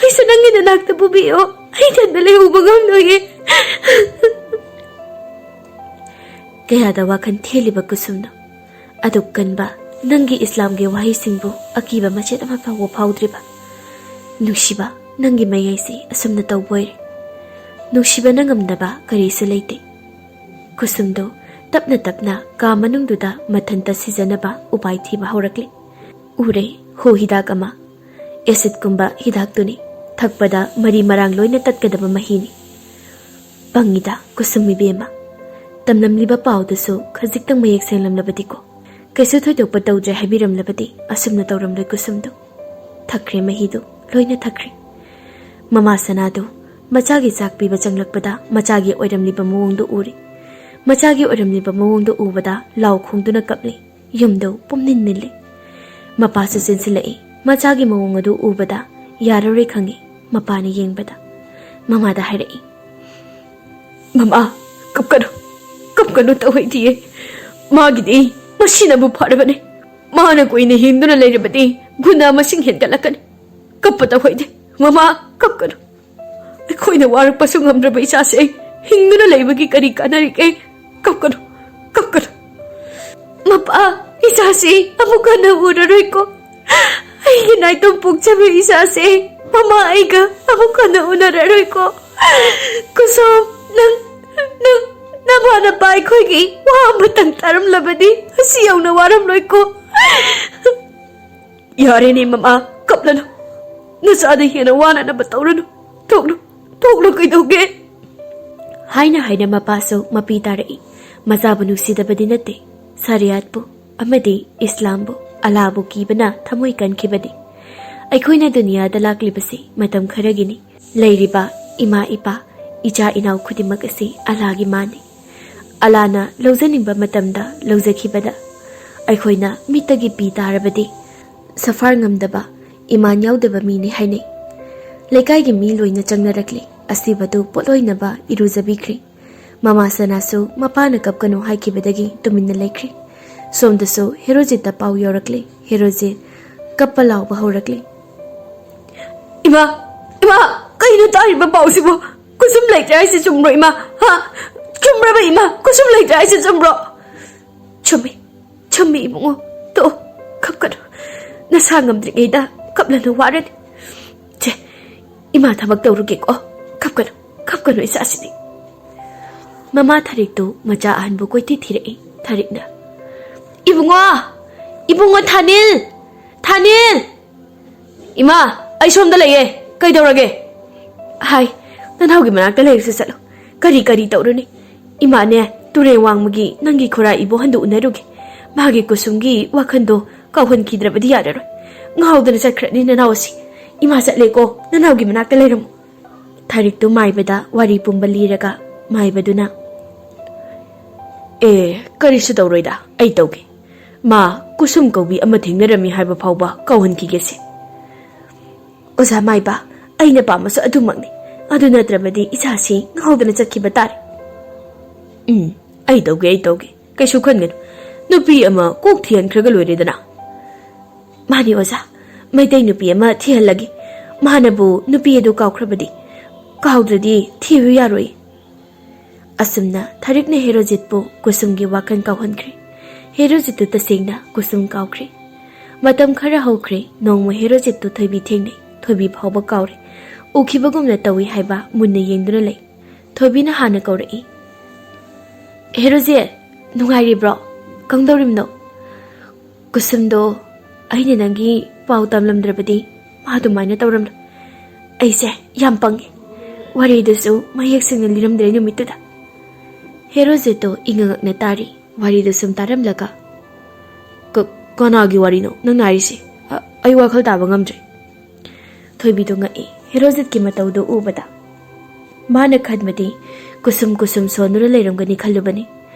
ꯑꯩꯁꯨ ꯅꯪꯒꯤ ꯅꯅꯥꯛꯇ ꯄꯨꯕꯤꯌꯣ꯫ ꯑꯩ ꯏꯊꯟꯇ ꯂꯩꯍꯧꯕ ꯉꯝꯂꯣꯏꯌꯦ꯫" ꯀꯌꯥꯗ ꯋꯥꯈꯜ ꯊꯦꯜꯂꯤꯕ ꯀꯨꯁꯨꯝꯅꯣ꯫ ꯑꯗꯨꯛ ꯀꯟꯕ ꯅꯪꯒꯤ ꯏꯁꯂꯥꯝꯒꯤ ꯋꯥꯍꯩꯁꯤꯡꯕꯨ ꯑꯀꯤꯕ ꯃꯆꯦꯠ ꯑꯃ ꯐꯥꯎꯕ ꯐꯥꯎꯗ꯭ꯔꯤꯕ꯫ ꯅꯨꯡꯁꯤꯕ, ꯅꯪꯒꯤ ꯃꯌꯥꯏꯁꯤ ꯑꯁꯨꯝꯅ ꯇꯧꯕ ꯑꯣꯏꯔꯦ꯫ ꯅꯨꯡꯁꯤꯕꯅ ꯉꯝꯗꯕ ꯀꯔꯤꯁꯨ ꯂꯩꯇꯦ꯫ ꯀꯨꯁꯨꯝꯗꯨ ꯇꯞꯅ ꯇꯞꯅ ꯀꯥ ꯃꯅꯨꯡꯗꯨꯗ ꯃꯊꯟꯇ ꯁꯤꯖꯅꯕ ꯎꯄꯥꯏ ꯊꯤꯕ ꯍꯧꯔꯛꯂꯦ꯫ ꯎꯔꯦ, ꯍꯨ ꯍꯤꯗꯥꯛ ꯑꯃ꯫ ꯑꯦꯁꯤꯗꯀꯨꯝꯕ ꯍꯤꯗꯥꯛꯇꯨꯅꯤ꯫ ꯊꯛꯄꯗ ꯃꯔꯤ ꯃꯔꯥꯡ ꯂꯣꯏꯅ ꯇꯠꯀꯗꯕ ꯃꯍꯤꯅꯤ꯫ ꯄꯪꯉꯤꯗ ꯀꯨꯁꯨꯝ ꯏꯕꯦꯝꯃ꯫ ꯇꯝꯂꯝꯂꯤꯕ ꯄꯥꯎꯗꯨꯁꯨ ꯈꯖꯤꯛꯇꯪ ꯃꯌꯦꯛ ꯁꯦꯡꯂꯝꯂꯕꯗꯤꯀꯣ꯫ ꯀꯩꯁꯨ ꯊꯣꯏꯗꯣꯛꯄ ꯇꯧꯗ꯭ꯔꯦ ꯍꯥꯏꯕꯤꯔꯝꯂꯕꯗꯤ ꯑꯁꯨꯝꯅ ꯇꯧꯔꯝꯂꯣꯏ ꯀꯨꯁꯨꯝꯗꯨ꯫ ꯊꯛꯈ꯭ꯔꯦ ꯃꯍꯤꯗꯨ, ꯂꯣꯏꯅ ꯊꯛꯈ꯭ꯔꯦ꯫ ꯃꯃꯥ ꯁꯅꯥꯗꯨ ꯃꯆꯥꯒꯤ ꯆꯥꯛ ꯄꯤꯕ ꯆꯪꯂꯛꯄꯗ ꯃꯆꯥꯒꯤ ꯑꯣꯏꯔꯝꯂꯤꯕ ꯃꯑꯣꯡꯗꯨ ꯎꯔꯦ꯫ ꯃꯆꯥꯒꯤ ꯑꯣꯏꯔꯝꯂꯤꯕ ꯃꯑꯣꯡꯗꯨ ꯎꯕꯗ ꯂꯥꯎ ꯈꯣꯡꯗꯨꯅ ꯀꯞꯂꯦ꯫ ꯌꯨꯝꯗꯨ ꯄꯨꯝꯅꯤꯟ ꯅꯤꯜꯂꯦ꯫ ꯃꯄꯥꯁꯨ ꯆꯦꯟꯁꯤꯜꯂꯛꯏ꯫ ꯃꯆꯥꯒꯤ ꯃꯑꯣꯡ ꯑꯗꯨ ꯎꯕꯗ ꯌꯥꯔꯔꯣꯏ ꯈꯪꯉꯤ꯫ ꯃꯄꯥꯅ ꯌꯦꯡꯕꯗ ꯃꯃꯥꯗ ꯍꯥꯏꯔꯛꯏ, "ꯃꯃꯥ, ꯀꯞꯀꯅꯨ, ꯀꯞꯀꯅꯨ ꯇꯧꯍꯩꯗꯤꯌꯦ꯫ ꯃꯥꯒꯤꯗꯤ ꯃꯁꯤꯅꯕꯨ ꯐꯔꯕꯅꯦ꯫ ꯃꯥꯅ ꯀꯨꯏꯅ ꯍꯤꯡꯗꯨꯅ ꯂꯩꯔꯕꯗꯤ ꯒꯨꯟꯗꯥ ꯃꯁꯤꯡ ꯍꯦꯟꯒꯠꯂꯛꯀꯅꯤ꯫ ꯀꯞꯄ ꯇꯧꯍꯩꯗꯦ꯫ ꯃꯃꯥ, ꯀꯞꯀꯅꯨ꯫ ꯑꯩꯈꯣꯏꯅ ꯋꯥꯔꯛꯄꯁꯨ ꯉꯝꯗ꯭ꯔꯕ ꯏꯆꯥꯁꯦ ꯍꯤꯡꯗꯨꯅ ꯂꯩꯕꯒꯤ ꯀꯔꯤ ꯀꯥꯟꯅꯔꯤꯒꯦ? ꯀꯞꯀꯅꯨ, ꯀꯞꯀꯅꯨ꯫ ꯃꯄꯥ, ꯏꯆꯥꯁꯤ ꯑꯃꯨꯛ ꯍꯟꯅ ꯎꯔꯔꯣꯏꯀꯣ꯫ ꯑꯩꯒꯤ ꯅꯥꯏꯇꯣꯝ ꯄꯣꯛꯆꯕ ꯏꯆꯥꯁꯦ ꯃꯃꯥ ꯑꯩꯒ ꯑꯃꯨꯛ ꯍꯟꯅ ꯎꯅꯔꯔꯣꯏꯀꯣ꯫ ꯀꯨꯁꯨꯝ, ꯅꯪ, ꯅꯪ, ꯅꯃꯥ ꯅꯄꯥ ꯑꯩꯈꯣꯏꯒꯤ ꯋꯥ ꯑꯃꯇꯪ ꯇꯥꯔꯝꯂꯕꯗꯤ ꯑꯁꯤ ꯌꯧꯅ ꯋꯥꯔꯝꯂꯣꯏꯀꯣ꯫" "ꯌꯥꯔꯦꯅꯦ ꯃꯃꯥ, ꯀꯞꯂꯅꯨ꯫ ꯅꯆꯥꯗ ꯍꯦꯟꯅ ꯋꯥꯅꯅꯕ ꯇꯧꯔꯅꯨ꯫ ꯊꯣꯛꯂꯨ, ꯊꯣꯛꯂꯨ ꯀꯩꯗꯧꯒꯦ?" ꯍꯥꯏꯅ ꯍꯥꯏꯅ ꯃꯄꯥꯁꯨ ꯃꯄꯤ ꯇꯥꯔꯛꯏ꯫ ꯃꯆꯥꯕꯨ ꯅꯨꯡꯁꯤꯗꯕꯗꯤ ꯅꯠꯇꯦ, ꯁꯔꯤꯌꯥꯠꯄꯨ ꯑꯃꯗꯤ ꯏꯁꯂꯥꯝꯕꯨ, ꯑꯂꯥꯕꯨ ꯀꯤꯕꯅ ꯊꯃꯣꯏ ꯀꯟꯈꯤꯕꯅꯤ꯫ ꯑꯩꯈꯣꯏꯅ ꯗꯨꯅꯤꯌꯥꯗ ꯂꯥꯛꯂꯤꯕꯁꯤ ꯃꯇꯝ ꯈꯔꯒꯤꯅꯤ꯫ ꯂꯩꯔꯤꯕ ꯏꯃꯥ ꯏꯄꯥ, ꯏꯆꯥ ꯏꯅꯥꯎ ꯈꯨꯗꯤꯡꯃꯛ ꯑꯁꯤ ꯑꯂꯥꯒꯤ ꯃꯥꯅꯤ꯫ ꯑꯂꯥꯅ ꯂꯧꯖꯅꯤꯡꯕ ꯃꯇꯝꯗ ꯂꯧꯖꯈꯤꯕꯗ ꯑꯩꯈꯣꯏꯅ ꯃꯤꯠꯇꯒꯤ ꯄꯤ ꯇꯥꯔꯕꯗꯤ ꯁꯐꯥꯔ ꯉꯝꯗꯕ, ꯏꯃꯥꯟ ꯌꯥꯎꯗꯕ ꯃꯤꯅꯤ ꯍꯥꯏꯅꯩ꯫ ꯂꯩꯀꯥꯏꯒꯤ ꯃꯤ ꯂꯣꯏꯅ ꯆꯪꯅꯔꯛꯂꯦ꯫ ꯑꯁꯤꯕꯗꯨ ꯄꯣꯠꯂꯣꯏꯅꯕ ꯏꯔꯨꯖꯕꯤꯈ꯭ꯔꯦ꯫ ꯃꯃꯥ ꯁꯅꯥꯁꯨ ꯃꯄꯥꯅ ꯀꯞꯀꯅꯨ ꯍꯥꯏꯈꯤꯕꯗꯒꯤ ꯇꯨꯃꯤꯟꯅ ꯂꯩꯈ꯭ꯔꯦ꯫ ꯁꯣꯝꯗꯁꯨ ꯍꯦꯔꯣꯖꯤꯠꯇ ꯄꯥꯎ ꯌꯧꯔꯛꯂꯦ꯫ ꯍꯦꯔꯣꯖꯤꯠ ꯀꯞꯄ ꯂꯥꯎꯕ ꯍꯧꯔꯛꯂꯦ꯫ "ꯏꯃꯥ, ꯏꯃꯥ, ꯀꯩꯅꯣ ꯇꯥꯔꯤꯕ ꯄꯥꯎꯁꯤꯕꯨ? ꯀꯨꯁꯨꯝ ꯂꯩꯇ꯭ꯔꯦ ꯍꯥꯏꯁꯤ ꯆꯨꯝꯕ꯭ꯔꯣ ꯏꯃꯥ? ꯍꯥ? ꯆꯨꯝꯕ꯭ꯔꯕ ꯏꯃꯥ? ꯀꯨꯁꯨꯝ ꯂꯩꯇ꯭ꯔꯦ ꯍꯥꯏꯁꯤ ꯆꯨꯝꯕ꯭ꯔꯣ?" "ꯆꯨꯝꯃꯤ, ꯆꯨꯝꯃꯤ ꯏꯕꯨꯡꯉꯣ꯫ ꯇꯣꯛꯑꯣ, ꯀꯞꯀꯅꯨ꯫ ꯅꯁꯥ ꯉꯝꯗ꯭ꯔꯤꯉꯩꯗ ꯀꯞꯂꯅꯨ, ꯋꯥꯔꯅꯤ꯫ ꯆꯦ, ꯏꯃꯥ ꯊꯕꯛ ꯇꯧꯔꯨꯒꯦꯀꯣ꯫ ꯀꯞꯀꯅꯨ, ꯀꯞꯀꯅꯨ ꯏꯆꯥꯁꯤꯗꯤ꯫" ꯃꯃꯥ ꯊꯥꯔꯤꯛꯇꯨ ꯃꯆꯥ ꯑꯍꯟꯕꯨ ꯀꯣꯏꯊꯤ ꯊꯤꯔꯛꯏ꯫ ꯊꯥꯔꯤꯛꯅ, "ꯏꯕꯨꯡꯉꯣ! ꯏꯕꯨꯡꯉꯣ ꯊꯥꯅꯤꯜ! ꯊꯥꯅꯤꯜ!" "ꯏꯃꯥ, ꯑꯩ ꯁꯣꯝꯗ ꯂꯩꯌꯦ꯫ ꯀꯩꯗꯧꯔꯒꯦ? ꯍꯥꯏ, ꯅꯅꯥꯎꯒꯤ ꯃꯅꯥꯛꯇ ꯂꯩꯔꯁꯨ ꯆꯠꯂꯨ꯫ ꯀꯔꯤ ꯀꯔꯤ ꯇꯧꯔꯨꯅꯤ? ꯏꯃꯥꯅꯦ, ꯇꯨꯔꯦꯜ ꯋꯥꯡꯃꯒꯤ ꯅꯪꯒꯤ ꯈꯨꯔꯥ ꯏꯕꯣꯍꯟꯗꯨ ꯎꯅꯔꯨꯒꯦ꯫ ꯃꯥꯒꯤ ꯀꯨꯁꯨꯝꯒꯤ ꯋꯥꯈꯜꯗꯣ ꯀꯥꯎꯍꯟꯈꯤꯗ꯭ꯔꯕꯗꯤ ꯌꯥꯔꯔꯣꯏ꯫ ꯉꯥꯎꯗꯅ ꯆꯠꯈ꯭ꯔꯅꯤ ꯅꯅꯥꯎ ꯑꯁꯤ꯫ ꯏꯃꯥ ꯆꯠꯂꯦꯀꯣ, ꯅꯅꯥꯎꯒꯤ ꯃꯅꯥꯛꯇ ꯂꯩꯔꯝꯃꯨ꯫ ꯊꯥꯔꯤꯛꯇꯨ ꯃꯥꯏꯕꯗ ꯋꯥꯔꯤ ꯄꯨꯝꯕ ꯂꯤꯔꯒ ꯃꯥꯏꯕꯗꯨꯅ, "ꯑꯦ, ꯀꯔꯤꯁꯨ ꯇꯧꯔꯣꯏꯗ, ꯑꯩ ꯇꯧꯒꯦ꯫ ꯃꯥ ꯀꯨꯁꯨꯝ ꯀꯧꯕꯤ ꯑꯃ ꯊꯦꯡꯅꯔꯝꯃꯤ ꯍꯥꯏꯕ ꯐꯥꯎꯕ ꯀꯥꯎꯍꯟꯈꯤꯒꯦꯁꯦ꯫" "ꯑꯣꯖꯥ ꯃꯥꯏꯕ, ꯑꯩꯅ ꯄꯥꯝꯕꯁꯨ ꯑꯗꯨꯃꯛꯅꯤ꯫ ꯑꯗꯨ ꯅꯠꯇ꯭ꯔꯕꯗꯤ ꯏꯆꯥꯁꯤ ꯉꯥꯎꯗꯅ ꯆꯠꯈꯤꯕ ꯇꯥꯔꯦ꯫" "ꯎꯝ, ꯑꯩ ꯇꯧꯒꯦ, ꯑꯩ ꯇꯧꯒꯦ꯫ ꯀꯩꯁꯨ ꯈꯟꯒꯅꯨ꯫ ꯅꯨꯄꯤ ꯑꯃ ꯀꯣꯛ ꯊꯤꯍꯟꯈ꯭ꯔꯒ ꯂꯣꯏꯔꯦꯗꯅ꯫" "ꯃꯥꯅꯤ ꯑꯣꯖꯥ, ꯃꯩꯇꯩ ꯅꯨꯄꯤ ꯑꯃ ꯊꯤꯍꯜꯂꯒꯦ꯫ ꯃꯥꯅꯕꯨ ꯅꯨꯄꯤ ꯑꯗꯨ ꯀꯥꯎꯈ꯭ꯔꯕꯗꯤ, ꯀꯥꯎꯗ꯭ꯔꯗꯤ ꯊꯤꯌꯨ ꯌꯥꯔꯣꯏ꯫" ꯑꯁꯨꯝꯅ ꯊꯥꯔꯤꯛꯅ ꯍꯦꯔꯣꯖꯤꯠꯄꯨ ꯀꯨꯁꯨꯝꯒꯤ ꯋꯥꯈꯜ ꯀꯥꯎꯍꯟꯈ꯭ꯔꯦ꯫ ꯍꯦꯔꯣꯖꯤꯠꯇꯨ ꯇꯁꯦꯡꯅ ꯀꯨꯁꯨꯝ ꯀꯥꯎꯈ꯭ꯔꯦ꯫ ꯃꯇꯝ ꯈꯔ ꯍꯧꯈ꯭ꯔꯦ, ꯅꯣꯡꯃ ꯍꯦꯔꯣꯖꯤꯠꯇꯨ ꯊꯣꯏꯕꯤ ꯊꯦꯡꯅꯩ꯫ ꯊꯣꯏꯕꯤ ꯐꯥꯎꯕ ꯀꯥꯎꯔꯦ꯫ ꯎꯈꯤꯕꯒꯨꯝꯅ ꯇꯧꯏ ꯍꯥꯏꯕ ꯃꯨꯟꯅ ꯌꯦꯡꯗꯨꯅ ꯂꯩ꯫ ꯊꯣꯏꯕꯤꯅ ꯍꯥꯟꯅ ꯀꯧꯔꯛꯏ, "ꯍꯦꯔꯣꯖꯤꯠ, ꯅꯨꯡꯉꯥꯏꯔꯤꯕ꯭ꯔꯣ? ꯀꯝꯗꯧꯔꯤꯕꯅꯣ?" "ꯀꯨꯁꯨꯝꯗꯣ ꯑꯩꯅ ꯅꯪꯒꯤ ꯄꯥꯎ ꯇꯝꯂꯝꯗ꯭ꯔꯕꯗꯤ ꯃꯥ ꯑꯗꯨꯃꯥꯏꯅ ꯇꯧꯔꯝꯂꯣꯏ꯫ ꯑꯩꯁꯦ ꯌꯥꯝ ꯄꯪꯉꯦ꯫ ꯋꯥꯔꯤꯗꯨꯁꯨ ꯃꯌꯦꯛ ꯁꯦꯡꯅ ꯂꯤꯔꯝꯗ꯭ꯔꯦ ꯅꯨꯃꯤꯠꯇꯨꯗ꯫" ꯍꯦꯔꯣꯖꯤꯠꯇꯣ ꯏꯉꯛ ꯉꯛꯅ ꯇꯥꯔꯤ꯫ ꯋꯥꯔꯤꯗꯨ ꯁꯨꯝ ꯇꯥꯔꯝꯂꯒ, "ꯀ-, ꯀꯅꯥꯒꯤ ꯋꯥꯔꯤꯅꯣ ꯅꯪꯅ ꯍꯥꯏꯔꯤꯁꯦ? ꯑ-, ꯑꯩ ꯋꯥꯈꯜ ꯇꯥꯕ ꯉꯝꯗ꯭ꯔꯦ꯫" ꯊꯣꯏꯕꯤꯗꯨ ꯉꯛꯏ ꯍꯦꯔꯣꯖꯤꯠꯀꯤ ꯃꯇꯧꯗꯨ ꯎꯕꯗ꯫ ꯃꯥꯅ ꯈꯟꯕꯗꯤ ꯀꯨꯁꯨꯝ ꯀꯨꯁꯨꯝ ꯁꯣꯟꯗꯨꯅ ꯂꯩꯔꯝꯒꯅꯤ ꯈꯜꯂꯨꯕꯅꯤ꯫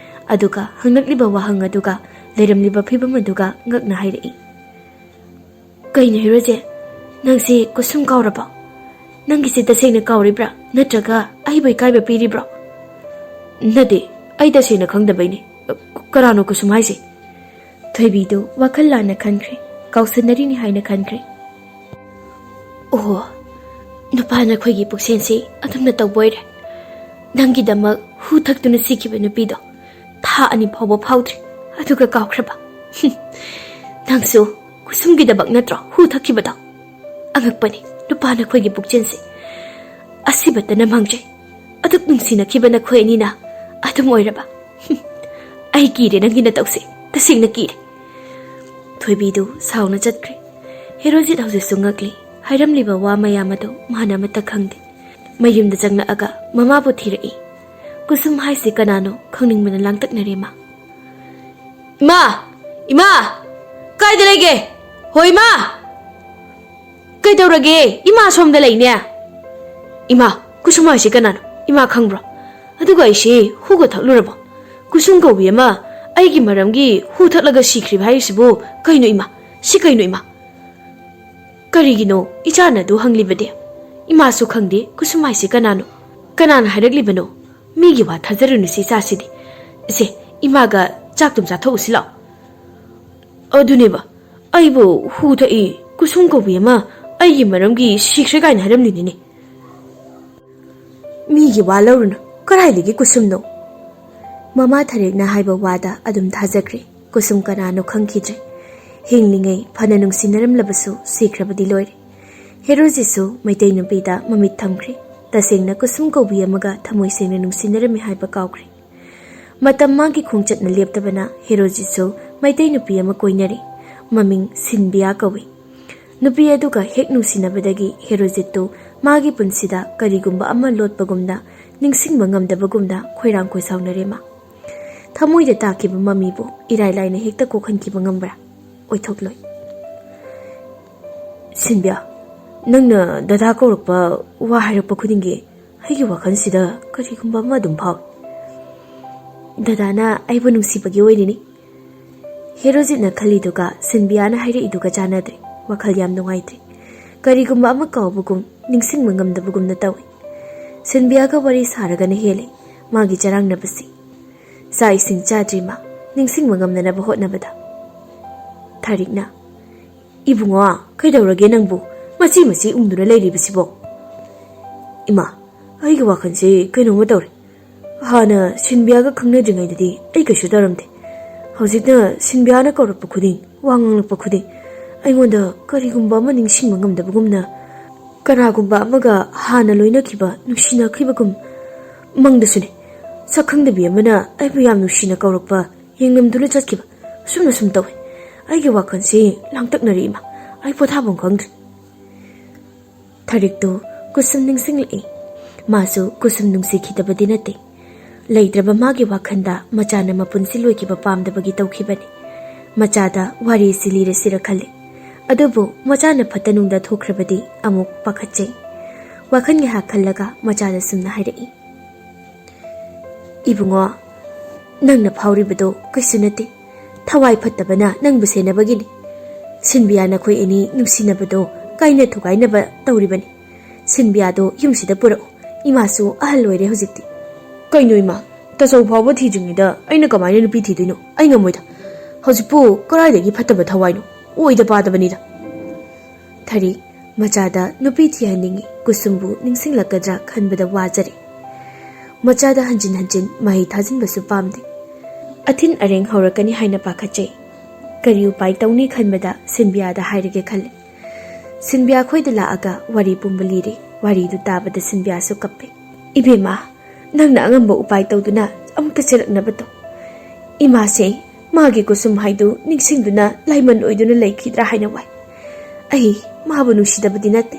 ꯑꯗꯨꯒ ꯍꯪꯂꯛꯂꯤꯕ ꯋꯥꯍꯪ ꯑꯗꯨꯒ ꯂꯩꯔꯝꯂꯤꯕ ꯐꯤꯕꯝ ꯑꯗꯨꯒ ꯉꯛꯅ ꯍꯥꯏꯔꯛꯏ, "ꯀꯩꯅꯣ ꯍꯦꯔꯣꯖꯤꯠ, ꯅꯪꯁꯤ ꯀꯨꯁꯨꯝ ꯀꯥꯎꯔꯕꯣ? ꯅꯪꯒꯤꯁꯤ ꯇꯁꯦꯡꯅ ꯀꯥꯎꯔꯤꯕ꯭ꯔꯥ? ꯅꯠꯇ꯭ꯔꯒ ꯑꯩꯕꯨ ꯏꯀꯥꯏꯕ ꯄꯤꯔꯤꯕ꯭ꯔꯣ?" "ꯅꯠꯇꯦ, ꯑꯩ ꯇꯁꯦꯡꯅ ꯈꯪꯗꯕꯩꯅꯦ꯫ ꯀ-, ꯀꯅꯥꯅꯣ ꯀꯨꯁꯨꯝ ꯍꯥꯏꯁꯦ?" ꯊꯣꯏꯕꯤꯗꯨ ꯋꯥꯈꯜ ꯂꯥꯟꯅ ꯈꯟꯈ꯭ꯔꯦ, ꯀꯥꯎꯁꯟꯅꯔꯤꯅꯤ ꯍꯥꯏꯅ ꯈꯟꯈ꯭ꯔꯦ꯫ "ꯑꯣꯍꯣ, ꯅꯨꯄꯥ ꯅꯈꯣꯏꯒꯤ ꯄꯨꯛꯆꯦꯜꯁꯤ ꯑꯗꯨꯝꯅ ꯇꯧꯕ ꯑꯣꯏꯔꯦ꯫ ꯅꯪꯒꯤꯗꯃꯛ ꯍꯨ ꯊꯛꯇꯨꯅ ꯁꯤꯈꯤꯕ ꯅꯨꯄꯤꯗꯣ ꯊꯥ ꯑꯅꯤ ꯐꯥꯎꯕ ꯐꯥꯎꯗ꯭ꯔꯤ, ꯑꯗꯨꯒ ꯀꯥꯎꯈ꯭ꯔꯕ? ꯍꯨꯝ, ꯅꯪꯁꯨ ꯀꯨꯁꯨꯝꯒꯤꯗꯃꯛ ꯅꯠꯇ꯭ꯔꯣ ꯍꯨ ꯊꯛꯈꯤꯕꯗꯣ? ꯑꯉꯛꯄꯅꯤ, ꯅꯨꯄꯥ ꯅꯈꯣꯏꯒꯤ ꯄꯨꯛꯆꯦꯜꯁꯤ꯫ ꯑꯁꯤꯕꯇꯅ ꯃꯥꯡꯖꯩ꯫ ꯑꯗꯨꯛ ꯅꯨꯡꯁꯤꯅꯈꯤꯕ ꯅꯈꯣꯏ ꯑꯅꯤꯅ ꯑꯗꯨꯝ ꯑꯣꯏꯔꯕ? ꯍꯨꯝ, ꯑꯩ ꯀꯤꯔꯦ ꯅꯪꯒꯤ ꯅꯇꯧꯁꯦ, ꯇꯁꯦꯡꯅ ꯀꯤꯔꯦ꯫" ꯊꯣꯏꯕꯤꯗꯨ ꯁꯥꯎꯅ ꯆꯠꯈ꯭ꯔꯦ꯫ ꯍꯦꯔꯣꯖꯤꯠ ꯍꯧꯖꯤꯛꯁꯨ ꯉꯛꯂꯤ꯫ ꯍꯥꯏꯔꯝꯂꯤꯕ ꯋꯥ ꯃꯌꯥꯝ ꯑꯗꯨ ꯃꯥꯅ ꯑꯃꯠꯇ ꯈꯪꯗꯦ꯫ ꯃꯌꯨꯝꯗ ꯆꯪꯂꯛꯑꯒ ꯃꯃꯥꯕꯨ ꯊꯤꯔꯛꯏ꯫ ꯀꯨꯁꯨꯝ ꯍꯥꯏꯁꯤ ꯀꯅꯥꯅꯣ ꯈꯪꯅꯤꯡꯕꯅ ꯂꯥꯡꯇꯛꯅꯔꯦ ꯃꯥ꯫ "ꯏꯃꯥ! ꯏꯃꯥ! ꯀꯥꯏꯗ ꯂꯩꯒꯦ? ꯍꯣ ꯏꯃꯥ! ꯀꯩꯗꯧꯔꯒꯦ? ꯏꯃꯥ ꯁꯣꯝꯗ ꯂꯩꯅꯦ꯫ ꯏꯃꯥ, ꯀꯨꯁꯨꯝ ꯍꯥꯏꯁꯤ ꯀꯅꯥꯅꯣ? ꯏꯃꯥ ꯈꯪꯕ꯭ꯔꯣ? ꯑꯗꯨꯒ ꯑꯩꯁꯤ ꯍꯨꯒ ꯊꯛꯂꯨꯔꯕꯣ? ꯀꯨꯁꯨꯝ ꯀꯧꯕꯤ ꯑꯃ ꯑꯩꯒꯤ ꯃꯔꯝꯒꯤ ꯍꯨ ꯊꯛꯂꯒ ꯁꯤꯈ꯭ꯔꯤꯕ ꯍꯥꯏꯔꯤꯁꯤꯕꯨ ꯀꯩꯅꯣ ꯏꯃꯥ? ꯁꯤ ꯀꯩꯅꯣ ꯏꯃꯥ?" "ꯀꯔꯤꯒꯤꯅꯣ ꯏꯆꯥꯅ ꯑꯗꯨ ꯍꯪꯂꯤꯕꯗꯤ? ꯏꯃꯥꯁꯨ ꯈꯪꯗꯦ ꯀꯨꯁꯨꯝ ꯍꯥꯏꯁꯤ ꯀꯅꯥꯅꯣ? ꯀꯅꯥꯅ ꯍꯥꯏꯔꯛꯂꯤꯕꯅꯣ? ꯃꯤꯒꯤ ꯋꯥ ꯊꯥꯖꯔꯨꯅꯨ ꯁꯤ ꯏꯆꯥꯁꯤꯗꯤ꯫ ꯏꯆꯦ, ꯏꯃꯥꯒ ꯆꯥꯛꯇꯨꯝ ꯆꯥꯊꯣꯛꯎꯁꯤ ꯂꯥꯛꯑꯣ꯫" "ꯑꯗꯨꯅꯦꯕ, ꯑꯩꯕꯨ ꯍꯨ ꯊꯛꯏ, ꯀꯨꯁꯨꯝ ꯀꯧꯕꯤ ꯑꯃ ꯑꯩꯒꯤ ꯃꯔꯝꯒꯤ ꯁꯤꯈ꯭ꯔꯦ ꯀꯥꯏꯅ ꯍꯥꯏꯔꯝꯂꯤꯅꯤꯅꯦ꯫" "ꯃꯤꯒꯤ ꯋꯥ ꯂꯧꯔꯨꯅꯨ, ꯀꯗꯥꯏꯗꯒꯤ ꯀꯨꯁꯨꯝꯅꯣ?" ꯃꯃꯥ ꯊꯔꯦꯛꯅ ꯍꯥꯏꯕ ꯋꯥꯗ ꯑꯗꯨꯝ ꯊꯥꯖꯈ꯭ꯔꯦ꯫ ꯀꯨꯁꯨꯝ ꯀꯅꯥꯅꯣ ꯈꯪꯈꯤꯗ꯭ꯔꯦ꯫ ꯍꯤꯡꯂꯤꯉꯩ ꯐꯅ ꯅꯨꯡꯁꯤꯅꯔꯝꯂꯕꯁꯨ ꯁꯤꯈ꯭ꯔꯕꯗꯤ ꯂꯣꯏꯔꯦ꯫ ꯍꯦꯔꯣꯖꯤꯠꯁꯨ ꯃꯩꯇꯩ ꯅꯨꯄꯤꯗ ꯃꯃꯤꯠ ꯊꯝꯈ꯭ꯔꯦ꯫ ꯇꯁꯦꯡꯅ ꯀꯨꯁꯨꯝ ꯀꯧꯕꯤ ꯑꯃꯒ ꯊꯃꯣꯏ ꯁꯦꯡꯅ ꯅꯨꯡꯁꯤꯅꯔꯝꯃꯤ ꯍꯥꯏꯕ ꯀꯥꯎꯈ꯭ꯔꯦ꯫ ꯃꯇꯝ ꯃꯥꯒꯤ ꯈꯣꯡꯆꯠꯅ ꯂꯦꯞꯇꯕꯅ ꯍꯦꯔꯣꯖꯤꯠꯁꯨ ꯃꯩꯇꯩ ꯅꯨꯄꯤ ꯑꯃ ꯀꯣꯏꯅꯔꯦ꯫ ꯃꯃꯤꯡ ꯁꯤꯟꯕꯤꯌꯥ ꯀꯧꯏ꯫ ꯅꯨꯄꯤ ꯑꯗꯨꯒ ꯍꯦꯛ ꯅꯨꯡꯁꯤꯅꯕꯗꯒꯤ ꯍꯦꯔꯣꯖꯤꯠꯇꯨ ꯃꯥꯒꯤ ꯄꯨꯟꯁꯤꯗ ꯀꯔꯤꯒꯨꯝꯕ ꯑꯃ ꯂꯣꯠꯄꯒꯨꯝꯅ, ꯅꯤꯡꯁꯤꯡꯕ ꯉꯝꯗꯕꯒꯨꯝꯅ ꯈꯣꯏꯔꯥꯡ ꯈꯣꯏꯁꯥꯎꯅꯔꯦ ꯃꯥ꯫ ꯊꯃꯣꯏꯗ ꯇꯥꯈꯤꯕ ꯃꯃꯤꯕꯨ ꯏꯔꯥꯏ ꯂꯥꯏꯅ ꯍꯦꯛꯇ ꯀꯣꯛꯍꯟꯈꯤꯕ ꯉꯝꯕ꯭ꯔꯥ? ꯑꯣꯏꯊꯣꯛꯂꯣꯏ꯫ "ꯁꯤꯟꯕꯤꯌꯥ, ꯅꯪꯅ ꯗꯗꯥ ꯀꯧꯔꯛꯄ, ꯋꯥ ꯍꯥꯏꯔꯛꯄ ꯈꯨꯗꯤꯡꯒꯤ ꯑꯩꯒꯤ ꯋꯥꯈꯜꯁꯤꯗ ꯀꯔꯤꯒꯨꯝꯕ ꯑꯃ ꯑꯗꯨꯝ ꯐꯥꯎꯏ꯫" "ꯗꯗꯥꯅ ꯑꯩꯕꯨ ꯅꯨꯡꯁꯤꯕꯒꯤ ꯑꯣꯏꯔꯤꯅꯤ꯫" ꯍꯦꯔꯣꯖꯤꯠꯅ ꯈꯜꯂꯤꯗꯨꯒ ꯁꯤꯟꯕꯤꯌꯥꯅ ꯍꯥꯏꯔꯛꯏꯗꯨꯒ ꯆꯥꯟꯅꯗ꯭ꯔꯦ꯫ ꯋꯥꯈꯜ ꯌꯥꯝ ꯅꯨꯡꯉꯥꯏꯇ꯭ꯔꯦ꯫ ꯀꯔꯤꯒꯨꯝꯕ ꯑꯃ ꯀꯥꯎꯕꯒꯨꯝ, ꯅꯤꯡꯁꯤꯡꯕ ꯉꯝꯗꯕꯒꯨꯝꯅ ꯇꯧꯏ꯫ ꯁꯤꯟꯕꯤꯌꯥꯒ ꯋꯥꯔꯤ ꯁꯥꯔꯒꯅ ꯍꯦꯜꯂꯦ ꯃꯥꯒꯤ ꯆꯔꯥꯡꯅꯕꯁꯤ꯫ ꯆꯥꯛ ꯏꯁꯤꯡ ꯆꯥꯗ꯭ꯔꯤ ꯃꯥ, ꯅꯤꯡꯁꯤꯡꯕ ꯉꯝꯅꯅꯕ ꯍꯣꯠꯅꯕꯗ꯫ ꯊꯥꯔꯤꯛꯅ, "ꯏꯕꯨꯡꯉꯣ, ꯀꯩꯗꯧꯔꯒꯦ ꯅꯪꯕꯨ? ꯃꯆꯤ ꯃꯆꯤ ꯎꯪꯗꯨꯅ ꯂꯩꯔꯤꯕꯁꯤꯕꯣ?" "ꯏꯃꯥ, ꯑꯩꯒꯤ ꯋꯥꯈꯜꯁꯦ ꯀꯩꯅꯣꯝꯃ ꯇꯧꯔꯦ꯫ ꯍꯥꯟꯅ ꯁꯤꯟꯕꯤꯌꯥꯒ ꯈꯪꯅꯗ꯭ꯔꯤꯉꯩꯗꯗꯤ ꯑꯩ ꯀꯩꯁꯨ ꯇꯧꯔꯝꯗꯦ꯫ ꯍꯧꯖꯤꯛꯅ ꯁꯤꯟꯕꯤꯌꯥꯅ ꯀꯧꯔꯛꯄ ꯈꯨꯗꯤꯡ, ꯋꯥ ꯉꯥꯡꯂꯛꯄ ꯈꯨꯗꯤꯡ, ꯑꯩꯉꯣꯟꯗ ꯀꯔꯤꯒꯨꯝꯕ ꯑꯃ ꯅꯤꯡꯁꯤꯡꯕ ꯉꯝꯗꯕꯒꯨꯝꯅ, ꯀꯅꯥꯒꯨꯝꯕ ꯑꯃꯒ ꯍꯥꯟꯅ ꯂꯣꯏꯅꯈꯤꯕ, ꯅꯨꯡꯁꯤꯅꯈꯤꯕꯒꯨꯝ ꯃꯪꯗꯁꯨꯅꯦ꯫ ꯁꯛꯈꯪꯗꯕꯤ ꯑꯃꯅ ꯑꯩꯕꯨ ꯌꯥꯝ ꯅꯨꯡꯁꯤꯅ ꯀꯧꯔꯛꯄ, ꯌꯦꯡꯂꯝꯗꯨꯅ ꯆꯠꯈꯤꯕ, ꯑꯁꯨꯝꯅ ꯁꯨꯝ ꯇꯧꯏ꯫ ꯑꯩꯒꯤ ꯋꯥꯈꯜꯁꯤ ꯂꯥꯡꯇꯛꯅꯔꯤ ꯏꯃꯥ, ꯑꯩ ꯄꯣꯊꯥꯐꯝ ꯈꯪꯗ꯭ꯔꯦ꯫" ꯊꯔꯤꯛꯇꯨ ꯀꯨꯁꯨꯝ ꯅꯤꯡꯁꯤꯡꯂꯛꯏ꯫ ꯃꯥꯁꯨ ꯀꯨꯁꯨꯝ ꯅꯨꯡꯁꯤꯈꯤꯗꯕꯗꯤ ꯅꯠꯇꯦ꯫ ꯂꯩꯇ꯭ꯔꯕ ꯃꯥꯒꯤ ꯋꯥꯈꯜꯗ ꯃꯆꯥꯅ ꯃꯄꯨꯟꯁꯤ ꯂꯣꯏꯈꯤꯕ ꯄꯥꯝꯗꯕꯒꯤ ꯇꯧꯈꯤꯕꯅꯤ꯫ ꯃꯆꯥꯗ ꯋꯥꯔꯤꯁꯤ ꯂꯤꯔꯁꯤꯔ ꯈꯜꯂꯤ꯫ ꯑꯗꯨꯕꯨ ꯃꯆꯥꯅ ꯐꯠꯇ ꯅꯨꯡꯗ ꯊꯣꯛꯈ꯭ꯔꯕꯗꯤ ꯑꯃꯨꯛ ꯄꯥꯈꯠꯆꯩ꯫ ꯋꯥꯈꯜ ꯉꯥꯏꯍꯥꯛ ꯈꯜꯂꯒ ꯃꯆꯥꯗ ꯁꯨꯝꯅ ꯍꯥꯏꯔꯛꯏ, "ꯏꯕꯨꯡꯉꯣ, ꯅꯪꯅ ꯐꯥꯎꯔꯤꯕꯗꯣ ꯀꯩꯁꯨ ꯅꯠꯇꯦ꯫ ꯊꯋꯥꯏ ꯐꯠꯇꯕꯅ ꯅꯪꯕꯨ ꯁꯦꯟꯅꯕꯒꯤꯅꯤ꯫ ꯁꯤꯟꯕꯤꯌꯥ ꯅꯈꯣꯏ ꯑꯅꯤ ꯅꯨꯡꯁꯤꯅꯕꯗꯣ ꯀꯥꯏꯅ ꯊꯨꯒꯥꯏꯅꯕ ꯇꯧꯔꯤꯕꯅꯤ꯫ ꯁꯤꯟꯕꯤꯌꯥꯗꯣ ꯌꯨꯝꯁꯤꯗ ꯄꯨꯔꯛꯎ꯫ ꯏꯃꯥꯁꯨ ꯑꯍꯜ ꯑꯣꯏꯔꯦ ꯍꯧꯖꯤꯛꯇꯤ꯫" "ꯀꯩꯅꯣ ꯏꯃꯥ? ꯇꯥꯆꯧ ꯐꯥꯎꯕ ꯊꯤꯗ꯭ꯔꯤꯉꯩꯗ ꯑꯩꯅ ꯀꯃꯥꯏꯅ ꯅꯨꯄꯤ ꯊꯤꯗꯣꯏꯅꯣ? ꯑꯩ ꯉꯝꯃꯣꯏꯗ꯫ ꯍꯧꯖꯤꯛꯄꯨ ꯀꯗꯥꯏꯗꯒꯤ ꯐꯠꯇꯕ ꯊꯋꯥꯏꯅꯣ? ꯑꯣꯏꯗ ꯄꯥꯗꯕꯅꯤꯗ꯫" ꯊꯔꯤ ꯃꯆꯥꯗ ꯅꯨꯄꯤ ꯊꯤꯍꯟꯅꯤꯡꯉꯤ꯫ ꯀꯨꯁꯨꯝꯕꯨ ꯅꯤꯡꯁꯤꯡꯂꯛꯀꯗ꯭ꯔꯥ ꯈꯟꯕꯗ ꯋꯥꯖꯔꯦ꯫ ꯃꯆꯥꯗ ꯍꯟꯖꯤꯟ ꯍꯟꯖꯤꯟ ꯃꯍꯩ ꯊꯥꯖꯤꯟꯕꯁꯨ ꯄꯥꯝꯗꯦ꯫ ꯑꯊꯤꯟ ꯑꯔꯦꯡ ꯍꯧꯔꯛꯀꯅꯤ ꯍꯥꯏꯅ ꯄꯥꯈꯠꯆꯩ꯫ ꯀꯔꯤ ꯎꯄꯥꯏ ꯇꯧꯅꯤ ꯈꯟꯕꯗ ꯁꯤꯟꯕꯤꯌꯥꯗ ꯍꯥꯏꯔꯒꯦ ꯈꯜꯂꯦ꯫ ꯁꯤꯟꯕꯤꯌꯥ ꯑꯩꯈꯣꯏꯗ ꯂꯥꯛꯑꯒ ꯋꯥꯔꯤ ꯄꯨꯝꯕ ꯂꯤꯔꯦ꯫ ꯋꯥꯔꯤꯗꯨ ꯇꯥꯕꯗ ꯁꯤꯟꯕꯤꯌꯥꯁꯨ ꯀꯞꯄꯦ꯫ "ꯏꯕꯦꯝꯃ, ꯅꯪꯅ ꯑꯉꯝꯕ ꯎꯄꯥꯏ ꯇꯧꯗꯨꯅ ꯑꯃꯨꯛꯇ ꯆꯦꯜꯂꯛꯅꯕ ꯇꯧ꯫ ꯏꯃꯥꯁꯦ ꯃꯥꯒꯤ ꯀꯨꯁꯨꯝ ꯍꯥꯏꯗꯨ ꯅꯤꯡꯁꯤꯡꯗꯨꯅ ꯂꯥꯏꯃꯟ ꯑꯣꯏꯗꯨꯅ ꯂꯩꯈꯤꯗ꯭ꯔꯥ ꯍꯥꯏꯅ ꯋꯥꯏ꯫ ꯑꯩ ꯃꯥꯕꯨ ꯅꯨꯡꯁꯤꯗꯕꯗꯤ ꯅꯠꯇꯦ꯫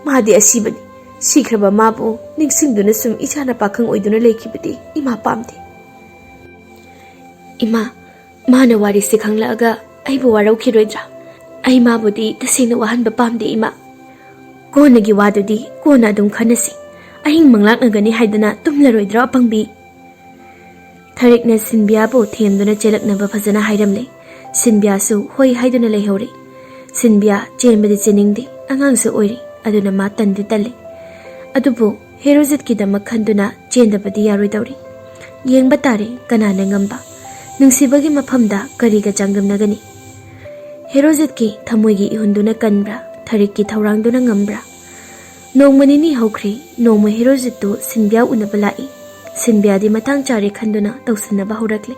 ꯃꯥꯗꯤ ꯑꯁꯤꯕꯅꯤ꯫ ꯁꯤꯈ꯭ꯔꯕ ꯃꯥꯕꯨ ꯅꯤꯡꯁꯤꯡꯗꯨꯅ ꯁꯨꯝ ꯏꯆꯥꯅ ꯄꯥꯈꯪ ꯑꯣꯏꯗꯨꯅ ꯂꯩꯈꯤꯕꯗꯤ ꯏꯃꯥ ꯄꯥꯝꯗꯦ꯫" "ꯏꯃꯥ, ꯃꯥꯅ ꯋꯥꯔꯤꯁꯤ ꯈꯪꯂꯛꯑꯒ ꯑꯩꯕꯨ ꯋꯥꯔꯧꯈꯤꯔꯣꯏꯗ꯭ꯔꯥ? ꯑꯩ ꯃꯥꯕꯨꯗꯤ ꯇꯁꯦꯡꯅ ꯋꯥꯍꯟꯕ ꯄꯥꯝꯗꯦ ꯏꯃꯥ꯫ ꯀꯣꯟꯅꯒꯤ ꯋꯥꯗꯨꯗꯤ ꯀꯣꯟꯅ ꯑꯗꯨꯝ ꯈꯟꯅꯁꯤ꯫ ꯑꯍꯤꯡ ꯃꯪꯂꯥꯛꯅꯒꯅꯤ ꯍꯥꯏꯗꯅ ꯇꯨꯝꯂꯔꯣꯏꯗ꯭ꯔꯣ ꯑꯄꯪꯕꯤ?" ꯊꯔꯤꯛꯅ ꯁꯤꯟꯕꯤꯌꯥꯕꯨ ꯊꯦꯝꯗꯨꯅ ꯆꯦꯜꯂꯛꯅꯕ ꯐꯖꯅ ꯍꯥꯏꯔꯝꯂꯦ꯫ ꯁꯤꯟꯕꯤꯌꯥꯁꯨ ꯍꯣꯏ ꯍꯥꯏꯗꯨꯅ ꯂꯩꯍꯧꯔꯦ꯫ ꯁꯤꯟꯕꯤꯌꯥ ꯆꯦꯟꯕꯗꯤ ꯆꯦꯟꯅꯤꯡꯗꯦ, ꯑꯉꯥꯡꯁꯨ ꯑꯣꯏꯔꯤ, ꯑꯗꯨꯅ ꯃꯥ ꯇꯟꯗꯤ ꯇꯜꯂꯦ꯫ ꯑꯗꯨꯕꯨ ꯍꯦꯔꯣꯖꯤꯠꯀꯤꯗꯃꯛ ꯈꯟꯗꯨꯅ ꯆꯦꯟꯗꯕꯗꯤ ꯌꯥꯔꯣꯏꯗꯧꯔꯤ꯫ ꯌꯦꯡꯕ ꯇꯥꯔꯦ ꯀꯅꯥꯅ ꯉꯝꯕ꯫ ꯅꯨꯡꯁꯤꯕꯒꯤ ꯃꯐꯝꯗ ꯀꯔꯤꯒ ꯆꯥꯡꯗꯝꯅꯒꯅꯤ? ꯍꯦꯔꯣꯖꯤꯠꯀꯤ ꯊꯃꯣꯏꯒꯤ ꯏꯍꯨꯟꯗꯨꯅ ꯀꯟꯕ꯭ꯔꯥ, ꯊꯔꯤꯛꯀꯤ ꯊꯧꯔꯥꯡꯗꯨꯅ ꯉꯝꯕ꯭ꯔꯥ? ꯅꯣꯡꯃ ꯅꯤꯅꯤ ꯍꯧꯈ꯭ꯔꯦ꯫ ꯅꯣꯡꯃ ꯍꯦꯔꯣꯖꯤꯠꯇꯨ ꯁꯤꯟꯕꯤꯌꯥ ꯎꯅꯕ ꯂꯥꯛꯏ꯫ ꯁꯤꯟꯕꯤꯌꯥꯗꯤ ꯃꯇꯥꯡ ꯆꯥꯔꯦ ꯈꯟꯗꯨꯅ ꯇꯧꯁꯤꯟꯅꯕ ꯍꯧꯔꯛꯂꯦ꯫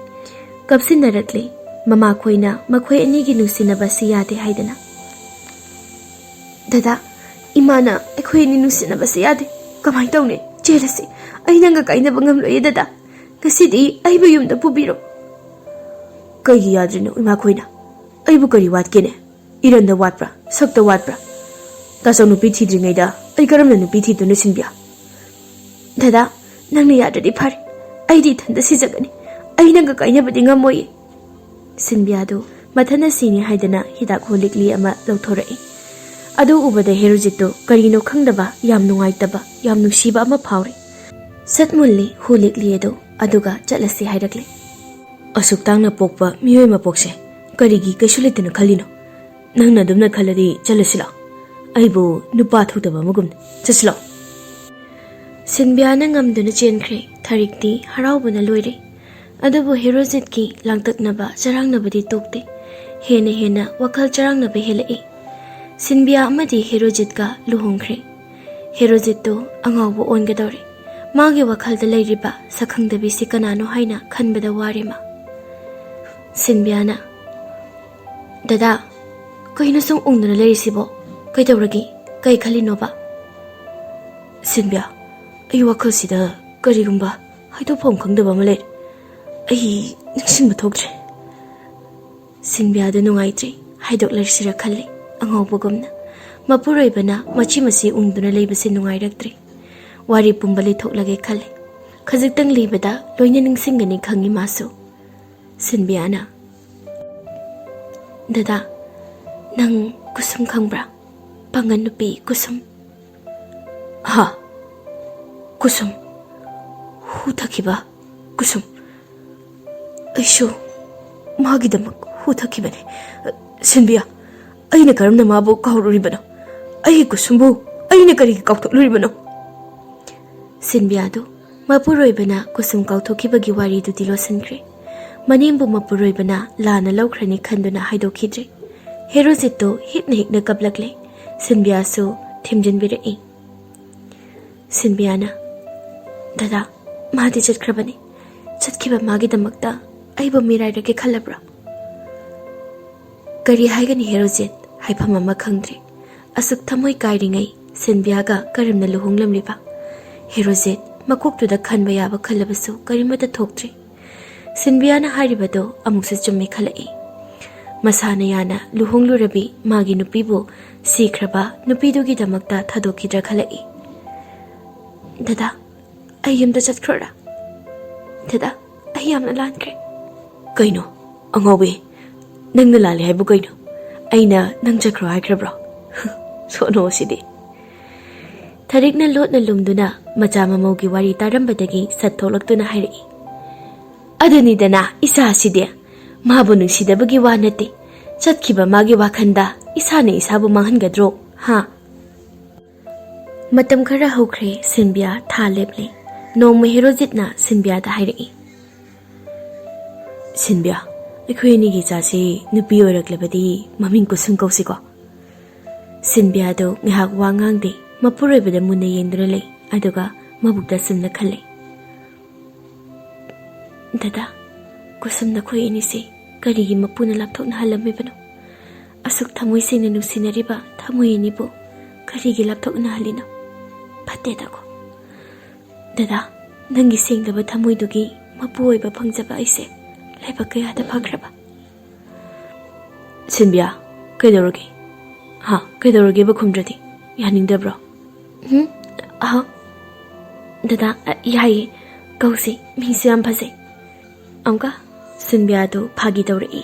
ꯀꯞꯁꯤꯟꯅꯔꯛꯂꯦ꯫ ꯃꯃꯥꯈꯣꯏꯅ ꯃꯈꯣꯏ ꯑꯅꯤꯒꯤ ꯅꯨꯡꯁꯤꯅꯕꯁꯤ ꯌꯥꯗꯦ ꯍꯥꯏꯗꯅ꯫ "ꯗꯗꯥ, ꯏꯃꯥꯅ ꯑꯩꯈꯣꯏ ꯑꯅꯤ ꯅꯨꯡꯁꯤꯅꯕꯁꯤ ꯌꯥꯗꯦ꯫ ꯀꯃꯥꯏꯅ ꯇꯧꯅꯤ? ꯆꯦꯜꯂꯁꯤ꯫ ꯑꯩ ꯅꯪꯒ ꯀꯥꯏꯅꯕ ꯉꯝꯂꯣꯏꯌꯦ ꯗꯗꯥ꯫ ꯉꯁꯤꯗꯤ ꯑꯩꯕꯨ ꯌꯨꯝꯗ ꯄꯨꯕꯤꯔꯣ꯫" "ꯀꯩꯒꯤ ꯌꯥꯗ꯭ꯔꯤꯅꯣ ꯏꯃꯥꯈꯣꯏꯅ? ꯑꯩꯕꯨ ꯀꯔꯤ ꯋꯥꯠꯀꯦꯅꯦ? ꯏꯔꯟꯗ ꯋꯥꯠꯄ꯭ꯔꯥ? ꯁꯛꯇ ꯋꯥꯠꯄ꯭ꯔꯥ? ꯇꯥꯆꯧ ꯅꯨꯄꯤ ꯊꯤꯗ꯭ꯔꯤꯉꯩꯗ ꯑꯩ ꯀꯔꯝꯅ ꯅꯨꯄꯤ ꯊꯤꯗꯣꯏꯅꯣ, ꯁꯤꯟꯕꯤꯌꯥ? ꯗꯗꯥ, ꯅꯪꯅ ꯌꯥꯗ꯭ꯔꯗꯤ ꯐꯔꯦ꯫ ꯑꯩꯗꯤ ꯏꯊꯟꯇ ꯁꯤꯖꯒꯅꯤ꯫ ꯑꯩ ꯅꯪꯒ ꯀꯥꯏꯅꯕꯗꯤ ꯉꯝꯃꯣꯏꯌꯦ꯫ ꯁꯤꯟꯕꯤꯌꯥꯗꯨ ꯃꯊꯟꯇ ꯁꯤꯅꯤ ꯍꯥꯏꯗꯅ ꯍꯤꯗꯥꯛ ꯍꯣ ꯂꯤꯛꯂꯤ ꯑꯃ ꯂꯧꯊꯣꯔꯛꯏ꯫ ꯑꯗꯨ ꯎꯕꯗ ꯍꯦꯔꯣꯖꯤꯠꯇꯨ ꯀꯔꯤꯅꯣ ꯈꯪꯗꯕ, ꯌꯥꯝ ꯅꯨꯡꯉꯥꯏꯇꯕ, ꯌꯥꯝ ꯅꯨꯡꯁꯤꯕ ꯑꯃ ꯐꯥꯎꯔꯦ꯫ ꯁꯠ ꯃꯨꯜꯂꯤ ꯍꯣ ꯂꯤꯛꯂꯤ ꯑꯗꯨ, ꯑꯗꯨꯒ ꯆꯠꯂꯁꯤ ꯍꯥꯏꯔꯛꯂꯦ꯫ ꯑꯁꯨꯛ ꯇꯥꯡꯅ ꯄꯣꯛꯄ ꯃꯤꯑꯣꯏ ꯃꯄꯣꯛꯁꯦ ꯀꯔꯤꯒꯤ ꯀꯩꯁꯨ ꯂꯩꯇꯅ ꯈꯜꯂꯤꯅꯣ? ꯅꯪꯅ ꯑꯗꯨꯝꯅ ꯈꯜꯂꯗꯤ ꯆꯠꯂꯁꯤ ꯂꯥꯛꯑꯣ꯫ ꯑꯩꯕꯨ ꯅꯨꯄꯥ ꯊꯣꯛꯇꯕ ꯑꯃꯒꯨꯝꯅ꯫ ꯆꯠꯁꯤ ꯂꯥꯛꯑꯣ꯫ ꯁꯤꯟꯕꯤꯌꯥꯅ ꯉꯝꯗꯨꯅ ꯆꯦꯟꯈ꯭ꯔꯦ꯫ ꯊꯔꯤꯛꯇꯤ ꯍꯔꯥꯎꯕꯅ ꯂꯣꯏꯔꯦ꯫ ꯑꯗꯨꯕꯨ ꯍꯦꯔꯣꯖꯤꯠꯀꯤ ꯂꯥꯡꯇꯛꯅꯕ, ꯆꯔꯥꯡꯅꯕꯗꯤ ꯇꯣꯛꯇꯦ꯫ ꯍꯦꯟꯅ ꯍꯦꯟꯅ ꯋꯥꯈꯜ ꯆꯔꯥꯡꯅꯕ ꯍꯦꯜꯂꯛꯏ꯫ ꯁꯤꯟꯕꯤꯌꯥ ꯑꯃꯗꯤ ꯍꯦꯔꯣꯖꯤꯠꯀ ꯂꯨꯍꯣꯡꯈ꯭ꯔꯦ꯫ ꯍꯦꯔꯣꯖꯤꯠꯇꯨ ꯑꯉꯥꯎꯕ ꯑꯣꯟꯒꯗꯧꯔꯦ꯫ ꯃꯥꯒꯤ ꯋꯥꯈꯜꯗ ꯂꯩꯔꯤꯕ ꯁꯛꯈꯪꯗꯕꯤꯁꯤ ꯀꯅꯥꯅꯣ ꯍꯥꯏꯅ ꯈꯟꯕꯗ ꯋꯥꯔꯦ ꯃꯥ꯫ ꯁꯤꯟꯕꯤꯌꯥꯅ, "ꯗꯗꯥ, ꯀꯩꯅꯣ ꯁꯨꯝ ꯎꯪꯗꯨꯅ ꯂꯩꯔꯤꯁꯤꯕꯣ? ꯀꯩꯗꯧꯔꯒꯦ? ꯀꯩ ꯈꯜꯂꯤꯅꯣꯕ?" "ꯁꯤꯟꯕꯤꯌꯥ, ꯑꯩ ꯋꯥꯈꯜꯁꯤꯗ ꯀꯔꯤꯒꯨꯝꯕ ꯍꯥꯏꯗꯣꯛꯐꯝ ꯈꯪꯗꯕ ꯑꯃ ꯂꯩꯔꯦ꯫ ꯑꯩ ꯅꯤꯡꯁꯤꯡꯕ ꯊꯣꯛꯇ꯭ꯔꯦ꯫" ꯁꯤꯟꯕꯤꯌꯥꯗꯨ ꯅꯨꯡꯉꯥꯏꯇ꯭ꯔꯦ, ꯍꯥꯏꯗꯣꯛꯂꯁꯤꯔ ꯈꯜꯂꯦ꯫ ꯑꯉꯥꯎꯕꯒꯨꯝꯅ ꯃꯄꯨꯔꯣꯏꯕꯅ ꯃꯆꯤ ꯃꯆꯤ ꯎꯪꯗꯨꯅ ꯂꯩꯕꯁꯦ ꯅꯨꯡꯉꯥꯏꯔꯛꯇ꯭ꯔꯦ꯫ ꯋꯥꯔꯤ ꯄꯨꯝꯕ ꯂꯤꯊꯣꯛꯂꯒꯦ ꯈꯜꯂꯦ꯫ ꯈꯖꯤꯛꯇꯪ ꯂꯤꯕꯗ ꯂꯣꯏꯅ ꯅꯤꯡꯁꯤꯡꯒꯅꯤ ꯈꯪꯏ ꯃꯥꯁꯨ꯫ ꯁꯤꯟꯕꯤꯌꯥꯅ, "ꯗꯗꯥ, ꯅꯪ ꯀꯨꯁꯨꯝ ꯈꯪꯕ꯭ꯔꯥ? ꯄꯥꯡꯒꯟ ꯅꯨꯄꯤ ꯀꯨꯁꯨꯝ?" "ꯍꯥ? ꯀꯨꯁꯨꯝ? ꯍꯨ ꯊꯛꯈꯤꯕ ꯀꯨꯁꯨꯝ? ꯑꯩꯁꯨ ꯃꯥꯒꯤꯗꯃꯛ ꯍꯨ ꯊꯛꯈꯤꯕꯅꯤ꯫ ꯁꯤꯟꯕꯤꯌꯥ, ꯑꯩꯅ ꯀꯔꯝꯅ ꯃꯥꯕꯨ ꯀꯥꯎꯔꯨꯔꯤꯕꯅꯣ? ꯑꯩꯒꯤ ꯀꯨꯁꯨꯝꯕꯨ ꯑꯩꯅ ꯀꯔꯤꯒꯤ ꯀꯥꯎꯊꯣꯛꯂꯨꯔꯤꯕꯅꯣ?" ꯁꯤꯟꯕꯤꯌꯥꯗꯨ ꯃꯄꯨꯔꯣꯏꯕꯅ ꯀꯨꯁꯨꯝ ꯀꯥꯎꯊꯣꯛꯈꯤꯕꯒꯤ ꯋꯥꯔꯤꯗꯨꯗꯤ ꯂꯣꯠꯁꯤꯟꯈ꯭ꯔꯦ꯫ ꯃꯅꯦꯝꯕꯨ ꯃꯄꯨꯔꯣꯏꯕꯅ ꯂꯥꯟꯅ ꯂꯧꯈ꯭ꯔꯅꯤ ꯈꯟꯗꯨꯅ ꯍꯥꯏꯗꯣꯛꯈꯤꯗ꯭ꯔꯦ꯫ ꯍꯦꯔꯣꯖꯤꯠꯇꯨ ꯍꯤꯛꯅ ꯍꯤꯛꯅ ꯀꯞꯂꯛꯂꯦ꯫ ꯁꯤꯟꯕꯤꯌꯥꯁꯨ ꯊꯦꯝꯖꯤꯟꯕꯤꯔꯛꯏ꯫ ꯁꯤꯟꯕꯤꯌꯥꯅ, "ꯗꯗꯥ, ꯃꯥꯗꯤ ꯆꯠꯈ꯭ꯔꯕꯅꯤ꯫ ꯆꯠꯈꯤꯕ ꯃꯥꯒꯤꯗꯃꯛꯇ ꯑꯩꯕꯨ ꯃꯤꯔꯥꯏꯔꯒꯦ ꯈꯜꯂꯕ꯭ꯔꯥ?" ꯀꯔꯤ ꯍꯥꯏꯒꯅꯤ ꯍꯦꯔꯣꯖꯤꯠ? ꯍꯥꯏꯐꯝ ꯑꯃ ꯈꯪꯗ꯭ꯔꯦ꯫ ꯑꯁꯨꯛ ꯊꯃꯣꯏ ꯀꯥꯏꯔꯤꯉꯩ ꯁꯤꯟꯕꯤꯌꯥꯒ ꯀꯔꯝꯅ ꯂꯨꯍꯣꯡꯂꯝꯂꯤꯕ? ꯍꯦꯔꯣꯖꯤꯠ ꯃꯀꯣꯛꯇꯨꯗ ꯈꯟꯕ ꯌꯥꯕ ꯈꯜꯂꯕꯁꯨ ꯀꯔꯤꯃꯠꯇ ꯊꯣꯛꯇ꯭ꯔꯦ꯫ ꯁꯤꯟꯕꯤꯌꯥꯅ ꯍꯥꯏꯔꯤꯕꯗꯣ ꯑꯃꯨꯛꯁꯨ ꯆꯨꯝꯃꯦ ꯈꯜꯂꯛꯏ꯫ ꯃꯁꯥꯅ ꯌꯥꯅ ꯂꯨꯍꯣꯡꯂꯨꯔꯕꯤ ꯃꯥꯒꯤ ꯅꯨꯄꯤꯕꯨ ꯁꯤꯈ꯭ꯔꯕ ꯅꯨꯄꯤꯗꯨꯒꯤꯗꯃꯛꯇ ꯊꯥꯗꯣꯛꯈꯤꯗ꯭ꯔꯥ ꯈꯜꯂꯛꯏ꯫ "ꯗꯗꯥ, ꯑꯩ ꯌꯨꯝꯗ ꯆꯠꯈ꯭ꯔꯣꯔꯥ?" "ꯗꯗꯥ, ꯑꯩ ꯌꯥꯝꯅ ꯂꯥꯟꯈ꯭ꯔꯦ꯫" "ꯀꯩꯅꯣ ꯑꯉꯥꯎꯕꯤ, ꯅꯪꯅ ꯂꯥꯜꯂꯤ ꯍꯥꯏꯕꯨ ꯀꯩꯅꯣ? ꯑꯩꯅ ꯅꯪ ꯆꯠꯈ꯭ꯔꯣ ꯍꯥꯏꯈ꯭ꯔꯕ꯭ꯔꯣ?" ꯁꯣꯅꯣ ꯁꯤꯗꯤ꯫ ꯊꯔꯤꯛꯅ ꯂꯣꯠꯅ ꯂꯨꯝꯗꯨꯅ ꯃꯆꯥ ꯃꯃꯧꯒꯤ ꯋꯥꯔꯤ ꯇꯥꯔꯝꯕꯗꯒꯤ ꯁꯠ ꯊꯣꯛꯂꯛꯇꯨꯅ ꯍꯥꯏꯔꯛꯏ꯫ "ꯑꯗꯨꯅꯤꯗꯅ ꯏꯆꯥꯁꯤꯗꯤ, ꯃꯥꯕꯨ ꯅꯨꯡꯁꯤꯗꯕꯒꯤ ꯋꯥ ꯅꯠꯇꯦ꯫ ꯆꯠꯈꯤꯕ ꯃꯥꯒꯤ ꯋꯥꯈꯜꯗ ꯏꯁꯥꯅ ꯏꯁꯥꯕꯨ ꯃꯥꯡꯍꯟꯒꯗ꯭ꯔꯣ, ꯍꯥ?" ꯃꯇꯝ ꯈꯔ ꯍꯧꯈ꯭ꯔꯦ, ꯁꯤꯟꯕꯤꯌꯥ ꯊꯥ ꯂꯦꯞꯂꯦ꯫ ꯅꯣꯡꯃ ꯍꯦꯔꯣꯖꯤꯠꯅ ꯁꯤꯟꯕꯤꯌꯥꯗ ꯍꯥꯏꯔꯛꯏ꯫ "ꯁꯤꯟꯕꯤꯌꯥ, ꯑꯩꯈꯣꯏ ꯑꯅꯤꯒꯤ ꯏꯆꯥꯁꯤ ꯅꯨꯄꯤ ꯑꯣꯏꯔꯛꯂꯕꯗꯤ ꯃꯃꯤꯡ ꯀꯨꯁꯨꯝ ꯀꯧꯁꯤꯀꯣ?" ꯁꯤꯟꯕꯤꯌꯥꯗꯨ ꯉꯥꯏꯍꯥꯛ ꯋꯥ ꯉꯥꯡꯗꯦ, ꯃꯄꯨꯔꯣꯏꯕꯗ ꯃꯨꯟꯅ ꯌꯦꯡꯗꯨꯅ ꯂꯩ, ꯑꯗꯨꯒ ꯃꯕꯨꯛꯇ ꯁꯨꯝꯅ ꯈꯜꯂꯦ꯫ "ꯗꯗꯥ, ꯀꯨꯁꯨꯝ ꯅꯈꯣꯏ ꯑꯅꯤꯁꯦ ꯀꯔꯤꯒꯤ ꯃꯄꯨꯅ ꯂꯥꯞꯊꯣꯛꯅꯍꯜꯂꯝꯃꯤꯕꯅꯣ? ꯑꯁꯨꯛ ꯊꯃꯣꯏ ꯁꯦꯡꯅ ꯅꯨꯡꯁꯤꯅꯔꯤꯕ ꯊꯃꯣꯏ ꯑꯅꯤꯕꯨ ꯀꯔꯤꯒꯤ ꯂꯥꯞꯊꯣꯛꯅꯍꯜꯂꯤꯅꯣ? ꯐꯠꯇꯦꯗꯀꯣ꯫ ꯗꯗꯥ, ꯅꯪꯒꯤ ꯁꯦꯡꯂꯕ ꯊꯃꯣꯏꯗꯨꯒꯤ ꯃꯄꯨ ꯑꯣꯏꯕ ꯐꯪꯖꯕ ꯑꯩꯁꯦ ꯂꯥꯏꯕꯛ ꯀꯌꯥꯗ ꯐꯈ꯭ꯔꯕ꯫" "ꯁꯤꯟꯕꯤꯌꯥ, ꯀꯩꯗꯧꯔꯒꯦ? ꯍꯥ, ꯀꯩꯗꯧꯔꯒꯦꯕ ꯈꯨꯝꯗ꯭ꯔꯗꯤ? ꯌꯥꯅꯤꯡꯗꯕ꯭ꯔꯣ?" "ꯎꯝ, ꯑꯍ꯫ ꯗꯗꯥ, ꯑ, ꯌꯥꯏꯌꯦ, ꯀꯧꯁꯤ, ꯃꯤꯡꯁꯨ ꯌꯥꯝ ꯐꯖꯩ꯫" ꯑꯃꯨꯛꯀ ꯁꯤꯟꯕꯤꯌꯥꯗꯨ ꯐꯥꯒꯤ ꯇꯧꯔꯛꯏ꯫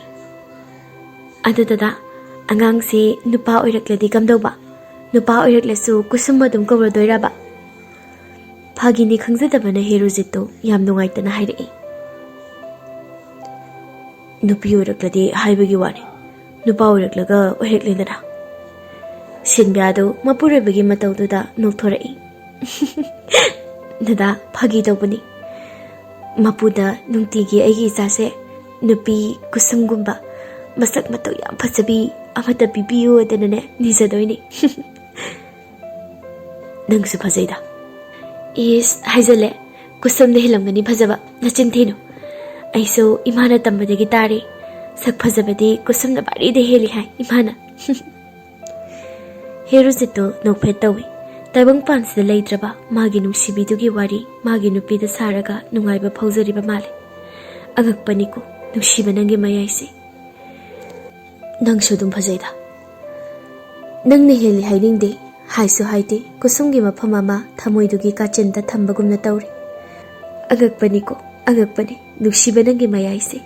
"ꯑꯗꯨ ꯗꯗꯥ, ꯑꯉꯥꯡꯁꯦ ꯅꯨꯄꯥ ꯑꯣꯏꯔꯛꯂꯗꯤ ꯀꯝꯗꯧꯕ? ꯅꯨꯄꯥ ꯑꯣꯏꯔꯛꯂꯁꯨ ꯀꯨꯁꯨꯝ ꯑꯗꯨꯝ ꯀꯧꯔꯗꯣꯏꯔꯕ?" ꯐꯥꯒꯤꯅꯤ ꯈꯪꯖꯗꯕꯅ ꯍꯦꯔꯣꯖꯤꯠꯇꯨ ꯌꯥꯝ ꯅꯨꯡꯉꯥꯏꯇꯅ ꯍꯥꯏꯔꯛꯏ꯫ "ꯅꯨꯄꯤ ꯑꯣꯏꯔꯛꯂꯗꯤ ꯍꯥꯏꯕꯒꯤ ꯋꯥꯅꯤ, ꯅꯨꯄꯥ ꯑꯣꯏꯔꯛꯂꯒ ꯑꯣꯏꯔꯛꯂꯦꯗꯅ꯫" ꯁꯤꯟꯕꯤꯌꯥꯗꯨ ꯃꯄꯨꯔꯣꯏꯕꯒꯤ ꯃꯇꯧꯗꯨꯗ ꯅꯣꯛꯊꯣꯔꯛꯏ꯫ "ꯗꯗꯥ, ꯐꯥꯒꯤ ꯇꯧꯕꯅꯤ꯫ ꯃꯄꯨꯗ ꯅꯨꯡꯇꯤꯒꯤ ꯑꯩꯒꯤ ꯏꯆꯥꯁꯦ ꯅꯨꯄꯤ ꯀꯨꯁꯨꯝꯒꯨꯝꯕ ꯃꯁꯛ ꯃꯇꯧ ꯌꯥꯝ ꯐꯖꯕꯤ ꯑꯃꯠꯇ ꯄꯤꯕꯤꯌꯨ ꯍꯥꯏꯗꯅꯅꯦ ꯅꯤꯖꯗꯣꯏꯅꯤ꯫" "ꯅꯪꯁꯨ ꯐꯖꯩꯗ꯫" "ꯏꯁ, ꯍꯥꯏꯖꯜꯂꯦ꯫ ꯀꯨꯁꯨꯝꯅ ꯍꯦꯜꯂꯝꯒꯅꯤ ꯐꯖꯕ, ꯅꯆꯤꯟ ꯊꯤꯅꯨ꯫ ꯑꯩꯁꯨ ꯏꯃꯥꯅ ꯇꯝꯕꯗꯒꯤ ꯇꯥꯔꯦ, ꯁꯛ ꯐꯖꯕꯗꯤ ꯀꯨꯁꯨꯝꯅ ꯚꯥꯔꯤꯗ ꯍꯦꯜꯂꯤ ꯍꯥꯏ ꯏꯃꯥꯅ꯫" ꯍꯦꯔꯣꯖꯤꯠꯇꯨ ꯅꯣꯛꯐꯦꯠ ꯇꯧꯏ꯫ ꯇꯥꯏꯕꯪꯄꯥꯟꯁꯤꯗ ꯂꯩꯇ꯭ꯔꯕ ꯃꯥꯒꯤ ꯅꯨꯡꯁꯤꯕꯤꯗꯨꯒꯤ ꯋꯥꯔꯤ ꯃꯥꯒꯤ ꯅꯨꯄꯤꯗ ꯁꯥꯔꯒ ꯅꯨꯡꯉꯥꯏꯕ ꯐꯥꯎꯖꯔꯤꯕ ꯃꯥꯜꯂꯦ꯫ ꯑꯉꯛꯄꯅꯤꯀꯣ, ꯅꯨꯡꯁꯤꯕ ꯅꯪꯒꯤ ꯃꯌꯥꯏꯁꯦ꯫ ꯅꯪꯁꯨ ꯑꯗꯨꯝ ꯐꯖꯩꯗ꯫ ꯅꯪꯅ ꯍꯦꯜꯂꯤ ꯍꯥꯏꯅꯤꯡꯗꯦ, ꯍꯥꯏꯁꯨ ꯍꯥꯏꯗꯦ꯫ ꯀꯨꯁꯨꯝꯒꯤ ꯃꯐꯝ ꯑꯃ ꯊꯃꯣꯏꯗꯨꯒꯤ ꯀꯥꯆꯤꯟꯗ ꯊꯝꯕꯒꯨꯝꯅ ꯇꯧꯔꯤ꯫ ꯑꯉꯛꯄꯅꯤꯀꯣ, ꯑꯉꯛꯄꯅꯤ, ꯅꯨꯡꯁꯤꯕ ꯅꯪꯒꯤ ꯃꯌꯥꯏꯁꯦ꯫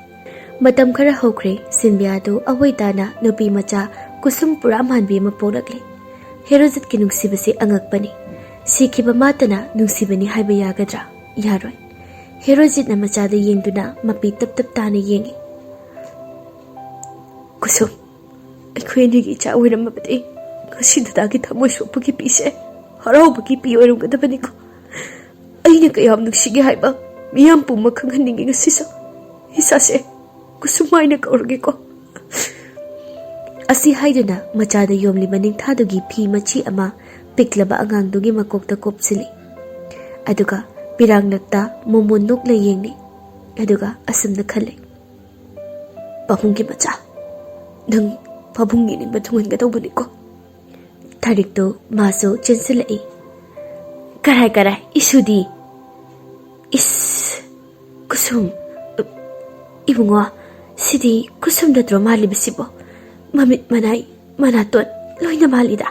ꯃꯇꯝ ꯈꯔ ꯍꯧꯈ꯭ꯔꯦ, ꯁꯤꯟꯕꯤꯌꯥꯗꯨ ꯑꯋꯣꯏ ꯇꯥꯅ ꯅꯨꯄꯤ ꯃꯆꯥ ꯀꯨꯁꯨꯝ ꯄꯨꯔꯥ ꯃꯥꯟꯕꯤ ꯑꯃ ꯄꯣꯛꯂꯛꯂꯦ꯫ ꯍꯦꯔꯣꯖꯤꯠꯀꯤ ꯅꯨꯡꯁꯤꯕꯁꯤ ꯑꯉꯛꯄꯅꯤ꯫ ꯁꯤꯈꯤꯕ ꯃꯥꯇꯅ ꯅꯨꯡꯁꯤꯕꯅꯤ ꯍꯥꯏꯕ ꯌꯥꯒꯗ꯭ꯔꯥ? ꯌꯥꯔꯣꯏ꯫ ꯍꯦꯔꯣꯖꯤꯠꯅ ꯃꯆꯥꯗ ꯌꯦꯡꯗꯨꯅ ꯃꯄꯤ ꯇꯞ ꯇꯞ ꯇꯥꯅ ꯌꯦꯡꯉꯤ꯫ ꯀꯨꯁꯨꯝ, ꯑꯩꯈꯣꯏ ꯑꯅꯤꯒꯤ ꯏꯆꯥ ꯑꯣꯏꯔꯝꯃꯕꯗꯤ ꯉꯁꯤ ꯗꯗꯥꯒꯤ ꯊꯃꯣꯏ ꯁꯣꯛꯄꯒꯤ ꯄꯤꯁꯦ ꯍꯔꯥꯎꯕꯒꯤ ꯄꯤ ꯑꯣꯏꯔꯝꯒꯗꯕꯅꯤꯀꯣ꯫ ꯑꯩꯅ ꯀꯌꯥꯝ ꯅꯨꯡꯁꯤꯒꯦ ꯍꯥꯏꯕ ꯃꯤꯌꯥꯝ ꯄꯨꯝꯕ ꯈꯪꯍꯟꯅꯤꯡꯉꯤ ꯉꯁꯤꯁꯨ꯫ ꯏꯆꯥꯁꯦ ꯀꯨꯁꯨꯝ ꯍꯥꯏꯅ ꯀꯧꯔꯒꯦꯀꯣ꯫ ꯑꯁꯤ ꯍꯥꯏꯗꯨꯅ ꯃꯆꯥꯗ ꯌꯣꯝꯂꯤꯕ ꯅꯤꯡꯊꯥꯗꯨꯒꯤ ꯐꯤ ꯃꯆꯤ ꯑꯃ ꯄꯤꯛꯂꯕ ꯑꯉꯥꯡꯗꯨꯒꯤ ꯃꯀꯣꯛꯇ ꯀꯨꯞꯁꯤꯜꯂꯤ꯫ ꯑꯗꯨꯒ ꯄꯤꯔꯥꯡꯂꯛꯇ ꯃꯣꯃꯣꯟ ꯅꯣꯛꯅ ꯌꯦꯡꯂꯤ꯫ ꯑꯗꯨꯒ ꯑꯁꯨꯝꯅ ꯈꯜꯂꯤ, "ꯄꯥꯕꯨꯡꯒꯤ ꯃꯆꯥ, ꯅꯪ ꯄꯥꯕꯨꯡꯒꯤ ꯅꯤꯡꯕ ꯊꯨꯡꯍꯟꯒꯗꯧꯕꯅꯤꯀꯣ"꯫ ꯊꯥꯔꯤꯛꯇꯨ ꯃꯥꯁꯨ ꯆꯦꯟꯁꯤꯜꯂꯛꯏ꯫ "ꯀꯔꯥꯏ, ꯀꯔꯥꯏ, ꯏꯁꯨꯗꯤ? ꯏꯁ, ꯀꯨꯁꯨꯝ, ꯏꯕꯨꯡꯉꯣ, ꯁꯤꯗꯤ ꯀꯨꯁꯨꯝ ꯅꯠꯇ꯭ꯔꯣ ꯃꯥꯜꯂꯤꯕꯁꯤꯕꯣ? ꯃꯃꯤꯠ ꯃꯅꯥꯏ ꯃꯅꯥꯇꯣꯟ ꯂꯣꯏꯅ ꯃꯥꯜꯂꯤꯗ"꯫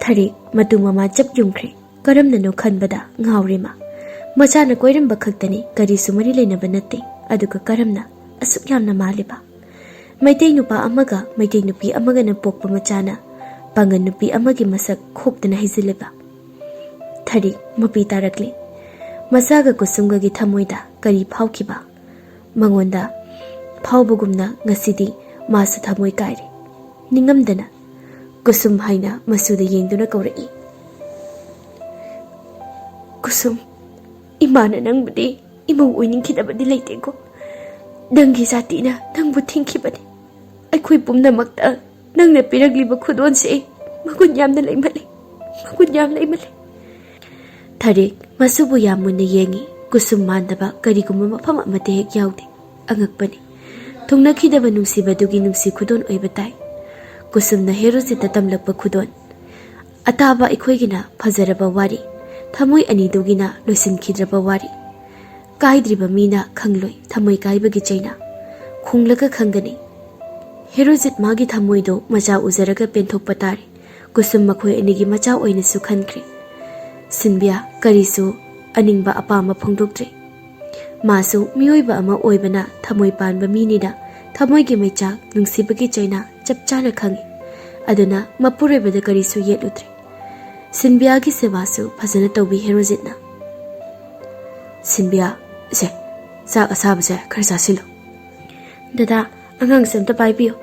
ꯊꯥꯔꯤꯛ ꯃꯇꯨ ꯃꯃꯥ ꯆꯞ ꯌꯨꯡꯈ꯭ꯔꯦ꯫ ꯀꯔꯝꯅꯅꯣ ꯈꯟꯕꯗ ꯉꯥꯎꯔꯦ ꯃꯥ꯫ ꯃꯆꯥꯅ ꯀꯣꯏꯔꯝꯕ ꯈꯛꯇꯅꯤ, ꯀꯔꯤꯁꯨ ꯃꯔꯤ ꯂꯩꯅꯕ ꯅꯠꯇꯦ꯫ ꯑꯗꯨꯒ ꯀꯔꯝꯅ ꯑꯁꯨꯛ ꯌꯥꯝꯅ ꯃꯥꯜꯂꯤꯕ? ꯃꯩꯇꯩ ꯅꯨꯄꯥ ꯑꯃꯒ ꯃꯩꯇꯩ ꯅꯨꯄꯤ ꯑꯃꯒꯅ ꯄꯣꯛꯄ ꯃꯆꯥꯅ ꯄꯥꯡꯒꯜ ꯅꯨꯄꯤ ꯑꯃꯒꯤ ꯃꯁꯛ ꯈꯣꯛꯇꯅ ꯍꯩꯖꯤꯜꯂꯤꯕ꯫ ꯊꯥꯔꯤꯛ ꯃꯄꯤ ꯇꯥꯔꯛꯂꯤ꯫ ꯃꯆꯥꯒ ꯀꯨꯁꯨꯝꯒꯒꯤ ꯊꯃꯣꯏꯗ ꯀꯔꯤ ꯐꯥꯎꯈꯤꯕ? ꯃꯉꯣꯟꯗ ꯐꯥꯎꯕꯒꯨꯝꯅ ꯉꯁꯤꯗꯤ ꯃꯥꯁꯨ ꯊꯃꯣꯏ ꯀꯥꯏꯔꯦ꯫ ꯅꯤꯡꯉꯝꯗꯅ "ꯀꯨꯁꯨꯝ" ꯍꯥꯏꯅ ꯃꯁꯨꯗ ꯌꯦꯡꯗꯨꯅ ꯀꯧꯔꯛꯏ꯫ "ꯀꯨꯁꯨꯝ, ꯏꯃꯥꯅ ꯅꯪꯕꯨꯗꯤ ꯏꯃꯧ ꯑꯣꯏꯅꯤꯡꯈꯤꯗꯕꯗꯤ ꯂꯩꯇꯦꯀꯣ꯫ ꯅꯪꯒꯤ ꯖꯥꯇꯤꯅ ꯅꯪꯕꯨ ꯊꯤꯡꯈꯤꯕꯅꯤ꯫ ꯑꯩꯈꯣꯏ ꯄꯨꯝꯅꯃꯛꯇ ꯅꯪꯅ ꯄꯤꯔꯛꯂꯤꯕ ꯈꯨꯗꯣꯜꯁꯦ ꯃꯒꯨꯟ ꯌꯥꯝꯅ ꯂꯩꯃꯜꯂꯤ, ꯃꯒꯨꯟ ꯌꯥꯝ ꯂꯩꯃꯜꯂꯤ"꯫ ꯊꯥꯔꯤꯛ ꯃꯁꯨꯕꯨ ꯌꯥꯝ ꯃꯨꯟꯅ ꯌꯦꯡꯉꯤ꯫ ꯀꯨꯁꯨꯝ ꯃꯥꯟꯗꯕ ꯀꯔꯤꯒꯨꯝꯕ ꯃꯐꯝ ꯑꯃꯠꯇ ꯍꯦꯛ ꯌꯥꯎꯗꯦ꯫ ꯑꯉꯛꯄꯅꯤ꯫ ꯊꯨꯡꯅꯈꯤꯗꯕ ꯅꯨꯡꯁꯤꯕꯗꯨꯒꯤ ꯅꯨꯡꯁꯤ ꯈꯨꯗꯣꯜ ꯑꯣꯏꯕ ꯇꯥꯏ꯫ ꯀꯨꯁꯨꯝꯅ ꯍꯦꯔꯣꯖꯤꯠꯇ ꯇꯝꯂꯛꯄ ꯈꯨꯗꯣꯜ꯫ ꯑꯇꯥꯕ ꯑꯩꯈꯣꯏꯒꯤꯅ ꯐꯖꯔꯕ ꯋꯥꯔꯤ, ꯊꯃꯣꯏ ꯑꯅꯤꯗꯨꯒꯤꯅ ꯂꯣꯏꯁꯤꯟꯈꯤꯗ꯭ꯔꯕ ꯋꯥꯔꯤ꯫ ꯀꯥꯏꯗ꯭ꯔꯤꯕ ꯃꯤꯅ ꯈꯪꯂꯣꯏ ꯊꯃꯣꯏ ꯀꯥꯏꯕꯒꯤ ꯆꯩꯅꯥ꯫ ꯈꯣꯡꯂꯒ ꯈꯪꯒꯅꯤ꯫ ꯍꯦꯔꯣꯖꯤꯠ ꯃꯥꯒꯤ ꯊꯃꯣꯏꯗꯣ ꯃꯆꯥ ꯎꯖꯔꯒ ꯄꯦꯟꯊꯣꯛꯄ ꯇꯥꯔꯦ꯫ ꯀꯨꯁꯨꯝ ꯃꯈꯣꯏ ꯑꯅꯤꯒꯤ ꯃꯆꯥ ꯑꯣꯏꯅꯁꯨ ꯈꯟꯈ꯭ꯔꯦ꯫ ꯁꯤꯟꯕꯤꯌꯥ ꯀꯔꯤꯁꯨ ꯑꯅꯤꯡꯕ ꯑꯄꯥꯝꯕ ꯐꯣꯡꯗꯣꯛꯇ꯭ꯔꯦ꯫ ꯃꯥꯁꯨ ꯃꯤꯑꯣꯏꯕ ꯑꯃ ꯑꯣꯏꯕꯅ ꯊꯃꯣꯏ ꯄꯥꯟꯕ ꯃꯤꯅꯤꯅ ꯊꯃꯣꯏꯒꯤ ꯃꯩꯆꯥꯛ, ꯅꯨꯡꯁꯤꯕꯒꯤ ꯆꯩꯅꯥ ꯆꯞ ꯆꯥꯅ ꯈꯪꯏ꯫ ꯑꯗꯨꯅ ꯃꯄꯨꯔꯣꯏꯕꯗ ꯀꯔꯤꯁꯨ ꯌꯦꯠꯂꯨꯗ꯭ꯔꯦ꯫ ꯁꯤꯟꯕꯤꯌꯥꯒꯤ ꯁꯦꯕꯥꯁꯨ ꯐꯖꯅ ꯇꯧꯕꯤ ꯍꯦꯔꯣꯖꯤꯠꯅ꯫ "ꯁꯤꯟꯕꯤꯌꯥ, ꯁꯦ, ꯆꯥꯛ ꯑꯁꯥꯕꯁꯦ ꯈꯔ ꯆꯥꯁꯤꯜꯂꯨ꯫ ꯗꯗꯥ, ꯑꯉꯥꯡꯁꯦ ꯑꯝꯇ ꯄꯥꯏꯕꯤꯌꯨ꯫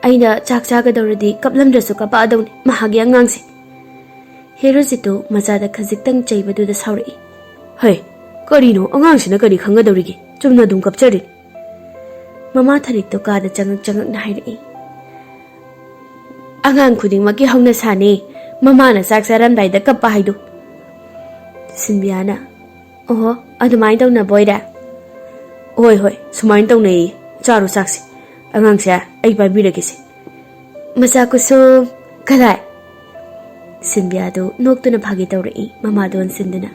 ꯑꯩꯅ ꯆꯥꯛ ꯆꯥꯒꯗꯧꯔꯗꯤ ꯀꯞꯂꯝꯗ꯭ꯔꯁꯨ ꯀꯞꯄꯛꯑꯗꯧꯅꯤ ꯃꯍꯥꯛꯀꯤ ꯑꯉꯥꯡꯁꯦ꯫" ꯍꯦꯔꯣꯖꯤꯠꯇꯨ ꯃꯆꯥꯗ ꯈꯖꯤꯛꯇꯪ ꯆꯩꯕꯗꯨꯗ ꯁꯥꯎꯔꯛꯏ꯫ "ꯍꯩ, ꯀꯔꯤꯅꯣ ꯑꯉꯥꯡꯁꯤꯅ ꯀꯔꯤ ꯈꯪꯒꯗꯧꯔꯤꯒꯦ? ꯆꯨꯝꯅ ꯑꯗꯨꯝ ꯀꯞꯆꯔꯤ꯫" ꯃꯃꯥ ꯊꯔꯤꯛꯇꯣ ꯀꯥꯗ ꯆꯪꯉꯛ ꯆꯪꯉꯛꯅ ꯍꯥꯏꯔꯛꯏ꯫ "ꯑꯉꯥꯡ ꯈꯨꯗꯤꯡꯃꯛꯀꯤ ꯍꯧꯅꯁꯥꯅꯤ꯫ ꯃꯃꯥꯅ ꯆꯥꯛ ꯆꯥꯔꯝꯗꯥꯏꯗ ꯀꯞꯄ ꯍꯥꯏꯗꯣ꯫" ꯁꯤꯟꯕꯤꯌꯥꯅ, "ꯑꯣꯍꯣ, ꯑꯗꯨꯃꯥꯏꯅ ꯇꯧꯅꯕ ꯑꯣꯏꯔꯦ?" "ꯍꯣꯏ, ꯍꯣꯏ, ꯁꯨꯃꯥꯏꯅ ꯇꯧꯅꯩꯌꯦ꯫ ꯆꯥꯔꯣ ꯆꯥꯛꯁꯦ꯫ ꯑꯉꯥꯡꯁꯦ ꯑꯩ ꯄꯥꯏꯕꯤꯔꯒꯦꯁꯦ꯫" "ꯃꯆꯥ ꯀꯨꯁꯨꯝ, ꯀꯗꯥꯏ?" ꯁꯤꯟꯕꯤꯌꯥꯗꯨ ꯅꯣꯛꯇꯨꯅ ꯐꯥꯒꯤ ꯇꯧꯔꯛꯏ, ꯃꯃꯥꯗꯣ ꯑꯣꯟꯁꯤꯟꯗꯨꯅ꯫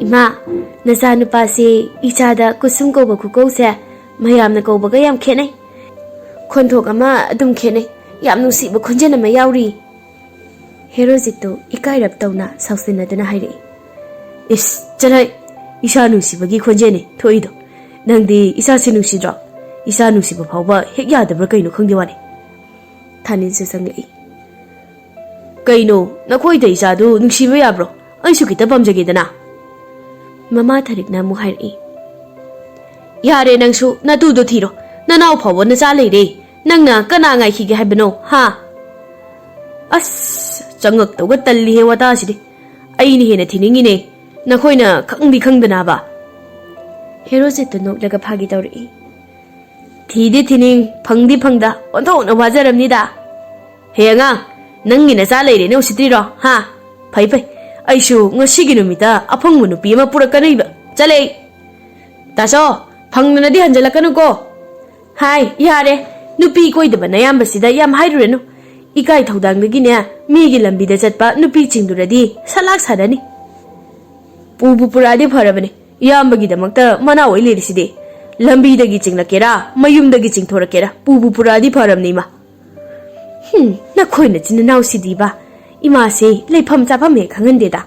"ꯏꯃꯥ, ꯅꯆꯥꯅꯨꯄꯥꯁꯤ ꯏꯆꯥꯗ ꯀꯨꯁꯨꯝ ꯀꯧꯕ ꯈꯨꯀꯧꯁꯦ ꯃꯌꯥꯝꯅ ꯀꯧꯕꯒ ꯌꯥꯝ ꯈꯦꯠꯅꯩ꯫ ꯈꯣꯟꯊꯣꯛ ꯑꯃ ꯑꯗꯨꯝ ꯈꯦꯠꯅꯩ꯫ ꯌꯥꯝ ꯅꯨꯡꯁꯤꯕ ꯈꯣꯟꯖꯦꯜ ꯑꯃ ꯌꯥꯎꯔꯤ꯫" ꯍꯦꯔꯣꯖꯤꯠꯇꯨ ꯏꯀꯥꯏꯔꯞ ꯇꯧꯅ ꯁꯥꯎꯁꯤꯟꯅꯗꯨꯅ ꯍꯥꯏꯔꯛꯏ꯫ "ꯏꯁ, ꯆꯠꯂꯍꯩ! ꯏꯁꯥ ꯅꯨꯡꯁꯤꯕꯒꯤ ꯈꯣꯟꯖꯦꯜꯅꯤ ꯊꯣꯛꯏꯗꯣ꯫ ꯅꯪꯗꯤ ꯏꯁꯥꯁꯦ ꯅꯨꯡꯁꯤꯗ꯭ꯔꯣ? ꯏꯁꯥ ꯅꯨꯡꯁꯤꯕ ꯐꯥꯎꯕ ꯍꯦꯛ ꯌꯥꯗꯕ꯭ꯔꯥ ꯀꯩꯅꯣ ꯈꯪꯗꯦ ꯋꯥꯅꯤ꯫" ꯊꯥꯅꯤꯜꯁꯨ ꯆꯪꯂꯛꯏ꯫ "ꯀꯩꯅꯣ, ꯅꯈꯣꯏꯗ ꯏꯆꯥꯗꯨ ꯅꯨꯡꯁꯤꯕ ꯌꯥꯕ꯭ꯔꯣ? ꯑꯩꯁꯨ ꯈꯤꯇ ꯄꯥꯝꯖꯒꯦꯗꯅ꯫" ꯃꯃꯥ ꯊꯔꯤꯛꯅ ꯑꯃꯨꯛ ꯍꯥꯏꯔꯛꯏ꯫ "ꯌꯥꯔꯦ, ꯅꯪꯁꯨ ꯅꯇꯨꯗꯣ ꯊꯤꯔꯣ꯫ ꯅꯅꯥꯎ ꯐꯥꯎꯕ ꯅꯆꯥ ꯂꯩꯔꯦ꯫ ꯅꯪꯅ ꯀꯅꯥ ꯉꯥꯏꯈꯤꯒꯦ ꯍꯥꯏꯕꯅꯣ, ꯍꯥ?" "ꯑꯁ, ꯆꯉꯛꯇꯧꯒ ꯇꯜꯂꯤꯍꯦ ꯋꯥꯇꯥꯁꯤꯗꯤ꯫ ꯑꯩꯅ ꯍꯦꯟꯅ ꯊꯤꯅꯤꯡꯉꯤꯅꯦ, ꯅꯈꯣꯏꯅ ꯈꯪꯗꯤ ꯈꯪꯗꯅꯕ꯫" ꯍꯦꯔꯣꯖꯤꯠꯇꯨ ꯅꯣꯛꯂꯒ ꯐꯥꯒꯤ ꯇꯧꯔꯛꯏ꯫ "ꯊꯤꯗꯤ ꯊꯤꯅꯤꯡ, ꯐꯪꯗꯤ ꯐꯪꯗ, ꯑꯣꯟꯊꯣꯛꯅ ꯋꯥꯖꯔꯝꯅꯤꯗ꯫ ꯍꯦ ꯑꯉꯥꯡ, ꯅꯪꯒꯤ ꯅꯆꯥ ꯂꯩꯔꯦꯅꯦ ꯎꯁꯤꯠꯇ꯭ꯔꯤꯔꯣ, ꯍꯥ? ꯐꯩ ꯐꯩ, ꯑꯩꯁꯨ ꯉꯁꯤꯒꯤ ꯅꯨꯃꯤꯠꯇ ꯑꯐꯪꯕ ꯅꯨꯄꯤ ꯑꯃ ꯄꯨꯔꯛꯀꯅꯤꯕ꯫ ꯆꯠꯂꯦ ꯑꯩ꯫ ꯇꯥꯆꯧ, ꯐꯪꯗꯅꯗꯤ ꯍꯟꯖꯜꯂꯛꯀꯅꯨꯀꯣ꯫" "ꯍꯥꯏ, ꯌꯥꯔꯦ꯫ ꯅꯨꯄꯤ ꯀꯣꯏꯗꯕ ꯅꯌꯥꯝꯕꯁꯤꯗ ꯌꯥꯝ ꯍꯥꯏꯔꯨꯔꯅꯨ꯫ ꯏꯀꯥꯏ ꯊꯧꯗꯥꯡꯗꯒꯤꯅꯦ, ꯃꯤꯒꯤ ꯂꯝꯕꯤꯗ ꯆꯠꯄ ꯅꯨꯄꯤ ꯆꯤꯡꯗꯨꯔꯗꯤ ꯁꯂꯥꯛ ꯁꯥꯅꯅꯤ꯫" "ꯄꯨꯕꯨ ꯄꯨꯔꯛꯑꯗꯤ ꯐꯔꯕꯅꯦ꯫ ꯏꯌꯥꯝꯕꯒꯤꯗꯃꯛꯇ ꯃꯅꯥꯎ ꯑꯣꯏ ꯂꯩꯔꯤꯁꯤꯗꯤ꯫ ꯂꯝꯕꯤꯗꯒꯤ ꯆꯤꯡꯂꯛꯀꯦꯔꯥ, ꯃꯌꯨꯝꯗꯒꯤ ꯆꯤꯡꯊꯣꯔꯛꯀꯦꯔꯥ, ꯄꯨꯕꯨ ꯄꯨꯔꯛꯑꯗꯤ ꯐꯔꯝꯅꯤ, ꯏꯃꯥ꯫ "ꯍꯨꯝ, ꯅꯈꯣꯏ ꯅꯆꯤꯟ ꯅꯅꯥꯎꯁꯤꯗꯤꯕ, ꯏꯃꯥꯁꯦ ꯂꯩꯐꯝ ꯆꯥꯐꯝ ꯍꯦꯛ ꯈꯪꯍꯟꯗꯦꯗ"꯫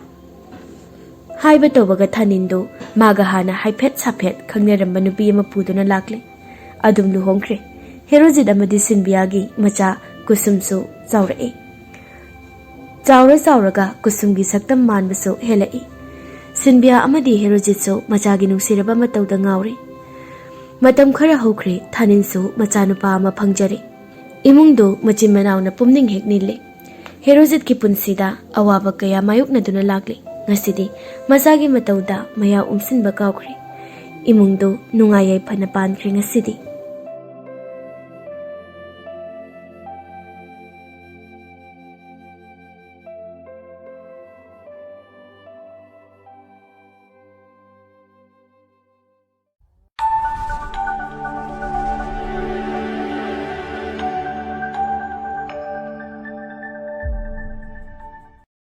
ꯍꯥꯏꯕ ꯇꯧꯕꯒ ꯊꯥꯅꯤꯟꯗꯨ ꯃꯥꯒ ꯍꯥꯟꯅ ꯍꯥꯏꯐꯦꯠ ꯁꯥꯐꯦꯠ ꯈꯪꯅꯔꯝꯕ ꯅꯨꯄꯤ ꯑꯃ ꯄꯨꯗꯨꯅ ꯂꯥꯛꯂꯦ꯫ ꯑꯗꯨꯝ ꯂꯨꯍꯣꯡꯈ꯭ꯔꯦ꯫ ꯍꯦꯔꯣꯖꯤꯠ ꯑꯃꯗꯤ ꯁꯤꯟꯕꯤꯌꯥꯒꯤ ꯃꯆꯥ ꯀꯨꯁꯨꯝꯁꯨ ꯆꯥꯎꯔꯛꯏ꯫ ꯆꯥꯎꯔ ꯆꯥꯎꯔꯒ ꯀꯨꯁꯨꯝꯒꯤ ꯁꯛꯇꯝ ꯃꯥꯟꯕꯁꯨ ꯍꯦꯜꯂꯛꯏ꯫ ꯁꯤꯟꯕꯤꯌꯥ ꯑꯃꯗꯤ ꯍꯦꯔꯣꯖꯤꯠꯁꯨ ꯃꯆꯥꯒꯤ ꯅꯨꯡꯁꯤꯔꯕ ꯃꯇꯧꯗ ꯉꯥꯎꯔꯦ꯫ ꯃꯇꯝ ꯈꯔ ꯍꯧꯈ꯭ꯔꯦ, ꯊꯥꯅꯤꯟꯁꯨ ꯃꯆꯥꯅꯨꯄꯥ ꯑꯃ ꯐꯪꯖꯔꯦ꯫ ꯏꯃꯨꯡꯗꯨ ꯃꯆꯤꯟ ꯃꯅꯥꯎꯅ ꯄꯨꯝꯅꯤꯡ ꯍꯦꯛ ꯅꯤꯜꯂꯦ꯫ ꯍꯦꯔꯣꯖꯤꯠꯀꯤ ꯄꯨꯟꯁꯤꯗ ꯑꯋꯥꯕ ꯀꯌꯥ ꯃꯥꯌꯣꯛꯅꯗꯨꯅ ꯂꯥꯛꯂꯤ꯫ ꯉꯁꯤꯗꯤ ꯃꯆꯥꯒꯤ ꯃꯇꯧꯗ ꯃꯌꯥ ꯎꯝꯁꯤꯟꯕ ꯀꯥꯎꯈ꯭ꯔꯦ꯫ ꯏꯃꯨꯡꯗꯨ ꯅꯨꯡꯉꯥꯏ ꯌꯥꯏꯐꯅ ꯄꯥꯟꯈ꯭ꯔꯦ ꯉꯁꯤꯗꯤ꯫